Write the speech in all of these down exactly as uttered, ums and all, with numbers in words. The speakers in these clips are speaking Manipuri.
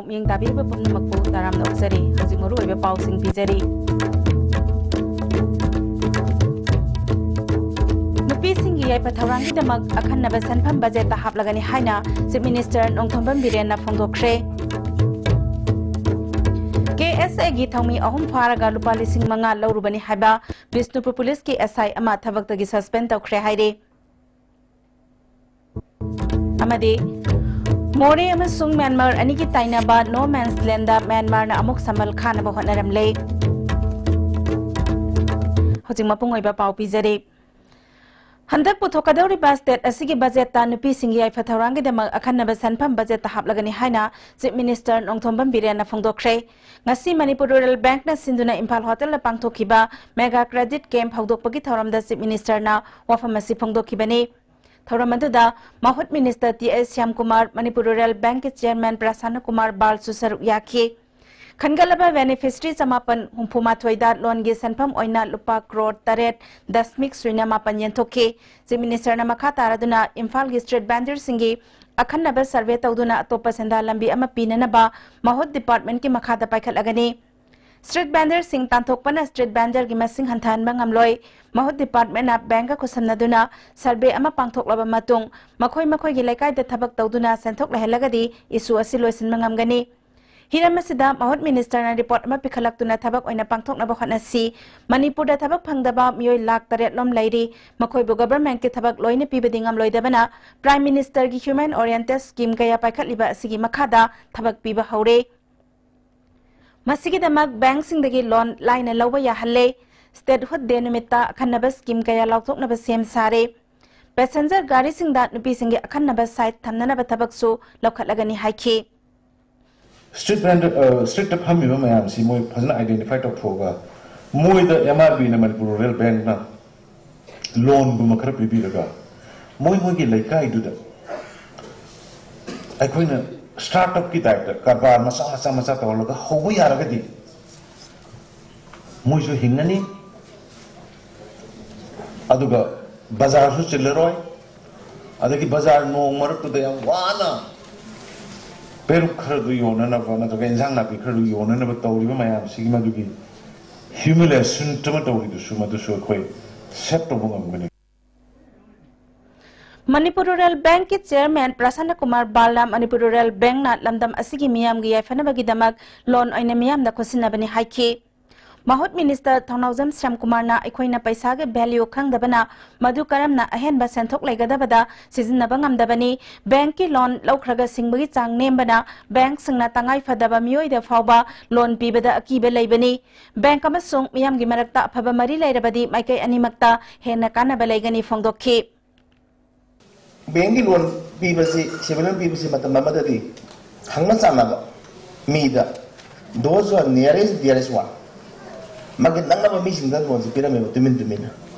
ꯃꯤꯠꯌꯦꯡ ꯇꯥꯕꯤꯔꯤꯕ ꯄꯨꯝꯅꯃꯛꯄꯨ ꯇꯔꯥꯝꯅ ꯑꯣꯛꯆꯔꯤ꯫ ꯍꯧꯖꯤꯛ ꯃꯔꯨꯑꯣꯏꯕ ꯄꯥꯎꯁꯤꯡ ꯄꯤꯖꯔꯤ꯫ ꯅꯨꯄꯤꯁꯤꯡꯒꯤ ꯌꯥꯏꯐ ꯊꯧꯔꯥꯡꯒꯤꯗꯃꯛ ꯑꯈꯟꯅꯕ ꯁꯦꯟꯐꯝ ꯕꯖꯦꯠꯇ ꯍꯥꯞꯂꯒꯅꯤ ꯍꯥꯏꯅ Chief Minister ꯅꯣꯡꯊꯣꯝꯕꯝ ꯕꯤꯔꯦꯟꯅ ꯐꯣꯡꯗꯣꯛꯈ꯭ꯔꯦ꯫ KSA ꯒꯤ ꯊꯧꯃꯤ ꯑꯍꯨꯝ ꯐꯥꯔꯒ ꯂꯨꯄꯥ ꯂꯤꯁꯤꯡ ꯃꯉꯥ ꯂꯧꯔꯨꯕꯅꯤ ꯍꯥꯏꯕ ꯕꯤꯁꯅꯨꯄꯨꯔ ꯄꯨꯂꯤꯁꯀꯤ SI ꯑꯃ ꯊꯕꯛꯇꯒꯤ suspend ꯇꯧꯈ꯭ꯔꯦ ꯍꯥꯏꯔꯤ꯫ ꯑꯃꯗꯤ ꯃꯣꯔꯦ ꯑꯃꯁꯨꯡ ꯃ꯭ꯌꯥꯟꯃꯥꯔ ꯑꯅꯤꯒꯤ ꯇꯥꯏꯅꯕ no man's land ꯗ ꯃ꯭ꯌꯥꯟꯃꯥꯔꯅ ꯑꯃꯨꯛ ꯁꯝꯕꯜ ꯈꯥꯅꯕ ꯍꯣꯠꯅꯔꯝꯂꯦ꯫ ꯍꯧꯖꯤꯛ ꯃꯄꯨꯡ ꯑꯣꯏꯕ ꯄꯥꯎ ꯄꯤꯖꯔꯤ꯫ ꯍꯟꯗꯛ ꯄꯨꯊꯣꯛꯀꯗꯧꯔꯤꯕ state ꯑꯁꯤꯒꯤ ꯕꯖꯦꯠꯇ ꯅꯨꯄꯤꯁꯤꯡꯒꯤ ꯌꯥꯏꯐ ꯊꯧꯔꯥꯡꯒꯤꯗꯃꯛ ꯑꯈꯟꯅꯕ ꯁꯦꯟꯐꯝ ꯕꯖꯦꯠꯇ ꯍꯥꯞꯂꯒꯅꯤ ꯍꯥꯏꯅ Chief Minister ꯅꯣꯡꯊꯣꯝꯕꯝ ꯕꯤꯔꯦꯟꯅ ꯐꯣꯡꯗꯣꯛꯈ꯭ꯔꯦ꯫ ꯉꯁꯤ ꯃꯅꯤꯄꯨꯔ Rural Bank ꯅ ꯁꯤꯟꯗꯨꯅ ꯏꯝꯐꯥꯜ ꯍꯣꯇꯦꯜꯗ ꯄꯥꯡꯊꯣꯛꯈꯤꯕ Mega Credit Camp ꯍꯧꯗꯣꯛꯄꯒꯤ ꯊꯧꯔꯝꯗ Chief Minister ꯅ ꯋꯥꯐꯝ ꯑꯁꯤ ꯐꯣꯡꯗꯣꯛꯈꯤꯕꯅꯤ꯫ ꯊꯧꯔꯝ ꯑꯗꯨꯗ ꯃꯍꯨꯠ Minister ꯇꯤ ꯑꯦꯁ ꯁ꯭ꯌꯥꯝꯀꯨꯃꯥꯔ, ꯃꯅꯤꯄꯨꯔ Rural Bank ꯀꯤ Chairman ꯄ꯭ꯔꯁꯥꯟꯅ ꯀꯨꯃꯥꯔ ꯕꯥꯜꯁꯨ ꯁꯔꯨꯛ ꯌꯥꯈꯤ꯫ ꯈꯟꯒꯠꯂꯕ beneficiary ꯆꯃꯥꯄꯟ ꯍꯨꯝꯐꯨ ꯃꯥꯊꯣꯏꯗ loan ꯒꯤ ꯁꯦꯟꯐꯝ ꯑꯣꯏꯅ ꯂꯨꯄꯥ ꯀ꯭ꯔꯣꯔ ꯇꯔꯦꯠ ꯗꯁꯃꯤꯛ ꯁꯨꯏꯅ ꯃꯥꯄꯟ ꯌꯦꯟꯊꯣꯛꯈꯤ꯫ Chief Minister ꯅ ꯃꯈꯥ ꯇꯥꯔꯗꯨꯅ ꯏꯝꯐꯥꯜꯒꯤ street vendor ꯁꯤꯡꯒꯤ ꯑꯈꯟꯅꯕ survey ꯇꯧꯗꯨꯅ ꯑꯇꯣꯞꯄ ꯁꯦꯟꯗꯥꯟ ꯂꯝꯕꯤ ꯑꯃ ꯄꯤꯅꯅꯕ ꯃꯍꯨꯠ department ꯀꯤ ꯃꯈꯥꯗ ꯄꯥꯏꯈꯠꯂꯒꯅꯤ꯫ Street vendor ꯁꯤꯡ ꯇꯥꯟꯊꯣꯛꯄꯅ street vendor ꯒꯤ ꯃꯁꯤꯡ ꯍꯟꯊꯍꯟꯕ ꯉꯝꯂꯣꯏ꯫ ꯃꯍꯨꯠ department ꯅ bank ꯀ ꯈꯨꯠꯁꯝꯅꯗꯨꯅ survey ꯑꯃ ꯄꯥꯡꯊꯣꯛꯂꯕ ꯃꯇꯨꯡ, ꯃꯈꯣꯏ ꯃꯈꯣꯏꯒꯤ ꯂꯩꯀꯥꯏꯗ ꯊꯕꯛ ꯇꯧꯗꯨꯅ ꯁꯦꯟꯊꯣꯛ ꯂꯩꯍꯜꯂꯒꯗꯤ issue ꯑꯁꯤ ꯂꯣꯏꯁꯤꯟꯕ ꯉꯝꯒꯅꯤ꯫ ꯍꯤꯔꯝ ꯑꯁꯤꯗ ꯃꯍꯨꯠ Minister ꯅ report ꯑꯃ ꯄꯤꯈꯠꯂꯛꯇꯨꯅ ꯊꯕꯛ ꯑꯣꯏꯅ ꯄꯥꯡꯊꯣꯛꯅꯕ ꯍꯣꯠꯅꯁꯤ꯫ ꯃꯅꯤꯄꯨꯔꯗ ꯊꯕꯛ ꯐꯪꯗꯕ ꯃꯤꯑꯣꯏ ꯂꯥꯈ ꯇꯔꯦꯠ ꯂꯣꯝ ꯂꯩꯔꯤ꯫ ꯃꯈꯣꯏꯕꯨ government ꯀꯤ ꯊꯕꯛ ꯂꯣꯏꯅ ꯄꯤꯕꯗꯤ ꯉꯝꯂꯣꯏꯗꯕꯅ Prime Minister ꯒꯤ human oriented scheme ꯀꯌꯥ ꯄꯥꯏꯈꯠꯂꯤꯕ ꯑꯁꯤꯒꯤ ꯃꯈꯥꯗ ꯊꯕꯛ ꯄꯤꯕ ꯍꯧꯔꯦ꯫ ꯃꯁꯤꯒꯤꯗꯃꯛ bank ꯁꯤꯡꯗꯒꯤ loan ꯂꯥꯏꯅ ꯂꯧꯕ ꯌꯥꯍꯜꯂꯦ꯫ Statehood Day ꯅꯨꯃꯤꯠꯇ ꯑꯈꯟꯅꯕ scheme ꯀꯌꯥ ꯂꯥꯎꯊꯣꯛꯅꯕ ꯁꯦꯝ ꯁꯥꯔꯦ꯫ Passenger ꯒꯥꯔꯤꯁꯤꯡꯗ ꯅꯨꯄꯤꯁꯤꯡꯒꯤ ꯑꯈꯟꯅꯕ side ꯊꯝꯅꯅꯕ ꯊꯕꯛꯁꯨ ꯂꯧꯈꯠꯂꯒꯅꯤ ꯍꯥꯏꯈꯤ꯫ Street vendor, ꯑ, street ꯇ ꯐꯝꯃꯤꯕ ꯃꯌꯥꯝꯁꯤ ꯃꯣꯏ ꯐꯖꯅ identify ꯇꯧꯊꯣꯛꯑꯒ ꯃꯣꯏꯗ M R B ꯅ, ꯃꯅꯤꯄꯨꯔ Rural Bank ꯅ loan ꯒꯨꯝꯕ ꯈꯔ ꯄꯤꯕꯤꯔꯒ ꯃꯣꯏ ꯃꯣꯏꯒꯤ ꯂꯩꯀꯥꯏꯗꯨꯗ ꯑꯩꯈꯣꯏꯅ start up ꯀꯤ type ꯇ ꯀꯔꯕꯥꯔ ꯃꯆꯥ ꯃꯆꯥ ꯃꯆꯥ ꯇꯧꯍꯜꯂꯒ ꯍꯧꯕ ꯌꯥꯔꯒꯗꯤ ꯃꯣꯏꯁꯨ ꯍꯤꯡꯉꯅꯤ, ꯑꯗꯨꯒ ꯕꯖꯥꯔꯁꯨ ꯆꯤꯜꯂꯔꯣꯏ꯫ ꯑꯗꯒꯤ ꯕꯖꯥꯔ ꯅꯣꯡ ꯃꯔꯛꯇꯨꯗ ꯌꯥꯝ ꯋꯥꯅ ꯄꯦꯔꯨꯛ ꯈꯔꯗꯨ ꯌꯣꯟꯅꯅꯕ ꯅꯠꯇ꯭ꯔꯒ ꯏꯟꯁꯥꯡ ꯅꯥꯄꯤ ꯈꯔꯗꯨ ꯌꯣꯟꯅꯅꯕ ꯇꯧꯔꯤꯕ ꯃꯌꯥꯝꯁꯤꯒꯤ ꯃꯗꯨꯒꯤ humiliation ꯑꯃ ꯇꯧꯔꯤꯗꯨꯁꯨ ꯃꯗꯨꯁꯨ ꯑꯩꯈꯣꯏ accept ꯇꯧꯕ ꯉꯝꯒꯅꯤ꯫ ꯃꯅꯤꯄꯨꯔ ꯔꯨꯔꯦꯜ ꯕꯦꯡꯛꯀꯤ ꯆꯦꯌꯔꯃꯦꯟ ꯄ꯭ꯔꯁꯟꯅ ꯀꯨꯃꯥꯔ ꯕꯥꯜꯅ ꯃꯅꯤꯄꯨꯔ ꯔꯨꯔꯦꯜ ꯕꯦꯡꯛꯅ ꯂꯝꯗꯝ ꯑꯁꯤꯒꯤ ꯃꯤꯌꯥꯝꯒꯤ ꯌꯥꯏꯐꯅꯕꯒꯤꯗꯃꯛ ꯂꯣꯟ ꯑꯣꯏꯅ ꯃꯤꯌꯥꯝꯗ ꯈꯣꯠꯁꯤꯟꯅꯕꯅꯤ ꯍꯥꯏꯈꯤ꯫ ꯃꯍꯨꯠ ꯃꯤꯅꯤꯁꯇꯔ ꯊꯧꯅꯥꯎꯖꯝ ꯁ꯭ꯌꯥꯝꯀꯨꯃꯥꯔꯅ ꯑꯩꯈꯣꯏꯅ ꯄꯩꯁꯥꯒꯤ value ꯈꯪꯗꯕꯅ ꯃꯗꯨ ꯀꯔꯝꯅ ꯑꯍꯦꯟꯕ ꯁꯦꯟꯊꯣꯛ ꯂꯩꯒꯗꯕꯗ ꯁꯤꯖꯤꯟꯅꯕ ꯉꯝꯗꯕꯅꯤ꯫ ꯕꯦꯡꯛꯀꯤ ꯂꯣꯟ ꯂꯧꯈ꯭ꯔꯒ ꯁꯤꯡꯕꯒꯤ ꯆꯥꯡ ꯅꯦꯝꯕꯅ ꯕꯦꯡꯛꯁꯤꯡꯅ ꯇꯉꯥꯏ ꯐꯗꯕ ꯃꯤꯑꯣꯏꯗ ꯐꯥꯎꯕ ꯂꯣꯟ ꯄꯤꯕꯗ ꯑꯀꯤꯕ ꯂꯩꯕꯅꯤ꯫ ꯕꯦꯡꯛ ꯑꯃꯁꯨꯡ ꯃꯤꯌꯥꯝꯒꯤ ꯃꯔꯛꯇ ꯑꯐꯕ ꯃꯔꯤ ꯂꯩꯔꯕꯗꯤ ꯃꯥꯏꯀꯩ ꯑꯅꯤꯃꯛꯇ ꯍꯦꯟꯅ ꯀꯥꯟꯅꯕ ꯂꯩꯒꯅꯤ ꯐꯣꯡꯗꯣꯛꯈꯤ꯫ ꯕꯦꯡꯛꯀꯤ ꯂꯣꯟ ꯄꯤꯕꯁꯤ, ꯁꯦꯟꯃꯤꯠꯂꯣꯟ ꯄꯤꯕꯁꯤ ꯃꯇꯝ ꯑꯃꯗꯗꯤ ꯈꯪꯅ ꯆꯥꯟꯅꯕ ꯃꯤꯗ, those who are nearest, dearest one, ꯃꯥꯒꯤ ꯅꯛꯅꯕ ꯃꯤꯁꯤꯡꯗ ꯂꯣꯟꯁꯤ ꯄꯤꯔꯝꯃꯦꯕ ꯇꯨꯃꯤꯟ ꯇꯨꯃꯤꯟꯅ꯫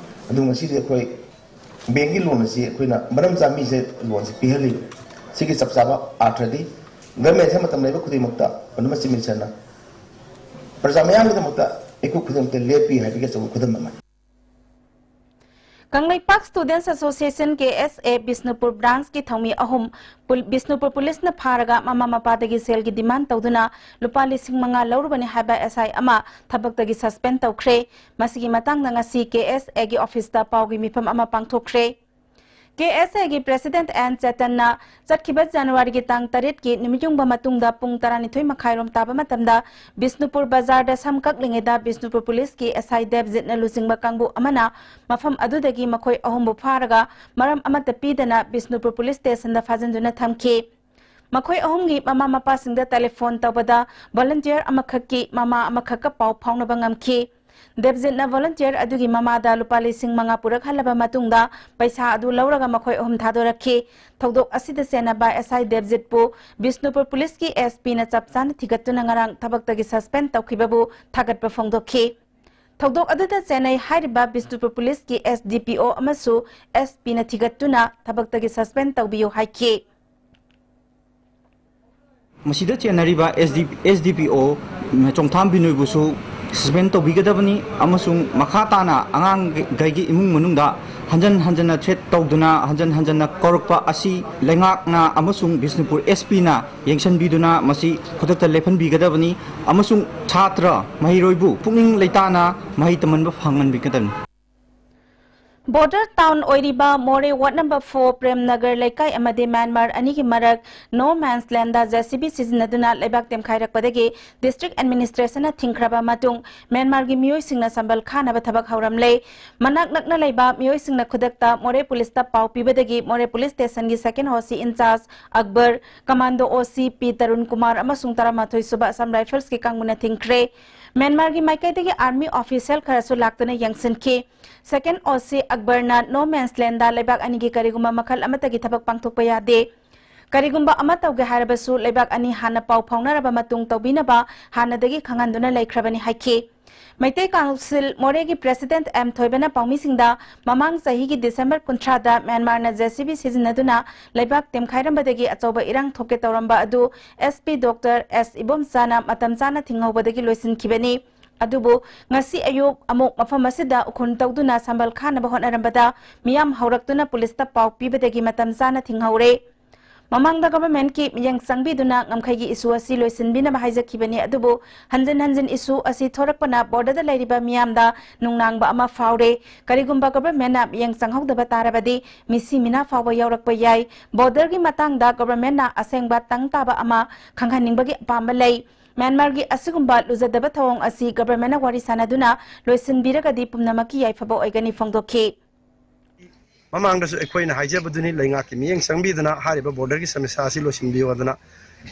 ꯑꯗꯨ ꯉꯁꯤꯗꯤ ꯑꯩꯈꯣꯏ ꯕꯦꯡꯛꯀꯤ ꯂꯣꯟ ꯑꯁꯤ ꯑꯩꯈꯣꯏꯅ ꯃꯔꯝ ꯆꯥꯕ ꯃꯤꯁꯦ ꯂꯣꯟꯁꯤ ꯄꯤꯍꯜꯂꯤꯕ꯫ ꯁꯤꯒꯤ ꯆꯞ ꯆꯥꯕ ꯑꯥꯔꯊꯗꯤ ꯒꯚꯔꯟꯃꯦꯟꯁꯦ ꯃꯇꯝ ꯂꯩꯕ ꯈꯨꯗꯤꯡꯃꯛꯇ ꯄꯨꯝꯅꯃꯛ ꯆꯤꯞ ꯃꯤꯅꯤꯁꯇꯔꯅ ꯄ꯭ꯔꯖꯥ ꯃꯤꯌꯥꯝꯒꯤꯗꯃꯛꯇ ꯃꯤꯀꯨꯞ ꯈꯨꯗꯤꯡꯃꯛꯇ ꯂꯦꯞꯄꯤ ꯍꯥꯏꯕꯒꯤ ꯑꯆꯧꯕ ꯈꯨꯗꯝ ꯑꯃꯅꯤ꯫ Kangleipak Students Association, K S A, Bishnupur branchꯀꯤ ꯊꯧꯃꯤ ꯑꯍꯨꯝ ꯄꯨꯜ-, ꯕꯤꯁꯅꯨꯄꯨꯔ ꯄꯨꯂꯤꯁꯅ ꯐꯥꯔꯒ ꯃꯃꯥ ꯃꯄꯥꯗꯒꯤ ꯁꯦꯜꯒꯤ demand ꯇꯧꯗꯨꯅ ꯂꯨꯄꯥ ꯂꯤꯁꯤꯡ ꯃꯉꯥ ꯂꯧꯔꯨꯕꯅꯤ ꯍꯥꯏꯕ S I ꯑꯃ ꯊꯕꯛꯇꯒꯤ suspend ꯇꯧꯈ꯭ꯔꯦ꯫ ꯃꯁꯤꯒꯤ ꯃꯇꯥꯡꯗ ꯉꯁꯤ K S Aꯒꯤ officeꯇ ꯄꯥꯎꯒꯤ ꯃꯤꯐꯝ ꯑꯃ ꯄꯥꯡꯊꯣꯛꯈ꯭ꯔꯦ꯫ K S Aꯒꯤ president N ꯆꯦꯇꯟꯅ ꯆꯠꯈꯤꯕ ꯖꯅꯋꯥꯔꯤꯒꯤ ꯇꯥꯡ ꯇꯔꯦꯠꯀꯤ ꯅꯨꯃꯤꯠꯌꯨꯡꯕ ꯃꯇꯨꯡꯗ ꯄꯨꯡ ꯇꯔꯥꯅꯤꯊꯣꯏ ꯃꯈꯥꯏꯔꯣꯝ ꯇꯥꯕ ꯃꯇꯝꯗ ꯕꯤꯁꯅꯨꯄꯨꯔ ꯕꯖꯥꯔꯗ ꯁꯝ ꯀꯛꯂꯤꯉꯩꯗ ꯕꯤꯁꯅꯨꯄꯨꯔ ꯄꯨꯂꯤꯁꯀꯤ S I ꯗꯦꯕꯖꯤꯠꯅ ꯂꯨꯆꯤꯡꯕ ꯀꯥꯡꯕꯨ ꯑꯃꯅ ꯃꯐꯝ ꯑꯗꯨꯗꯒꯤ ꯃꯈꯣꯏ ꯑꯍꯨꯝꯕꯨ ꯐꯥꯔꯒ ꯃꯔꯝ ꯑꯃꯠꯇ ꯄꯤꯗꯅ ꯕꯤꯁꯅꯨꯄꯨꯔ ꯄꯨꯂꯤꯁ ꯁ꯭ꯇꯦꯁꯟꯗ ꯐꯥꯖꯤꯟꯗꯨꯅ ꯊꯝꯈꯤ꯫ ꯃꯈꯣꯏ ꯑꯍꯨꯝꯒꯤ ꯃꯃꯥ ꯃꯄꯥꯁꯤꯡꯗ telephone ꯇꯧꯕꯗ volunteer ꯑꯃꯈꯛꯀꯤ ꯃꯃꯥ ꯑꯃꯈꯛꯀ ꯄꯥꯎ ꯐꯥꯎꯅꯕ ꯉꯝꯈꯤ꯫ ꯗꯦꯕꯖꯤꯠꯅ volunteer ꯑꯗꯨꯒꯤ ꯃꯃꯥꯗ ꯂꯨꯄꯥ ꯂꯤꯁꯤꯡ ꯃꯉꯥ ꯄꯨꯔꯛꯍꯜꯂꯕ ꯃꯇꯨꯡꯗ ꯄꯩꯁꯥ ꯑꯗꯨ ꯂꯧꯔꯒ ꯃꯈꯣꯏ ꯑꯍꯨꯝ ꯊꯥꯗꯣꯔꯛꯈꯤ꯫ ꯊꯧꯗꯣꯛ ꯑꯁꯤꯗ ꯆꯦꯟꯅꯕ S I ꯗꯦꯕꯖꯤꯠꯄꯨ ꯕꯤꯁꯅꯨꯄꯨꯔ ꯄꯨꯂꯤꯁꯀꯤ S Pꯅ ꯆꯞ ꯆꯥꯅ ꯊꯤꯒꯠꯇꯨꯅ ꯉꯔꯥꯡ ꯊꯕꯛꯇꯒꯤ suspend ꯇꯧꯈꯤꯕꯕꯨ ꯊꯥꯒꯠꯄ ꯐꯣꯡꯗꯣꯛꯈꯤ꯫ ꯊꯧꯗꯣꯛ ꯑꯗꯨꯗ ꯆꯦꯟꯅꯩ ꯍꯥꯏꯔꯤꯕ ꯕꯤꯁꯅꯨꯄꯨꯔ ꯄꯨꯂꯤꯁꯀꯤ S D P O ꯑꯃꯁꯨ S Pꯅ ꯊꯤꯒꯠꯇꯨꯅ ꯊꯕꯛꯇꯒꯤ suspend ꯇꯧꯕꯤꯌꯨ ꯍꯥꯏꯈꯤ꯫ ꯃꯁꯤꯗ ꯆꯦꯟꯅꯔꯤꯕ S D, S D P O ꯆꯣꯡꯊꯥꯝ ꯕꯤꯅꯣꯏꯕꯨꯁꯨ suspend ꯇꯧꯕꯤꯒꯗꯕꯅꯤ ꯑꯃꯁꯨꯡ ꯃꯈꯥ ꯇꯥꯅ ꯑꯉꯥꯡꯈꯩꯒꯤ ꯏꯃꯨꯡ ꯃꯅꯨꯡꯗ ꯍꯟꯖꯟ ꯍꯟꯖꯟꯅ threat ꯇꯧꯗꯨꯅ, ꯍꯟꯖꯟ ꯍꯟꯖꯟꯅ ꯀꯧꯔꯛꯄ ꯑꯁꯤ ꯂꯩꯉꯥꯛꯅ ꯑꯃꯁꯨꯡ ꯕꯤꯁꯅꯨꯄꯨꯔ S P ꯅ ꯌꯦꯡꯁꯤꯟꯕꯤꯗꯨꯅ ꯃꯁꯤ ꯈꯨꯗꯛꯇ ꯂꯦꯞꯍꯟꯕꯤꯒꯗꯕꯅꯤ, ꯑꯃꯁꯨꯡ ꯁꯥꯇ꯭ꯔ ꯃꯍꯩꯔꯣꯏꯕꯨ ꯄꯨꯛꯅꯤꯡ ꯂꯩꯇꯥꯅ ꯃꯍꯩ ꯇꯝꯍꯟꯕ ꯐꯪꯍꯟꯕꯤꯒꯗꯕꯅꯤ꯫ Border town ꯑꯣꯏꯔꯤꯕ ꯃꯣꯔꯦ ward number four Prem Nagar ꯂꯩꯀꯥꯏ ꯑꯃꯗꯤ ꯃ꯭ꯌꯥꯟꯃꯥꯔ ꯑꯅꯤꯒꯤ ꯃꯔꯛ no man's land ꯗ J C B ꯁꯤꯖꯤꯟꯅꯗꯨꯅ ꯂꯩꯕꯥꯛ ꯇꯦꯝꯈꯥꯏꯔꯛꯄꯗꯒꯤ district administration ꯅ ꯊꯤꯡꯈ꯭ꯔꯕ ꯃꯇꯨꯡ ꯃ꯭ꯌꯥꯟꯃꯥꯔꯒꯤ ꯃꯤꯑꯣꯏꯁꯤꯡꯅ ꯁꯝꯕꯜ ꯈꯥꯅꯕ ꯊꯕꯛ ꯍꯧꯔꯝꯂꯦ꯫ ꯃꯅꯥꯛ ꯅꯛꯅ ꯂꯩꯕ ꯃꯤꯑꯣꯏꯁꯤꯡꯅ ꯈꯨꯗꯛꯇ ꯃꯣꯔꯦ ꯄꯨꯂꯤꯁꯇ ꯄꯥꯎ ꯄꯤꯕꯗꯒꯤ ꯃꯣꯔꯦ ꯄꯨꯂꯤꯁ ꯁ꯭ꯇꯦꯁꯟꯒꯤ second O C in charge Akbar, commando O C P Tarun Kumar ꯑꯃꯁꯨꯡ ꯇꯔꯥꯃꯥꯊꯣꯏ ꯁꯨꯕ Assam Rifles ꯀꯤ ꯀꯥꯡꯕꯨꯅ ꯊꯤꯡꯈ꯭ꯔꯦ꯫ ꯃ꯭ꯌꯥꯟꯃꯥꯔꯒꯤ ꯃꯥꯏꯀꯩꯗꯒꯤ army official ꯈꯔꯁꯨ ꯂꯥꯛꯇꯨꯅ ꯌꯦꯡꯁꯤꯟꯈꯤ꯫ Second O C ꯑꯛꯕꯔꯅ no man's land ꯗ ꯂꯩꯕꯥꯛ ꯑꯅꯤꯒꯤ ꯀꯔꯤꯒꯨꯝꯕ ꯃꯈꯜ ꯑꯃꯠꯇꯒꯤ ꯊꯕꯛ ꯄꯥꯡꯊꯣꯛꯄ ꯌꯥꯗꯦ꯫ ꯀꯔꯤꯒꯨꯝꯕ ꯑꯃ ꯇꯧꯒꯦ ꯍꯥꯏꯔꯕꯁꯨ ꯂꯩꯕꯥꯛ ꯑꯅꯤ ꯍꯥꯟꯅ ꯄꯥꯎ ꯐꯥꯎꯅꯔꯕ ꯃꯇꯨꯡ ꯇꯧꯕꯤꯅꯕ ꯍꯥꯟꯅꯗꯒꯤ ꯈꯪꯍꯟꯗꯨꯅ ꯂꯩꯈ꯭ꯔꯕꯅꯤ ꯍꯥꯏꯈꯤ꯫ ꯃꯩꯇꯩ ꯀꯥꯎꯟꯁꯤꯜ ꯃꯣꯔꯦꯒꯤ president M ꯊꯣꯏꯕꯅ ꯄꯥꯎꯃꯤꯁꯤꯡꯗ ꯃꯃꯥꯡ ꯆꯍꯤꯒꯤ December ꯀꯨꯟꯊ꯭ꯔꯥꯗ ꯃ꯭ꯌꯥꯟꯃꯥꯔꯅ J C B ꯁꯤꯖꯤꯟꯅꯗꯨꯅ ꯂꯩꯕꯥꯛ ꯇꯦꯝꯈꯥꯏꯔꯝꯕꯗꯒꯤ ꯑꯆꯧꯕ ꯏꯔꯥꯡ ꯊꯣꯛꯀꯦ ꯇꯧꯔꯝꯕ ꯑꯗꯨ S P Doctor S ꯏꯕꯣꯝꯆꯥꯅ ꯃꯇꯝ ꯆꯥꯅ ꯊꯤꯡꯍꯧꯕꯗꯒꯤ ꯂꯣꯏꯁꯤꯟꯈꯤꯕꯅꯤ꯫ ꯑꯗꯨꯕꯨ ꯉꯁꯤ ꯑꯌꯨꯛ ꯑꯃꯨꯛ ꯃꯐꯝ ꯑꯁꯤꯗ ꯎꯈꯨꯟ ꯇꯧꯗꯨꯅ ꯁꯝꯕꯜ ꯈꯥꯅꯕ ꯍꯣꯠꯅꯔꯝꯕꯗ ꯃꯤꯌꯥꯝ ꯍꯧꯔꯛꯇꯨꯅ ꯄꯨꯂꯤꯁꯇ ꯄꯥꯎ ꯄꯤꯕꯗꯒꯤ ꯃꯇꯝ ꯆꯥꯅ ꯊꯤꯡꯍꯧꯔꯦ꯫ ꯃꯃꯥꯡꯗ government ꯀꯤ ꯃꯤꯠꯌꯦꯡ ꯆꯪꯕꯤꯗꯨꯅ ꯉꯝꯈꯩꯒꯤ issue ꯑꯁꯤ ꯂꯣꯏꯁꯤꯟꯕꯤꯅꯕ ꯍꯥꯏꯖꯈꯤꯕꯅꯤ, ꯑꯗꯨꯕꯨ ꯍꯟꯖꯤꯟ ꯍꯟꯖꯤꯟ issue ꯑꯁꯤ ꯊꯣꯔꯛꯄꯅ border ꯗ ꯂꯩꯔꯤꯕ ꯃꯤꯌꯥꯝꯗ ꯅꯨꯡꯅꯥꯡꯕ ꯑꯃ ꯐꯥꯎꯔꯦ꯫ ꯀꯔꯤꯒꯨꯝꯕ government ꯅ ꯃꯤꯠꯌꯦꯡ ꯆꯪꯍꯧꯗꯕ ꯇꯥꯔꯕꯗꯤ ꯃꯤꯁꯤ ꯃꯤꯅꯥ ꯐꯥꯎꯕ ꯌꯥꯎꯔꯛꯄ ꯌꯥꯏ꯫ Border ꯒꯤ ꯃꯇꯥꯡꯗ government ꯅ ꯑꯁꯦꯡꯕ ꯇꯪ ꯇꯥꯕ ꯑꯃ ꯈꯪꯍꯟꯅꯤꯡꯕꯒꯤ ꯑꯄꯥꯝꯕ ꯂꯩ꯫ ꯃ꯭ꯌꯥꯟꯃꯥꯔꯒꯤ ꯑꯁꯤꯒꯨꯝꯕ ꯂꯨꯖꯗꯕ ꯊꯧꯑꯣꯡ ꯑꯁꯤ government ꯅ ꯋꯥꯔꯤ ꯁꯥꯅꯗꯨꯅ ꯂꯣꯏꯁꯤꯟꯕꯤꯔꯒꯗꯤ ꯄꯨꯝꯅꯃꯛꯀꯤ ꯌꯥꯏꯐꯕ ꯑꯣꯏꯒꯅꯤ ꯐꯣꯡꯗꯣꯛꯈꯤ꯫ ꯃꯃꯥꯡꯗꯁꯨ ꯑꯩꯈꯣꯏꯅ ꯍꯥꯏꯖꯕꯗꯨꯅꯤ, ꯂꯩꯉꯥꯛꯀꯤ ꯃꯤꯠꯌꯦꯡ ꯆꯪꯕꯤꯗꯨꯅ ꯍꯥꯏꯔꯤꯕ border ꯒꯤ ꯁꯃꯁ꯭ꯌꯥ ꯑꯁꯤ ꯂꯣꯏꯁꯤꯟꯕꯤꯌꯨ ꯍꯥꯏꯗꯅ꯫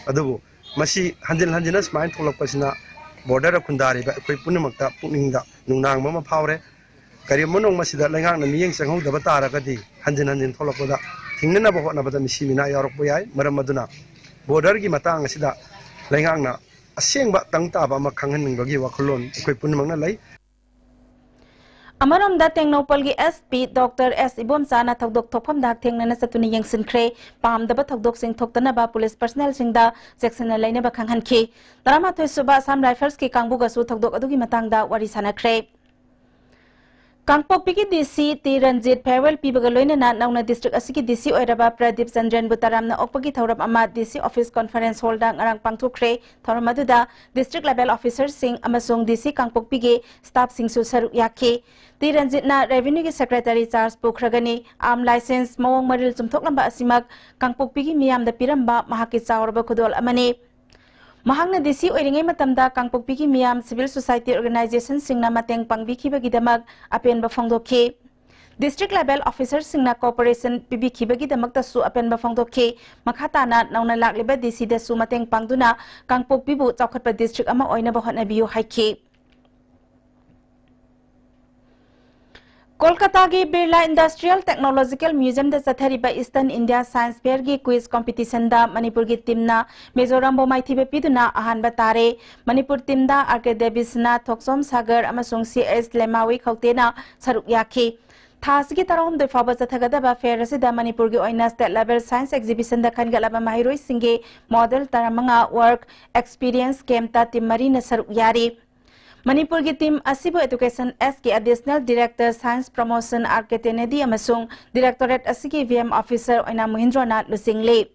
ꯑꯗꯨꯕꯨ ꯃꯁꯤ ꯍꯟꯖꯤꯟ ꯍꯟꯖꯤꯟꯅ ꯁꯨꯃꯥꯏꯅ ꯊꯣꯛꯂꯛꯄꯁꯤꯅ border ꯗ ꯈꯨꯟꯗꯥꯔꯤꯕ ꯑꯩꯈꯣꯏ ꯄꯨꯝꯅꯃꯛꯇ ꯄꯨꯛꯅꯤꯡꯗ ꯅꯨꯡꯅꯥꯡꯕ ꯑꯃ ꯐꯥꯎꯔꯦ꯫ ꯀꯔꯤꯒꯨꯝꯕ ꯅꯣꯡꯃ ꯃꯁꯤꯗ ꯂꯩꯉꯥꯛꯅ ꯃꯤꯠꯌꯦꯡ ꯆꯪꯍꯧꯗꯕ ꯇꯥꯔꯒꯗꯤ ꯍꯟꯖꯤꯟ ꯍꯟꯖꯤꯟ ꯊꯣꯛꯂꯛꯄꯗ ꯊꯤꯡꯅꯅꯕ ꯍꯣꯠꯅꯕꯗ ꯃꯤꯁꯤ ꯃꯤꯅꯥ ꯌꯥꯎꯔꯛꯄ ꯌꯥꯏ꯫ ꯃꯔꯝ ꯑꯗꯨꯅ border ꯒꯤ ꯃꯇꯥꯡ ꯑꯁꯤꯗ ꯂꯩꯉꯥꯛꯅ ꯑꯁꯦꯡꯕ ꯇꯪ ꯇꯥꯕ ꯑꯃ ꯈꯪꯍꯟꯅꯤꯡꯕꯒꯤ ꯋꯥꯈꯜꯂꯣꯟ ꯑꯩꯈꯣꯏ ꯄꯨꯝꯅꯃꯛꯅ ꯂꯩ꯫ ꯑꯃꯔꯣꯝꯗ ꯇꯦꯡꯅꯧꯄꯜꯒꯤ S P Doctor S ꯏꯕꯣꯝꯆꯥꯅ ꯊꯧꯗꯣꯛ ꯊꯣꯛꯐꯝꯗ ꯍꯛꯊꯦꯡꯅꯅ ꯆꯠꯇꯨꯅ ꯌꯦꯡꯁꯤꯟꯈ꯭ꯔꯦ꯫ ꯄꯥꯝꯗꯕ ꯊꯧꯗꯣꯛꯁꯤꯡ ꯊꯣꯛꯇꯅꯕ ꯄꯨꯂꯤꯁ personnel ꯁꯤꯡꯗ ꯆꯦꯛꯁꯤꯟꯅ ꯂꯩꯅꯕ ꯈꯪꯍꯟꯈꯤ꯫ ꯇꯔꯥꯃꯥꯊꯣꯏ ꯁꯨꯕ Assam Rifles ꯀꯤ ꯀꯥꯡꯕꯨꯒꯁꯨ ꯊꯧꯗꯣꯛ ꯑꯗꯨꯒꯤ ꯃꯇꯥꯡꯗ ꯋꯥꯔꯤ ꯁꯥꯅꯈ꯭ꯔꯦ꯫ ꯀꯥꯡꯄꯣꯛꯄꯤꯒꯤ ꯗꯤ ꯁꯤ ꯇꯤ ꯔꯟꯖꯤꯠ farewell ꯄꯤꯕꯒ ꯂꯣꯏꯅꯅ ꯅꯧꯅ district ꯑꯁꯤꯒꯤ ꯗꯤ ꯁꯤ ꯑꯣꯏꯔꯕ ꯄ꯭ꯔꯗꯤꯞ ꯆꯟꯗ꯭ꯔꯟꯕꯨ ꯇꯔꯥꯝꯅ ꯑꯣꯛꯄꯒꯤ ꯊꯧꯔꯝ ꯑꯃ ꯗꯤ ꯁꯤ office conference hallꯗ ꯉꯔꯥꯡ ꯄꯥꯡꯊꯣꯛꯈ꯭ꯔꯦ꯫ ꯊꯧꯔꯝ ꯑꯗꯨꯗ district level officerꯁꯤꯡ ꯑꯃꯁꯨꯡ ꯗꯤ ꯁꯤ ꯀꯥꯡꯄꯣꯛꯄꯤꯒꯤ staffꯁꯤꯡꯁꯨ ꯁꯔꯨꯛ ꯌꯥꯈꯤ꯫ ꯇꯤ ꯔꯟꯖꯤꯠꯅ revenueꯒꯤ secretary charge ꯄꯨꯈ꯭ꯔꯒꯅꯤ꯫ Arm license ꯃꯑꯣꯡ ꯃꯔꯤꯜ ꯆꯨꯝꯊꯣꯛꯂꯝꯕ ꯑꯁꯤꯃꯛ ꯀꯥꯡꯄꯣꯛꯄꯤꯒꯤ ꯃꯤꯌꯥꯝꯗ ꯄꯤꯔꯝꯕ ꯃꯍꯥꯛꯀꯤ ꯆꯥꯎꯔꯕ ꯈꯨꯗꯣꯜ ꯑꯃꯅꯤ꯫ ꯃꯍꯥꯛꯅ ꯗꯤ ꯁꯤ ꯑꯣꯏꯔꯤꯉꯩ ꯃꯇꯝꯗ ꯀꯥꯡꯄꯣꯛꯄꯤꯒꯤ ꯃꯤꯌꯥꯝ, civil society organizationꯁꯤꯡꯅ ꯃꯇꯦꯡ ꯄꯥꯡꯕꯤꯈꯤꯕꯒꯤꯗꯃꯛ ꯑꯄꯦꯟꯕ ꯐꯣꯡꯗꯣꯛꯈꯤ꯫ District level officerꯁꯤꯡꯅ cooperation ꯄꯤꯕꯤꯈꯤꯕꯒꯤꯗꯃꯛꯇꯁꯨ ꯑꯄꯦꯟꯕ ꯐꯣꯡꯗꯣꯛꯈꯤ꯫ ꯃꯈꯥ ꯇꯥꯅ ꯅꯧꯅ ꯂꯥꯛꯂꯤꯕ ꯗꯤ ꯁꯤꯗꯁꯨ ꯃꯇꯦꯡ ꯄꯥꯡꯗꯨꯅ ꯀꯥꯡꯄꯣꯛꯄꯤꯕꯨ ꯆꯥꯎꯈꯠꯄ district ꯑꯃ ꯑꯣꯏꯅꯕ ꯍꯣꯠꯅꯕꯤꯌꯨ ꯍꯥꯏꯈꯤ꯫ ꯀꯣꯜꯀꯇꯥꯒꯤ ꯕꯤꯔꯂꯥ Industrial Technological Museumꯗ ꯆꯠꯊꯔꯤꯕ Eastern India Science Fairꯒꯤ quiz competitionꯗ ꯃꯅꯤꯄꯨꯔꯒꯤ teamꯅ ꯃꯤꯖꯣꯔꯥꯝꯕꯨ ꯃꯥꯏꯊꯤꯕ ꯄꯤꯗꯨꯅ ꯑꯍꯥꯟꯕ ꯇꯥꯔꯦ꯫ ꯃꯅꯤꯄꯨꯔ teamꯗ ꯑꯥꯔ ꯀꯦ ꯗꯦꯕꯤꯁꯅꯥꯊ, ꯊꯣꯛꯆꯣꯝ ꯁꯥꯒꯔ ꯑꯃꯁꯨꯡ ꯁꯤ ꯑꯦꯁ ꯂꯦꯃꯥꯋꯤ ꯈꯧꯇꯦꯅ ꯁꯔꯨꯛ ꯌꯥꯈꯤ꯫ ꯊꯥ ꯑꯁꯤꯒꯤ ꯇꯔꯥꯍꯨꯝꯗꯣꯏ ꯐꯥꯎꯕ ꯆꯠꯊꯒꯗꯕ fair ꯑꯁꯤꯗ ꯃꯅꯤꯄꯨꯔꯒꯤ ꯑꯣꯏꯅ state level science exhibitionꯗ ꯈꯟꯒꯠꯂꯕ ꯃꯍꯩꯔꯣꯏꯁꯤꯡꯒꯤ model ꯇꯔꯥꯃꯉꯥ work experience campꯇ team ꯃꯔꯤꯅ ꯁꯔꯨꯛ ꯌꯥꯔꯤ꯫ ꯃꯅꯤꯄꯨꯔꯒꯤ team ꯑꯁꯤꯕꯨ Education Sꯀꯤ Additional Director Science Promotion R K ꯇꯦꯅꯦꯗꯤ ꯑꯃꯁꯨꯡ directorate ꯑꯁꯤꯒꯤ ꯚꯤ ꯑꯦꯝ officer ꯑꯣꯏꯅ ꯃꯣꯍꯤꯟꯗ꯭ꯔꯣꯅ ꯂꯨꯆꯤꯡꯂꯤ꯫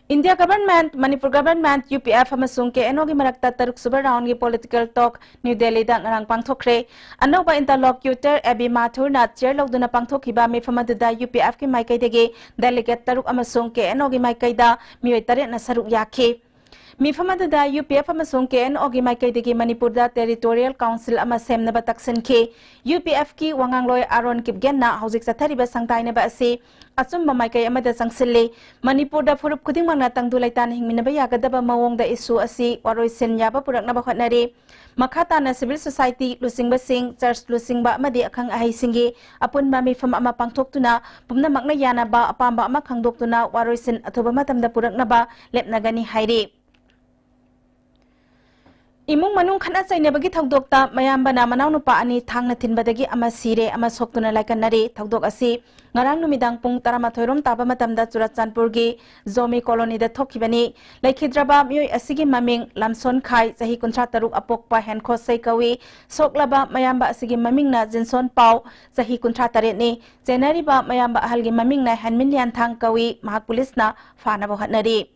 India government, Manipur government, U P F ꯑꯃꯁꯨꯡ ꯀꯦ ꯑꯦꯟ ꯑꯣꯒꯤ ꯃꯔꯛꯇ ꯇꯔꯨꯛ ꯁꯨꯕ roundꯒꯤ political talk ꯅ꯭ꯌꯨ ꯗꯦꯜꯂꯤꯗ ꯉꯔꯥꯡ ꯄꯥꯡꯊꯣꯛꯈ꯭ꯔꯦ꯫ ꯑꯅꯧꯕ interlocutor ꯑꯦ ꯕꯤ ꯃꯥꯊꯨꯔꯅ chair ꯂꯧꯗꯨꯅ ꯄꯥꯡꯊꯣꯛꯈꯤꯕ ꯃꯤꯐꯝ ꯑꯗꯨꯗ ꯌꯨ ꯄꯤ ꯑꯦꯐꯀꯤ ꯃꯥꯏꯀꯩꯗꯒꯤ delegate ꯇꯔꯨꯛ ꯑꯃꯁꯨꯡ ꯀꯦ ꯑꯦꯟ ꯑꯣꯒꯤ ꯃꯥꯏꯀꯩꯗ ꯃꯤꯑꯣꯏ ꯇꯔꯦꯠꯅ ꯁꯔꯨꯛ ꯌꯥꯈꯤ꯫ ꯃꯤꯐꯝ ꯑꯗꯨꯗ ꯌꯨ ꯄꯤ ꯑꯦꯐ ꯑꯃꯁꯨꯡ ꯀꯦ ꯑꯦꯟ ꯑꯣꯒꯤ ꯃꯥꯏꯀꯩꯗꯒꯤ ꯃꯅꯤꯄꯨꯔꯗ territorial council ꯑꯃ ꯁꯦꯝꯅꯕ ꯇꯛꯁꯤꯟꯈꯤ꯫ ꯌꯨ ꯄꯤ ꯑꯦꯐꯀꯤ ꯋꯥꯉꯥꯡꯂꯣꯏ ꯑꯥꯔꯣꯟ ꯀꯤꯞꯒꯦꯟꯅ ꯍꯧꯖꯤꯛ ꯆꯠꯊꯔꯤꯕ ꯁꯪꯇꯥꯏꯅꯕ ꯑꯁꯤ ꯑꯆꯨꯝꯕ ꯃꯥꯏꯀꯩ ꯑꯃꯗ ꯆꯪꯁꯤꯜꯂꯤ꯫ ꯃꯅꯤꯄꯨꯔꯗ ꯐꯨꯔꯨꯞ ꯈꯨꯗꯤꯡꯃꯛꯅ ꯇꯪꯗꯨ ꯂꯩꯇꯥꯅ ꯍꯤꯡꯃꯤꯟꯅꯕ ꯌꯥꯒꯗꯕ ꯃꯑꯣꯡꯗ issue ꯑꯁꯤ ꯋꯥꯔꯣꯏꯁꯤꯟ ꯌꯥꯕ ꯄꯨꯔꯛꯅꯕ ꯍꯣꯠꯅꯔꯤ꯫ ꯃꯈꯥ ꯇꯥꯅ civil society ꯂꯨꯆꯤꯡꯕꯁꯤꯡ, church ꯂꯨꯆꯤꯡꯕ ꯑꯃꯗꯤ ꯑꯈꯪ ꯑꯍꯩꯁꯤꯡꯒꯤ ꯑꯄꯨꯟꯕ ꯃꯤꯐꯝ ꯑꯃ ꯄꯥꯡꯊꯣꯛꯇꯨꯅ ꯄꯨꯝꯅꯃꯛꯅ ꯌꯥꯅꯕ ꯑꯄꯥꯝꯕ ꯑꯃ ꯈꯪꯗꯣꯛꯇꯨꯅ ꯋꯥꯔꯣꯏꯁꯤꯟ ꯑꯊꯨꯕ ꯃꯇꯝꯗ ꯄꯨꯔꯛꯅꯕ ꯂꯦꯞꯅꯒꯅꯤ ꯍꯥꯏꯔꯤ꯫ ꯏꯃꯨꯡ ꯃꯅꯨꯡ ꯈꯠꯅ ꯆꯩꯅꯕꯒꯤ ꯊꯧꯗꯣꯛꯇ ꯃꯌꯥꯝꯕꯅ ꯃꯅꯥꯎꯅꯨꯄꯥ ꯑꯅꯤ ꯊꯥꯡꯅ ꯊꯤꯟꯕꯗꯒꯤ ꯑꯃ ꯁꯤꯔꯦ, ꯑꯃ ꯁꯣꯛꯇꯨꯅ ꯂꯥꯏꯀꯠꯅꯔꯤ꯫ ꯊꯧꯗꯣꯛ ꯑꯁꯤ ꯉꯔꯥꯡ ꯅꯨꯃꯤꯗꯥꯡ ꯄꯨꯡ ꯇꯔꯥꯃꯥꯊꯣꯏ ꯔꯣꯝ ꯇꯥꯕ ꯃꯇꯝꯗ ꯆꯨꯔꯆꯥꯟꯄꯨꯔꯒꯤ ꯖꯣꯃꯤ ꯀꯣꯂꯣꯅꯤꯗ ꯊꯣꯛꯈꯤꯕꯅꯤ꯫ ꯂꯩꯈꯤꯗ꯭ꯔꯕ ꯃꯤꯑꯣꯏ ꯑꯁꯤꯒꯤ ꯃꯃꯤꯡ ꯂꯝꯁꯣꯟ ꯈꯥꯏ, ꯆꯍꯤ ꯀꯨꯟꯊ꯭ꯔꯥ ꯇꯔꯨꯛ, ꯑꯄꯣꯛꯄ ꯍꯦꯟꯈꯣꯁꯩ ꯀꯧꯏ꯫ ꯁꯣꯛꯂꯕ ꯃꯌꯥꯝꯕ ꯑꯁꯤꯒꯤ ꯃꯃꯤꯡꯅ ꯖꯤꯟꯁꯣꯟ ꯄꯥꯎ, ꯆꯍꯤ ꯀꯨꯟꯊ꯭ꯔꯥ ꯇꯔꯦꯠꯅꯤ꯫ ꯆꯦꯟꯅꯔꯤꯕ ꯃꯌꯥꯝꯕ ꯑꯍꯜꯒꯤ ꯃꯃꯤꯡꯅ ꯍꯦꯟꯃꯤꯟ ꯂꯤꯌꯥꯟꯊꯥꯡ ꯀꯧꯏ꯫ ꯃꯍꯥꯛ ꯄꯨꯂꯤꯁꯅ ꯐꯥꯅꯕ ꯍꯣꯠꯅꯔꯤ꯫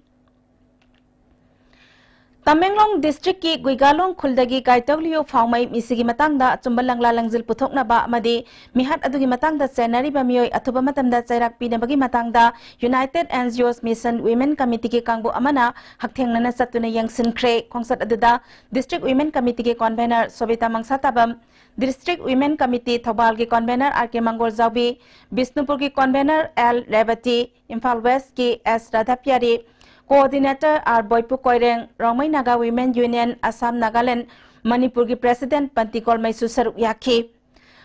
ꯇꯃꯦꯡꯂꯣꯡ ꯗꯤꯁꯇ꯭ꯔꯤꯛꯀꯤ ꯒꯨꯏꯒꯥꯂꯣꯡ ꯈꯨꯜꯗꯒꯤ ꯒꯥꯏꯇꯧꯂꯤꯌꯨ ꯐꯥꯎꯃꯩ ꯃꯤꯁꯤꯒꯤ ꯃꯇꯥꯡꯗ ꯑꯆꯨꯝꯕ ꯂꯪꯂꯥ ꯂꯪꯖꯤꯜ ꯄꯨꯊꯣꯛꯅꯕ ꯑꯃꯗꯤ ꯃꯤꯍꯥꯠ ꯑꯗꯨꯒꯤ ꯃꯇꯥꯡꯗ ꯆꯦꯟꯅꯔꯤꯕ ꯃꯤꯑꯣꯏ ꯑꯊꯨꯕ ꯃꯇꯝꯗ ꯆꯩꯔꯥꯛ ꯄꯤꯅꯕꯒꯤ ꯃꯇꯥꯡꯗ United N G Os Mission Women Committeeꯒꯤ ꯀꯥꯡꯕꯨ ꯑꯃꯅ ꯍꯛꯊꯦꯡꯅꯅ ꯆꯠꯇꯨꯅ ꯌꯦꯡꯁꯤꯟꯈ꯭ꯔꯦ꯫ ꯈꯣꯡꯆꯠ ꯑꯗꯨꯗ District Women Committeeꯒꯤ convener ꯁꯣꯕꯤꯇꯥ ꯃꯪꯁꯥꯇꯥꯕꯝ, District Women Committee ꯊꯧꯕꯥꯜꯒꯤ convener R K ꯃꯪꯒꯣꯜꯖꯥꯎꯕꯤ, ꯕꯤꯁꯅꯨꯄꯨꯔꯒꯤ convener L ꯔꯦꯕꯇꯤ, Imphal Westꯀꯤ S ꯔꯥꯙꯥꯄꯤꯌꯥꯔꯤ, coordinator R ꯕꯣꯏꯄꯨ Koireng, Rongmei Naga Women Union Assam Nagaland ꯃꯅꯤꯄꯨꯔꯒꯤ president ꯄꯟꯇꯤ ꯀꯣꯜꯃꯩꯁꯨ ꯁꯔꯨꯛ ꯌꯥꯈꯤ꯫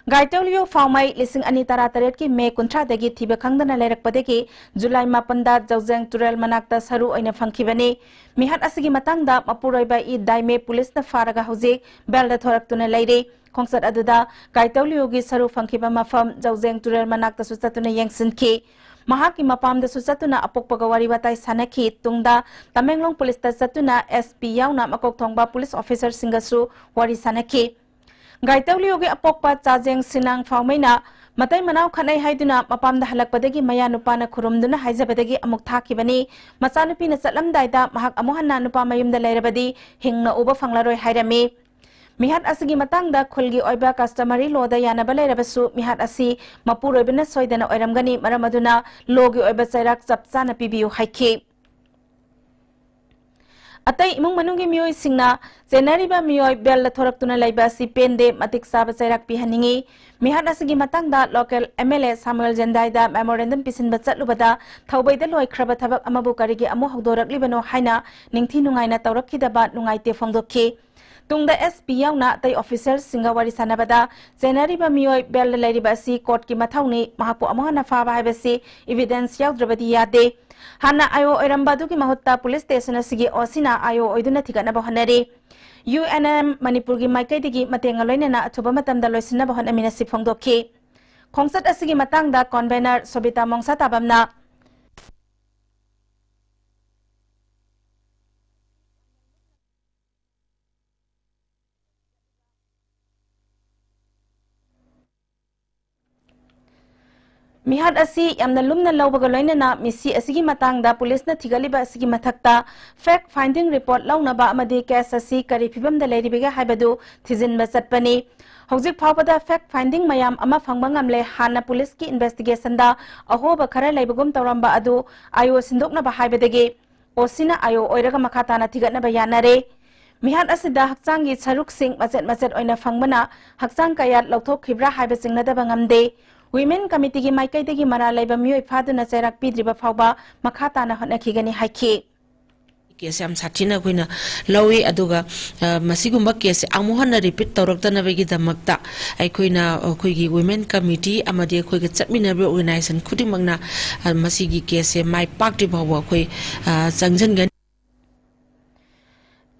ꯒꯥꯏꯇꯧꯂꯤꯌꯨ ꯐꯥꯎꯃꯩ ꯂꯤꯁꯤꯡ ꯑꯅꯤ ꯇꯔꯥꯇꯔꯦꯠꯀꯤ ꯃꯦ ꯀꯨꯟꯊ꯭ꯔꯥꯗꯒꯤ ꯊꯤꯕ ꯈꯪꯗꯅ ꯂꯩꯔꯛꯄꯗꯒꯤ ꯖꯨꯂꯥꯏ ꯃꯥꯄꯟꯗ ꯖꯧꯖꯦꯡ ꯇꯨꯔꯦꯜ ꯃꯅꯥꯛꯇ ꯁꯔꯨ ꯑꯣꯏꯅ ꯐꯪꯈꯤꯕꯅꯤ꯫ ꯃꯤꯍꯥꯠ ꯑꯁꯤꯒꯤ ꯃꯇꯥꯡꯗ ꯃꯄꯨꯔꯣꯏꯕ ꯏ ꯗꯥꯏꯃꯦ ꯄꯨꯂꯤꯁꯅ ꯐꯥꯔꯒ ꯍꯧꯖꯤꯛ bailꯗ ꯊꯣꯔꯛꯇꯨꯅ ꯂꯩꯔꯤ꯫ ꯈꯣꯡꯆꯠ ꯑꯗꯨꯗ ꯒꯥꯏꯇꯧꯂꯤꯌꯨꯒꯤ ꯁꯔꯨ ꯐꯪꯈꯤꯕ ꯃꯐꯝ ꯖꯧꯖꯦꯡ ꯇꯨꯔꯦꯜ ꯃꯅꯥꯛꯇꯁꯨ ꯆꯠꯇꯨꯅ ꯌꯦꯡꯁꯤꯟꯈꯤ꯫ ꯃꯍꯥꯛꯀꯤ ꯃꯄꯥꯝꯗꯁꯨ ꯆꯠꯇꯨꯅ ꯑꯄꯣꯛꯄꯒ ꯋꯥꯔꯤ ꯋꯥꯇꯥꯏ ꯁꯥꯟꯅꯈꯤ꯫ ꯇꯨꯡꯗ ꯇꯃꯦꯡꯂꯣꯡ ꯄꯨꯂꯤꯁꯇ ꯆꯠꯇꯨꯅ S P ꯌꯥꯎꯅ ꯃꯀꯣꯛ ꯊꯣꯡꯕ ꯄꯨꯂꯤꯁ officerꯁꯤꯡꯒꯁꯨ ꯋꯥꯔꯤ ꯁꯥꯟꯅꯈꯤ꯫ ꯒꯥꯏꯇꯧꯂꯤꯌꯨꯒꯤ ꯑꯄꯣꯛꯄ ꯆꯥꯖꯦꯡ ꯁꯤꯅꯥꯡ ꯐꯥꯎꯃꯩꯅ ꯃꯇꯩ ꯃꯅꯥꯎ ꯈꯠꯅꯩ ꯍꯥꯏꯗꯨꯅ ꯃꯄꯥꯝꯗ ꯍꯜꯂꯛꯄꯗꯒꯤ ꯃꯌꯥ ꯅꯨꯄꯥꯅ ꯈꯨꯔꯨꯝꯗꯨꯅ ꯍꯥꯏꯖꯕꯗꯒꯤ ꯑꯃꯨꯛ ꯊꯥꯈꯤꯕꯅꯤ꯫ ꯃꯆꯥꯅꯨꯄꯤꯅ ꯆꯠꯂꯝꯗꯥꯏꯗ ꯃꯍꯥꯛ ꯑꯃꯨꯛ ꯍꯟꯅ ꯅꯨꯄꯥ ꯃꯌꯨꯝꯗ ꯂꯩꯔꯕꯗꯤ ꯍꯤꯡꯅ ꯎꯕ ꯐꯪꯂꯔꯣꯏ ꯍꯥꯏꯔꯝꯃꯤ꯫ ꯃꯤꯍꯥꯠ ꯑꯁꯤꯒꯤ ꯃꯇꯥꯡꯗ ꯈꯨꯜꯒꯤ ꯑꯣꯏꯕ customary lawꯗ ꯌꯥꯅꯕ ꯂꯩꯔꯕꯁꯨ ꯃꯤꯍꯥꯠ ꯑꯁꯤ ꯃꯄꯨꯔꯣꯏꯕꯅ ꯁꯣꯏꯗꯅ ꯑꯣꯏꯔꯝꯒꯅꯤ, ꯃꯔꯝ ꯑꯗꯨꯅ lawꯒꯤ ꯑꯣꯏꯕ ꯆꯩꯔꯥꯛ ꯆꯞ ꯆꯥꯅ ꯄꯤꯕꯤꯌꯨ ꯍꯥꯏꯈꯤ꯫ ꯑꯇꯩ ꯏꯃꯨꯡ ꯃꯅꯨꯡꯒꯤ ꯃꯤꯑꯣꯏꯁꯤꯡꯅ ꯆꯦꯟꯅꯔꯤꯕ ꯃꯤꯑꯣꯏ bailꯗ ꯊꯣꯔꯛꯇꯨꯅ ꯂꯩꯕ ꯑꯁꯤ ꯄꯦꯟꯗꯦ, ꯃꯇꯤꯛ ꯆꯥꯕ ꯆꯩꯔꯥꯛ ꯄꯤꯍꯟꯅꯤꯡꯏ꯫ ꯃꯤꯍꯥꯠ ꯑꯁꯤꯒꯤ ꯃꯇꯥꯡꯗ local M L A ꯁꯥꯃꯨꯑꯦꯜ ꯖꯦꯟꯗꯥꯏꯗ memorandum ꯄꯤꯁꯤꯟꯕ ꯆꯠꯂꯨꯕꯗ ꯊꯧꯕꯩꯗ ꯂꯣꯏꯈ꯭ꯔꯕ ꯊꯕꯛ ꯑꯃꯕꯨ ꯀꯔꯤꯒꯤ ꯑꯃꯨꯛ ꯍꯧꯗꯣꯔꯛꯂꯤꯕꯅꯣ ꯍꯥꯏꯅ ꯅꯤꯡꯊꯤ ꯅꯨꯡꯉꯥꯏꯅ ꯇꯧꯔꯛꯈꯤꯗꯕ ꯅꯨꯡꯉꯥꯏꯇꯦ ꯐꯣꯡꯗꯣꯛꯈꯤ꯫ ꯇꯨꯡꯗ S P ꯌꯥꯎꯅ ꯑꯇꯩ officerꯁꯤꯡꯒ ꯋꯥꯔꯤ ꯁꯥꯟꯅꯕꯗ ꯆꯦꯟꯅꯔꯤꯕ ꯃꯤꯑꯣꯏ bailꯗ ꯂꯩꯔꯤꯕ ꯑꯁꯤ courtꯀꯤ ꯃꯊꯧꯅꯤ, ꯃꯍꯥꯛꯄꯨ ꯑꯃꯨꯛ ꯍꯟꯅ ꯐꯥꯕ ꯍꯥꯏꯕꯁꯤ evidence ꯌꯥꯎꯗ꯭ꯔꯕꯗꯤ ꯌꯥꯗꯦ꯫ ꯍꯥꯟꯅ I O ꯑꯣꯏꯔꯝꯕ ꯑꯗꯨꯒꯤ ꯃꯍꯨꯠꯇ police station ꯑꯁꯤꯒꯤ O Cꯅ I O ꯑꯣꯏꯗꯨꯅ ꯊꯤꯒꯠꯅꯕ ꯍꯣꯠꯅꯔꯤ꯫ UNM ꯃꯅꯤꯄꯨꯔꯒꯤ ꯃꯥꯏꯀꯩꯗꯒꯤ ꯃꯇꯦꯡꯒ ꯂꯣꯏꯅꯅ ꯑꯊꯨꯕ ꯃꯇꯝꯗ ꯂꯣꯏꯁꯤꯟꯅꯕ ꯍꯣꯠꯅꯃꯤꯟꯅꯁꯤ ꯐꯣꯡꯗꯣꯛꯈꯤ꯫ ꯈꯣꯡꯆꯠ ꯑꯁꯤꯒꯤ ꯃꯇꯥꯡꯗ convener ꯁꯣꯕꯤꯇꯥ ꯃꯣꯡꯁꯥ ꯇꯥꯕꯝꯅ ꯃꯤꯍꯥꯠ ꯑꯁꯤ ꯌꯥꯝꯅ ꯂꯨꯝꯅ ꯂꯧꯕꯒ ꯂꯣꯏꯅꯅ ꯃꯤꯁꯤ ꯑꯁꯤꯒꯤ ꯃꯇꯥꯡꯗ ꯄꯨꯂꯤꯁꯅ ꯊꯤꯒꯠꯂꯤꯕ ꯑꯁꯤꯒꯤ ꯃꯊꯛꯇ fact finding report ꯂꯧꯅꯕ ꯑꯃꯗꯤ case ꯑꯁꯤ ꯀꯔꯤ ꯐꯤꯕꯝꯗ ꯂꯩꯔꯤꯕꯒꯦ ꯍꯥꯏꯕꯗꯨ ꯊꯤꯖꯤꯟꯕ ꯆꯠꯄꯅꯤ꯫ ꯍꯧꯖꯤꯛ ꯐꯥꯎꯕꯗ fact finding ꯃꯌꯥꯝ ꯑꯃ ꯐꯪꯕ ꯉꯝꯂꯦ꯫ ꯍꯥꯟꯅ ꯄꯨꯂꯤꯁꯀꯤ investigationꯗ ꯑꯍꯣꯕ ꯈꯔ ꯂꯩꯕꯒꯨꯝ ꯇꯧꯔꯝꯕ ꯑꯗꯨ IO ꯁꯤꯟꯗꯣꯛꯅꯕ ꯍꯥꯏꯕꯗꯒꯤ OCꯅ IO ꯑꯣꯏꯔꯒ ꯃꯈꯥ ꯇꯥꯅ ꯊꯤꯒꯠꯅꯕ ꯌꯥꯅꯔꯦ꯫ ꯃꯤꯍꯥꯠ ꯑꯁꯤꯗ ꯍꯛꯆꯥꯡꯒꯤ ꯁꯔꯨꯛꯁꯤꯡ ꯃꯆꯦꯠ ꯃꯆꯦꯠ ꯑꯣꯏꯅ ꯐꯪꯕꯅ ꯍꯛꯆꯥꯡ ꯀꯌꯥꯠ ꯂꯧꯊꯣꯛꯈꯤꯕ꯭ꯔꯥ ꯍꯥꯏꯕ ꯆꯤꯡꯅꯗꯕ ꯉꯝꯗꯦ꯫ Women Committeeꯒꯤ ꯃꯥꯏꯀꯩꯗꯒꯤ ꯃꯔꯥꯜ ꯂꯩꯕ ꯃꯤꯑꯣꯏ ꯐꯥꯗꯨꯅ ꯆꯩꯔꯥꯛ ꯄꯤꯗ꯭ꯔꯤꯕ ꯐꯥꯎꯕ ꯃꯈꯥ ꯇꯥꯅ ꯍꯣꯠꯅꯈꯤꯒꯅꯤ ꯍꯥꯏꯈꯤ꯫ ꯀꯦꯁ ꯌꯥꯝ ꯁꯥꯊꯤꯅ ꯑꯩꯈꯣꯏꯅ ꯂꯧꯏ꯫ ꯑꯗꯨꯒ ꯑ, ꯃꯁꯤꯒꯨꯝꯕ ꯀꯦꯁꯁꯦ ꯑꯃꯨꯛ ꯍꯟꯅ ꯔꯤꯄꯤꯠ ꯇꯧꯔꯛꯇꯅꯕꯒꯤꯗꯃꯛꯇ ꯑꯩꯈꯣꯏꯅ ꯑꯩꯈꯣꯏꯒꯤ ꯋꯨꯃꯦꯟ ꯀꯃꯤꯇꯤ ꯑꯃꯗꯤ ꯑꯩꯈꯣꯏꯒ ꯆꯠꯃꯤꯟꯅꯔꯤꯕ ꯑꯣꯔꯒꯅꯥꯏꯖꯦꯁꯟ ꯈꯨꯗꯤꯡꯃꯛꯅ ꯑ, ꯃꯁꯤꯒꯤ ꯀꯦꯁꯁꯦ ꯃꯥꯏ ꯄꯥꯛꯇ꯭ꯔꯤ ꯐꯥꯎꯕ ꯑꯩꯈꯣꯏ ꯑ, ꯆꯪꯁꯤꯟꯒꯅꯤ꯫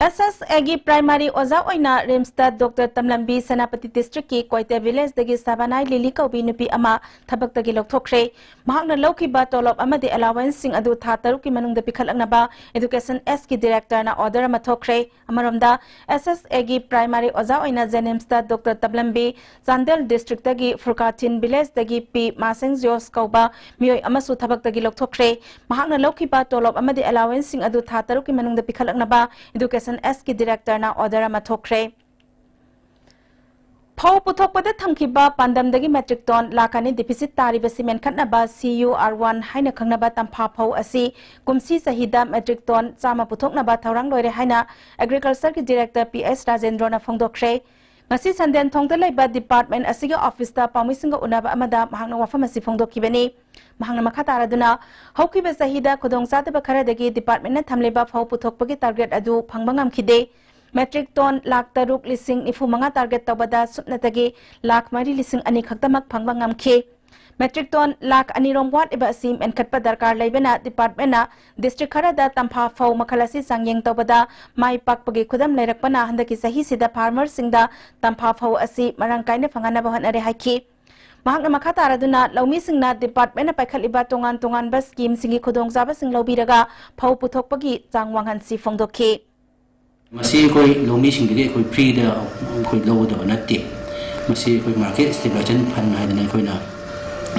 SSAꯒꯤ primary ꯑꯣꯖꯥ ꯑꯣꯏꯅ RIMSꯇ Doctor ꯇꯝꯂꯝꯕꯤ ꯁꯦꯅꯥꯄꯇꯤ districtꯀꯤ ꯀꯣꯏꯇꯦ villageꯗꯒꯤ ꯁꯕꯥꯅꯥꯏ ꯂꯤꯂꯤ ꯀꯧꯕꯤ ꯅꯨꯄꯤ ꯑꯃ ꯊꯕꯛꯇꯒꯤ ꯂꯧꯊꯣꯛꯈ꯭ꯔꯦ꯫ ꯃꯍꯥꯛꯅ ꯂꯧꯈꯤꯕ ꯇꯣꯂꯣꯞ ꯑꯃꯗꯤ allowanceꯁꯤꯡ ꯑꯗꯨ ꯊꯥ ꯇꯔꯨꯛꯀꯤ ꯃꯅꯨꯡꯗ ꯄꯤꯈꯠꯂꯛꯅꯕ Education Sꯒꯤ directorꯅ order ꯑꯃ ꯊꯣꯛꯈ꯭ꯔꯦ꯫ ꯑꯃꯔꯣꯝꯗ, SSAꯒꯤ primary ꯑꯣꯖꯥ ꯑꯣꯏꯅ JNIMSꯇ Doctor ꯇꯝꯂꯝꯕꯤ ꯆꯥꯟꯗꯦꯜ districtꯇꯒꯤ ꯐꯨꯔꯀꯥꯊꯤꯟ villageꯗꯒꯤ ꯄꯤ ꯃꯥꯁꯦꯡ ꯖꯣꯁ ꯀꯧꯕ ꯃꯤꯑꯣꯏ ꯑꯃꯁꯨ ꯊꯕꯛꯇꯒꯤ ꯂꯧꯊꯣꯛꯈ꯭ꯔꯦ꯫ ꯃꯍꯥꯛꯅ ꯂꯧꯈꯤꯕ ꯇꯣꯂꯣꯞ ꯑꯃꯗꯤ allowanceꯁꯤꯡ ꯑꯗꯨ ꯊꯥ ꯇꯔꯨꯛꯀꯤ ꯃꯅꯨꯡꯗ ꯄꯤꯈꯠꯂꯛꯅꯕ Education Sꯒꯤ directorꯅ order ꯑꯃ ꯊꯣꯛꯈ꯭ꯔꯦ꯫ ꯐꯧ ꯄꯨꯊꯣꯛꯄꯗ ꯊꯝꯈꯤꯕ ꯄꯥꯟꯗꯝꯗꯒꯤ metric ton ꯂꯥꯈ ꯑꯅꯤ deficit ꯇꯥꯔꯤꯕꯁꯤ ꯃꯦꯟꯈꯠꯅꯕ CUR one ꯍꯥꯏꯅ ꯈꯪꯅꯕ ꯇꯝꯐꯥ ꯐꯧ ꯑꯁꯤ ꯀꯨꯝꯁꯤ ꯆꯍꯤꯗ metric ton ꯆꯥꯝꯃ ꯄꯨꯊꯣꯛꯅꯕ ꯊꯧꯔꯥꯡ ꯂꯣꯏꯔꯦ ꯍꯥꯏꯅ Agricultureꯒꯤ director ꯄꯤ ꯑꯦꯁ ꯔꯥꯖꯦꯟꯗ꯭ꯔꯣꯅ ꯐꯣꯡꯗꯣꯛꯈ꯭ꯔꯦ꯫ ꯉꯁꯤ ꯁꯟꯗꯦꯟꯊꯣꯡꯗ ꯂꯩꯕ department ꯑꯁꯤꯒꯤ officeꯇ ꯄꯥꯎꯃꯤꯁꯤꯡꯒ ꯎꯅꯕ ꯑꯃꯗ ꯃꯍꯥꯛꯅ ꯋꯥꯐꯝ ꯑꯁꯤ ꯐꯣꯡꯗꯣꯛꯈꯤꯕꯅꯤ꯫ ꯃꯍꯥꯛꯅ ꯃꯈꯥ ꯇꯥꯔꯗꯨꯅ, ꯍꯧꯈꯤꯕ ꯆꯍꯤꯗ ꯈꯨꯗꯣꯡꯆꯥꯗꯕ ꯈꯔꯗꯒꯤ departmentꯅ ꯊꯝꯂꯤꯕ ꯐꯧ ꯄꯨꯊꯣꯛꯄꯒꯤ target ꯑꯗꯨ ꯐꯪꯕ ꯉꯝꯈꯤꯗꯦ꯫ Metric ton ꯂꯥꯈ ꯇꯔꯨꯛ ꯂꯤꯁꯤꯡ ꯅꯤꯐꯨ ꯃꯉꯥ target ꯇꯧꯕꯗ ꯁꯨꯞꯅꯇꯒꯤ ꯂꯥꯈ ꯃꯔꯤ ꯂꯤꯁꯤꯡ ꯑꯅꯤ ꯈꯛꯇꯃꯛ ꯐꯪꯕ ꯉꯝꯈꯤ꯫ Metric ton ꯂꯥꯈ ꯑꯅꯤꯔꯣꯝ ꯋꯥꯠꯂꯤꯕ ꯑꯁꯤ ꯃꯦꯟꯈꯠꯄ ꯗꯔꯀꯥꯔ ꯂꯩꯕꯅ departmentꯅ district ꯈꯔꯗ ꯇꯝꯐꯥ ꯐꯧ ꯃꯈꯜ ꯑꯁꯤ ꯆꯥꯡꯌꯦꯡ ꯇꯧꯕꯗ ꯃꯥꯏ ꯄꯥꯛꯄꯒꯤ ꯈꯨꯗꯝ ꯂꯩꯔꯛꯄꯅ ꯍꯟꯗꯛꯀꯤ ꯆꯍꯤꯁꯤꯗ farmerꯁꯤꯡꯗ ꯇꯝꯐꯥ ꯐꯧ ꯑꯁꯤ ꯃꯔꯥꯡ ꯀꯥꯏꯅ ꯐꯪꯍꯟꯅꯕ ꯍꯣꯠꯅꯔꯦ ꯍꯥꯏꯈꯤ꯫ ꯃꯍꯥꯛꯅ ꯃꯈꯥ ꯇꯥꯔꯗꯨꯅ ꯂꯧꯃꯤꯁꯤꯡꯅ departmentꯅ ꯄꯥꯏꯈꯠꯂꯤꯕ ꯇꯣꯉꯥꯟ ꯇꯣꯉꯥꯟꯕ schemeꯁꯤꯡꯒꯤ ꯈꯨꯗꯣꯡꯆꯥꯕꯁꯤꯡ ꯂꯧꯕꯤꯔꯒ ꯐꯧ ꯄꯨꯊꯣꯛꯄꯒꯤ ꯆꯥꯡ ꯋꯥꯡꯍꯟꯁꯤ ꯐꯣꯡꯗꯣꯛꯈꯤ꯫ ꯃꯁꯤ ꯑꯩꯈꯣꯏ ꯂꯧꯃꯤꯁꯤꯡꯗꯒꯤ ꯑꯩꯈꯣꯏ freeꯗ ꯑꯩꯈꯣꯏ ꯂꯧꯒꯗꯕ ꯅꯠꯇꯦ꯫ ꯃꯁꯤ ꯑꯩꯈꯣꯏ market stabilization fund ꯍꯥꯏꯗꯅ ꯑꯩꯈꯣꯏꯅ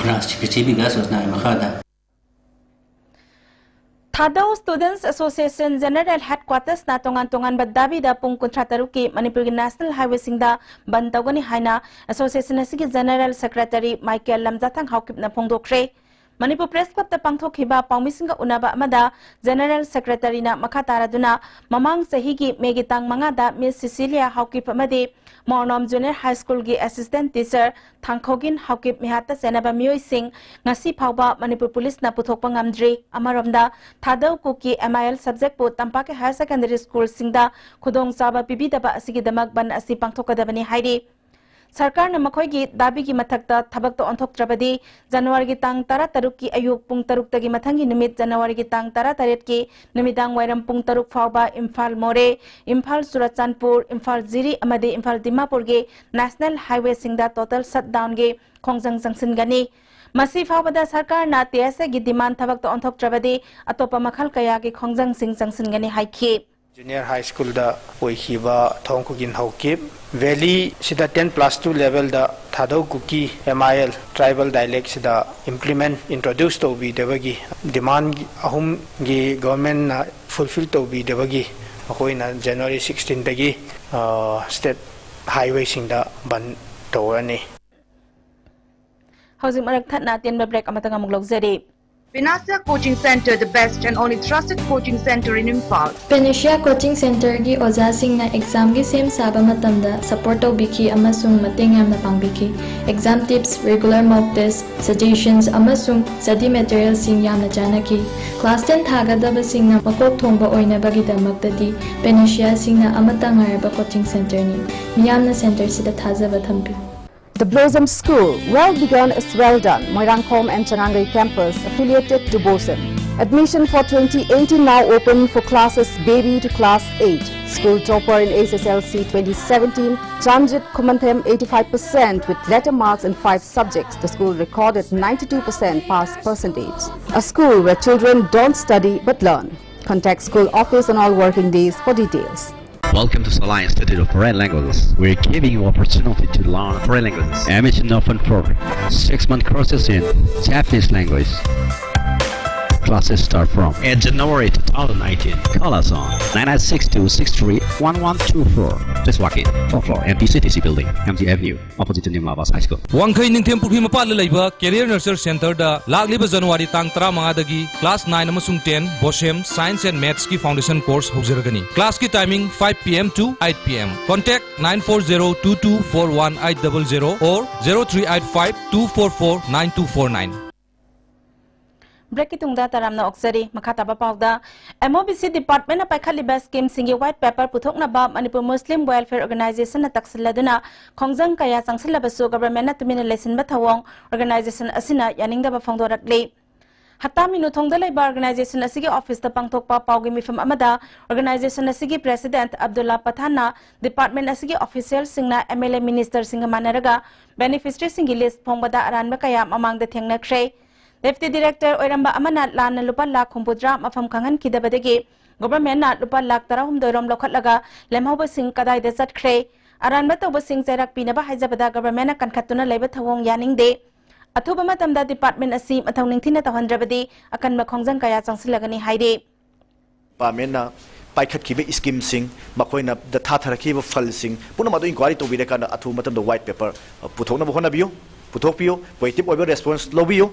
ꯔꯥꯁꯇ꯭ꯔꯤꯌ ꯀ꯭ꯔꯤꯁꯤ ꯕꯤꯀꯥꯁ ꯌꯣꯖꯅꯥꯒꯤ ꯃꯈꯥꯗ ꯊꯥꯗꯧ Students Association General Headquartersꯅ ꯇꯣꯉꯥꯟ ꯇꯣꯉꯥꯟꯕ ꯗꯥꯕꯤꯗ ꯄꯨꯡ ꯀꯨꯟꯊ꯭ꯔꯥ ꯇꯔꯨꯛꯀꯤ ꯃꯅꯤꯄꯨꯔꯒꯤ national highwayꯁꯤꯡꯗ ꯕꯟ ꯇꯧꯒꯅꯤ ꯍꯥꯏꯅ association ꯑꯁꯤꯒꯤ General Secretary ꯃꯥꯏꯀꯦꯜ ꯂꯝꯖꯥꯊꯥꯡ ꯍꯥꯎꯀꯤꯞꯅ ꯐꯣꯡꯗꯣꯛꯈ꯭ꯔꯦ꯫ ꯃꯅꯤꯄꯨꯔ Press Clubꯇ ꯄꯥꯡꯊꯣꯛꯈꯤꯕ ꯄꯥꯎꯃꯤꯁꯤꯡꯒ ꯎꯅꯕ ꯑꯃꯗ General Secretaryꯅ ꯃꯈꯥ ꯇꯥꯔꯗꯨꯅ ꯃꯃꯥꯡ ꯆꯍꯤꯒꯤ ꯃꯦꯒꯤ ꯇꯥꯡ ꯃꯉꯥꯗ Miss Cecilia ꯍꯥꯎꯀꯤꯞ ꯑꯃꯗꯤ ꯃꯣꯔꯅꯣꯝ Junior High Schoolꯒꯤ assistant teacher ꯊꯥꯡꯈꯣꯒꯤꯟ Haokip ꯃꯤꯍꯥꯠꯇ ꯆꯦꯟꯅꯕ ꯃꯤꯑꯣꯏꯁꯤꯡ ꯉꯁꯤ ꯐꯥꯎꯕ ꯃꯅꯤꯄꯨꯔ ꯄꯨꯂꯤꯁꯅ ꯄꯨꯊꯣꯛꯄ ꯉꯝꯗ꯭ꯔꯤ꯫ ꯑꯃꯔꯣꯝꯗ, ꯊꯥꯗꯧ ꯀꯨꯀꯤ MIL subjectꯄꯨ ꯇꯝꯄꯥꯛꯀꯤ higher secondary schoolꯁꯤꯡꯗ ꯈꯨꯗꯣꯡꯆꯥꯕ ꯄꯤꯕꯤꯗꯕ ꯑꯁꯤꯒꯤꯗꯃꯛ ꯕꯟ ꯑꯁꯤ ꯄꯥꯡꯊꯣꯛꯀꯗꯕꯅꯤ ꯍꯥꯏꯔꯤ꯫ ꯁꯔꯀꯥꯔꯅ ꯃꯈꯣꯏꯒꯤ ꯗꯥꯕꯤꯒꯤ ꯃꯊꯛꯇ ꯊꯕꯛꯇ ꯑꯣꯟꯊꯣꯛꯇ꯭ꯔꯕꯗꯤ Januaryꯒꯤ ꯇꯥꯡ ꯇꯔꯥ ꯇꯔꯨꯛꯀꯤ ꯑꯌꯨꯛ ꯄꯨꯡ ꯇꯔꯨꯛꯇꯒꯤ ꯃꯊꯪꯒꯤ ꯅꯨꯃꯤꯠ Januaryꯒꯤ ꯇꯥꯡ ꯇꯔꯥ ꯇꯔꯦꯠꯀꯤ ꯅꯨꯃꯤꯗꯥꯡ ꯋꯥꯏꯔꯝ ꯄꯨꯡ ꯇꯔꯨꯛ ꯐꯥꯎꯕ ꯏꯝꯐꯥꯜ ꯃꯣꯔꯦ, ꯏꯝꯐꯥꯜ ꯆꯨꯔꯆꯥꯟꯄꯨꯔ, ꯏꯝꯐꯥꯜ ꯖꯤꯔꯤ ꯑꯃꯗꯤ ꯏꯝꯐꯥꯜ ꯗꯤꯃꯥꯄꯨꯔꯒꯤ national highwayꯁꯤꯡꯗ total shutdownꯒꯤ ꯈꯣꯡꯖꯪ ꯆꯪꯁꯤꯟꯒꯅꯤ꯫ ꯃꯁꯤ ꯐꯥꯎꯕꯗ ꯁꯔꯀꯥꯔꯅ TSAꯒꯤ demand ꯊꯕꯛꯇ ꯑꯣꯟꯊꯣꯛꯇ꯭ꯔꯕꯗꯤ ꯑꯇꯣꯞꯄ ꯃꯈꯜ ꯀꯌꯥꯒꯤ ꯈꯣꯡꯖꯪꯁꯤꯡ ꯆꯪꯁꯤꯟꯒꯅꯤ ꯍꯥꯏꯈꯤ꯫ Junior High Schoolꯗ ꯑꯣꯏꯈꯤꯕ ꯊꯣꯡ ꯈꯨꯒꯤꯟ ꯍꯧꯈꯤꯕ Valleyꯁꯤꯗ ten plus two levelꯗ ꯊꯥꯗꯧ ꯀꯨꯀꯤ MIL tribal dialectꯁꯤꯗ implement, introduce ꯇꯧꯕꯤꯗꯕꯒꯤ demand ꯑꯍꯨꯝꯒꯤ governmentꯅ fulfill ꯇꯧꯕꯤꯗꯕꯒꯤ ꯃꯈꯣꯏꯅ January sixteenꯗꯒꯤ state highwayꯁꯤꯡꯗ ꯕꯟ ꯇꯧꯔꯅꯤ꯫ ꯍꯧꯖꯤꯛ ꯃꯔꯛ ꯊꯠꯅ ꯑꯇꯦꯟꯕ break ꯑꯃꯇꯪ ꯑꯃꯨꯛ ꯂꯧꯖꯔꯤ꯫ Panacea Coaching Center, the best and only trusted coaching center in Imphal. Panacea Coaching Centerꯒꯤ ꯑꯣꯖꯥꯁꯤꯡꯅ examꯒꯤ ꯁꯦꯝ ꯁꯥꯕ ꯃꯇꯝꯗ support ꯇꯧꯕꯤꯈꯤ ꯑꯃꯁꯨꯡ ꯃꯇꯦꯡ ꯌꯥꯝꯅ ꯄꯥꯡꯕꯤꯈꯤ꯫ Exam tips, regular mock test, suggestions ꯑꯃꯁꯨꯡ study materialꯁꯤꯡ ꯌꯥꯝꯅ ꯆꯥꯟꯅꯈꯤ꯫ Class ten ꯊꯥꯒꯗꯕꯁꯤꯡꯅ ꯃꯀꯣꯛ ꯊꯣꯡꯕ ꯑꯣꯏꯅꯕꯒꯤꯗꯃꯛꯇꯗꯤ Panaceaꯁꯤꯡꯅ ꯑꯃꯠꯇ ꯉꯥꯏꯔꯕ coaching centerꯅꯤ꯫ ꯃꯤꯌꯥꯝꯅ centerꯁꯤꯗ ꯊꯥꯖꯕ ꯊꯝꯕꯤꯌꯨ꯫ The Blossom School, well begun is well done. Moirangkhom and Changangai campus, affiliated to BOSEM. Admission for twenty eighteen now open for classes baby to class eight. School topper in H S L C twenty seventeen, Chanjit Khumanthem, eighty-five percent with letter marks in five subjects. The school recorded ninety-two percent pass percentage. A school where children don't study but learn. Contact school office on all working days for details. Welcome to Salai Institute of Foreign Languages. We're giving you opportunity to learn foreign languages. Admission open for six-month courses in Japanese language. Classes start from eighth January two thousand nineteen. Call us on nine nine six two six three one one two four. Please walk in. Fourth floor, M T C T C building, M T Avenue, opposite to New Lavas High School. ꯋꯥꯡꯈꯩ ꯅꯤꯡꯊꯦꯝ ꯄꯨꯈ꯭ꯔꯤ ꯃꯄꯥꯟꯗ ꯂꯩꯕ Career Nurture Centerꯗ ꯂꯥꯛꯂꯤꯕ January ꯇꯥꯡ ꯇꯔꯥꯃꯉꯥꯗꯒꯤ class nine ꯑꯃꯁꯨꯡ ten BOSEM Science and Mathsꯀꯤ foundation course ꯍꯧꯖꯔꯒꯅꯤ꯫ Classꯀꯤ timing five P M to eight P M. Contact nine four zero two two four one eight double zero or zero three eight five two four four nine two four nine. Breakꯀꯤ ꯇꯨꯡꯗ ꯇꯔꯥꯝꯅ ꯑꯣꯛꯆꯔꯤ꯫ ꯃꯈꯥ ꯇꯥꯕ ꯄꯥꯎꯗ, M O B C departmentꯅ ꯄꯥꯏꯈꯠꯂꯤꯕ schemeꯁꯤꯡꯒꯤ white paper ꯄꯨꯊꯣꯛꯅꯕ Manipur Muslim Welfare Organizationꯅ ꯇꯛꯁꯤꯜꯂꯗꯨꯅ ꯈꯣꯡꯖꯪ ꯀꯌꯥ ꯆꯪꯁꯤꯜꯂꯕꯁꯨ governmentꯅ ꯇꯨꯃꯤꯟꯅ ꯂꯩꯁꯤꯟꯕ ꯊꯧꯑꯣꯡ organization ꯑꯁꯤꯅ ꯌꯥꯅꯤꯡꯗꯕ ꯐꯣꯡꯗꯣꯔꯛꯂꯤ꯫ ꯍꯠꯇꯥ ꯃꯤꯅꯨꯊꯣꯡꯗ ꯂꯩꯕ organization ꯑꯁꯤꯒꯤ officeꯇ ꯄꯥꯡꯊꯣꯛꯄ ꯄꯥꯎꯒꯤ ꯃꯤꯐꯝ ꯑꯃꯗ organization ꯑꯁꯤꯒꯤ president ꯑꯕꯗꯨꯜꯂꯥ ꯄꯊꯥꯟꯅ department ꯑꯁꯤꯒꯤ officialꯁꯤꯡꯅ M L A ministerꯁꯤꯡꯒ ꯃꯥꯟꯅꯔꯒ beneficiaryꯁꯤꯡꯒꯤ list ꯐꯣꯡꯕꯗ ꯑꯔꯥꯟꯕ ꯀꯌꯥ ꯃꯃꯥꯡꯗ ꯊꯦꯡꯅꯈ꯭ꯔꯦ꯫ Deputy director ꯑꯣꯏꯔꯝꯕ ꯑꯃꯅ ꯂꯥꯟꯅ ꯂꯨꯄꯥ ꯂꯥꯈ ꯍꯨꯝꯐꯨꯇꯔꯥ ꯃꯐꯝ ꯈꯪꯍꯟꯈꯤꯗꯕꯗꯒꯤ governmentꯅ ꯂꯨꯄꯥ ꯂꯥꯈ ꯇꯔꯥꯍꯨꯝꯗꯣꯏ ꯔꯣꯝ ꯂꯧꯈꯠꯂꯒ ꯂꯦꯝꯍꯧꯕꯁꯤꯡ ꯀꯗꯥꯏꯗ ꯆꯠꯈ꯭ꯔꯦ? ꯑꯔꯥꯟꯕ ꯇꯧꯕꯁꯤꯡ ꯆꯩꯔꯥꯛ ꯄꯤꯅꯕ ꯍꯥꯏꯖꯕꯗ governmentꯅ ꯀꯟꯈꯠꯇꯨꯅ ꯂꯩꯕ ꯊꯧꯑꯣꯡ ꯌꯥꯅꯤꯡꯗꯦ꯫ ꯑꯊꯨꯕ ꯃꯇꯝꯗ department ꯑꯁꯤ ꯃꯊꯧ ꯅꯤꯡꯊꯤꯅ ꯇꯧꯍꯟꯗ꯭ꯔꯕꯗꯤ ꯑꯀꯟꯕ ꯈꯣꯡꯖꯪ ꯀꯌꯥ ꯆꯪꯁꯤꯜꯂꯒꯅꯤ ꯍꯥꯏꯔꯤ꯫ Departmentꯅ ꯄꯥꯏꯈꯠꯈꯤꯕ schemeꯁꯤꯡ, ꯃꯈꯣꯏꯅ ꯊꯥꯊꯔꯛꯈꯤꯕ fundꯁꯤꯡ ꯄꯨꯝꯅꯃꯛ ꯑꯗꯨ inquiry ꯇꯧꯕꯤꯔꯀꯥꯟꯗ ꯑꯊꯨꯕ ꯃꯇꯝꯗ white paper ꯄꯨꯊꯣꯛꯅꯕ ꯍꯣꯠꯅꯕꯤꯌꯨ, ꯄꯨꯊꯣꯛꯄꯤꯌꯨ, positive ꯑꯣꯏꯕ response ꯂꯧꯕꯤꯌꯨ꯫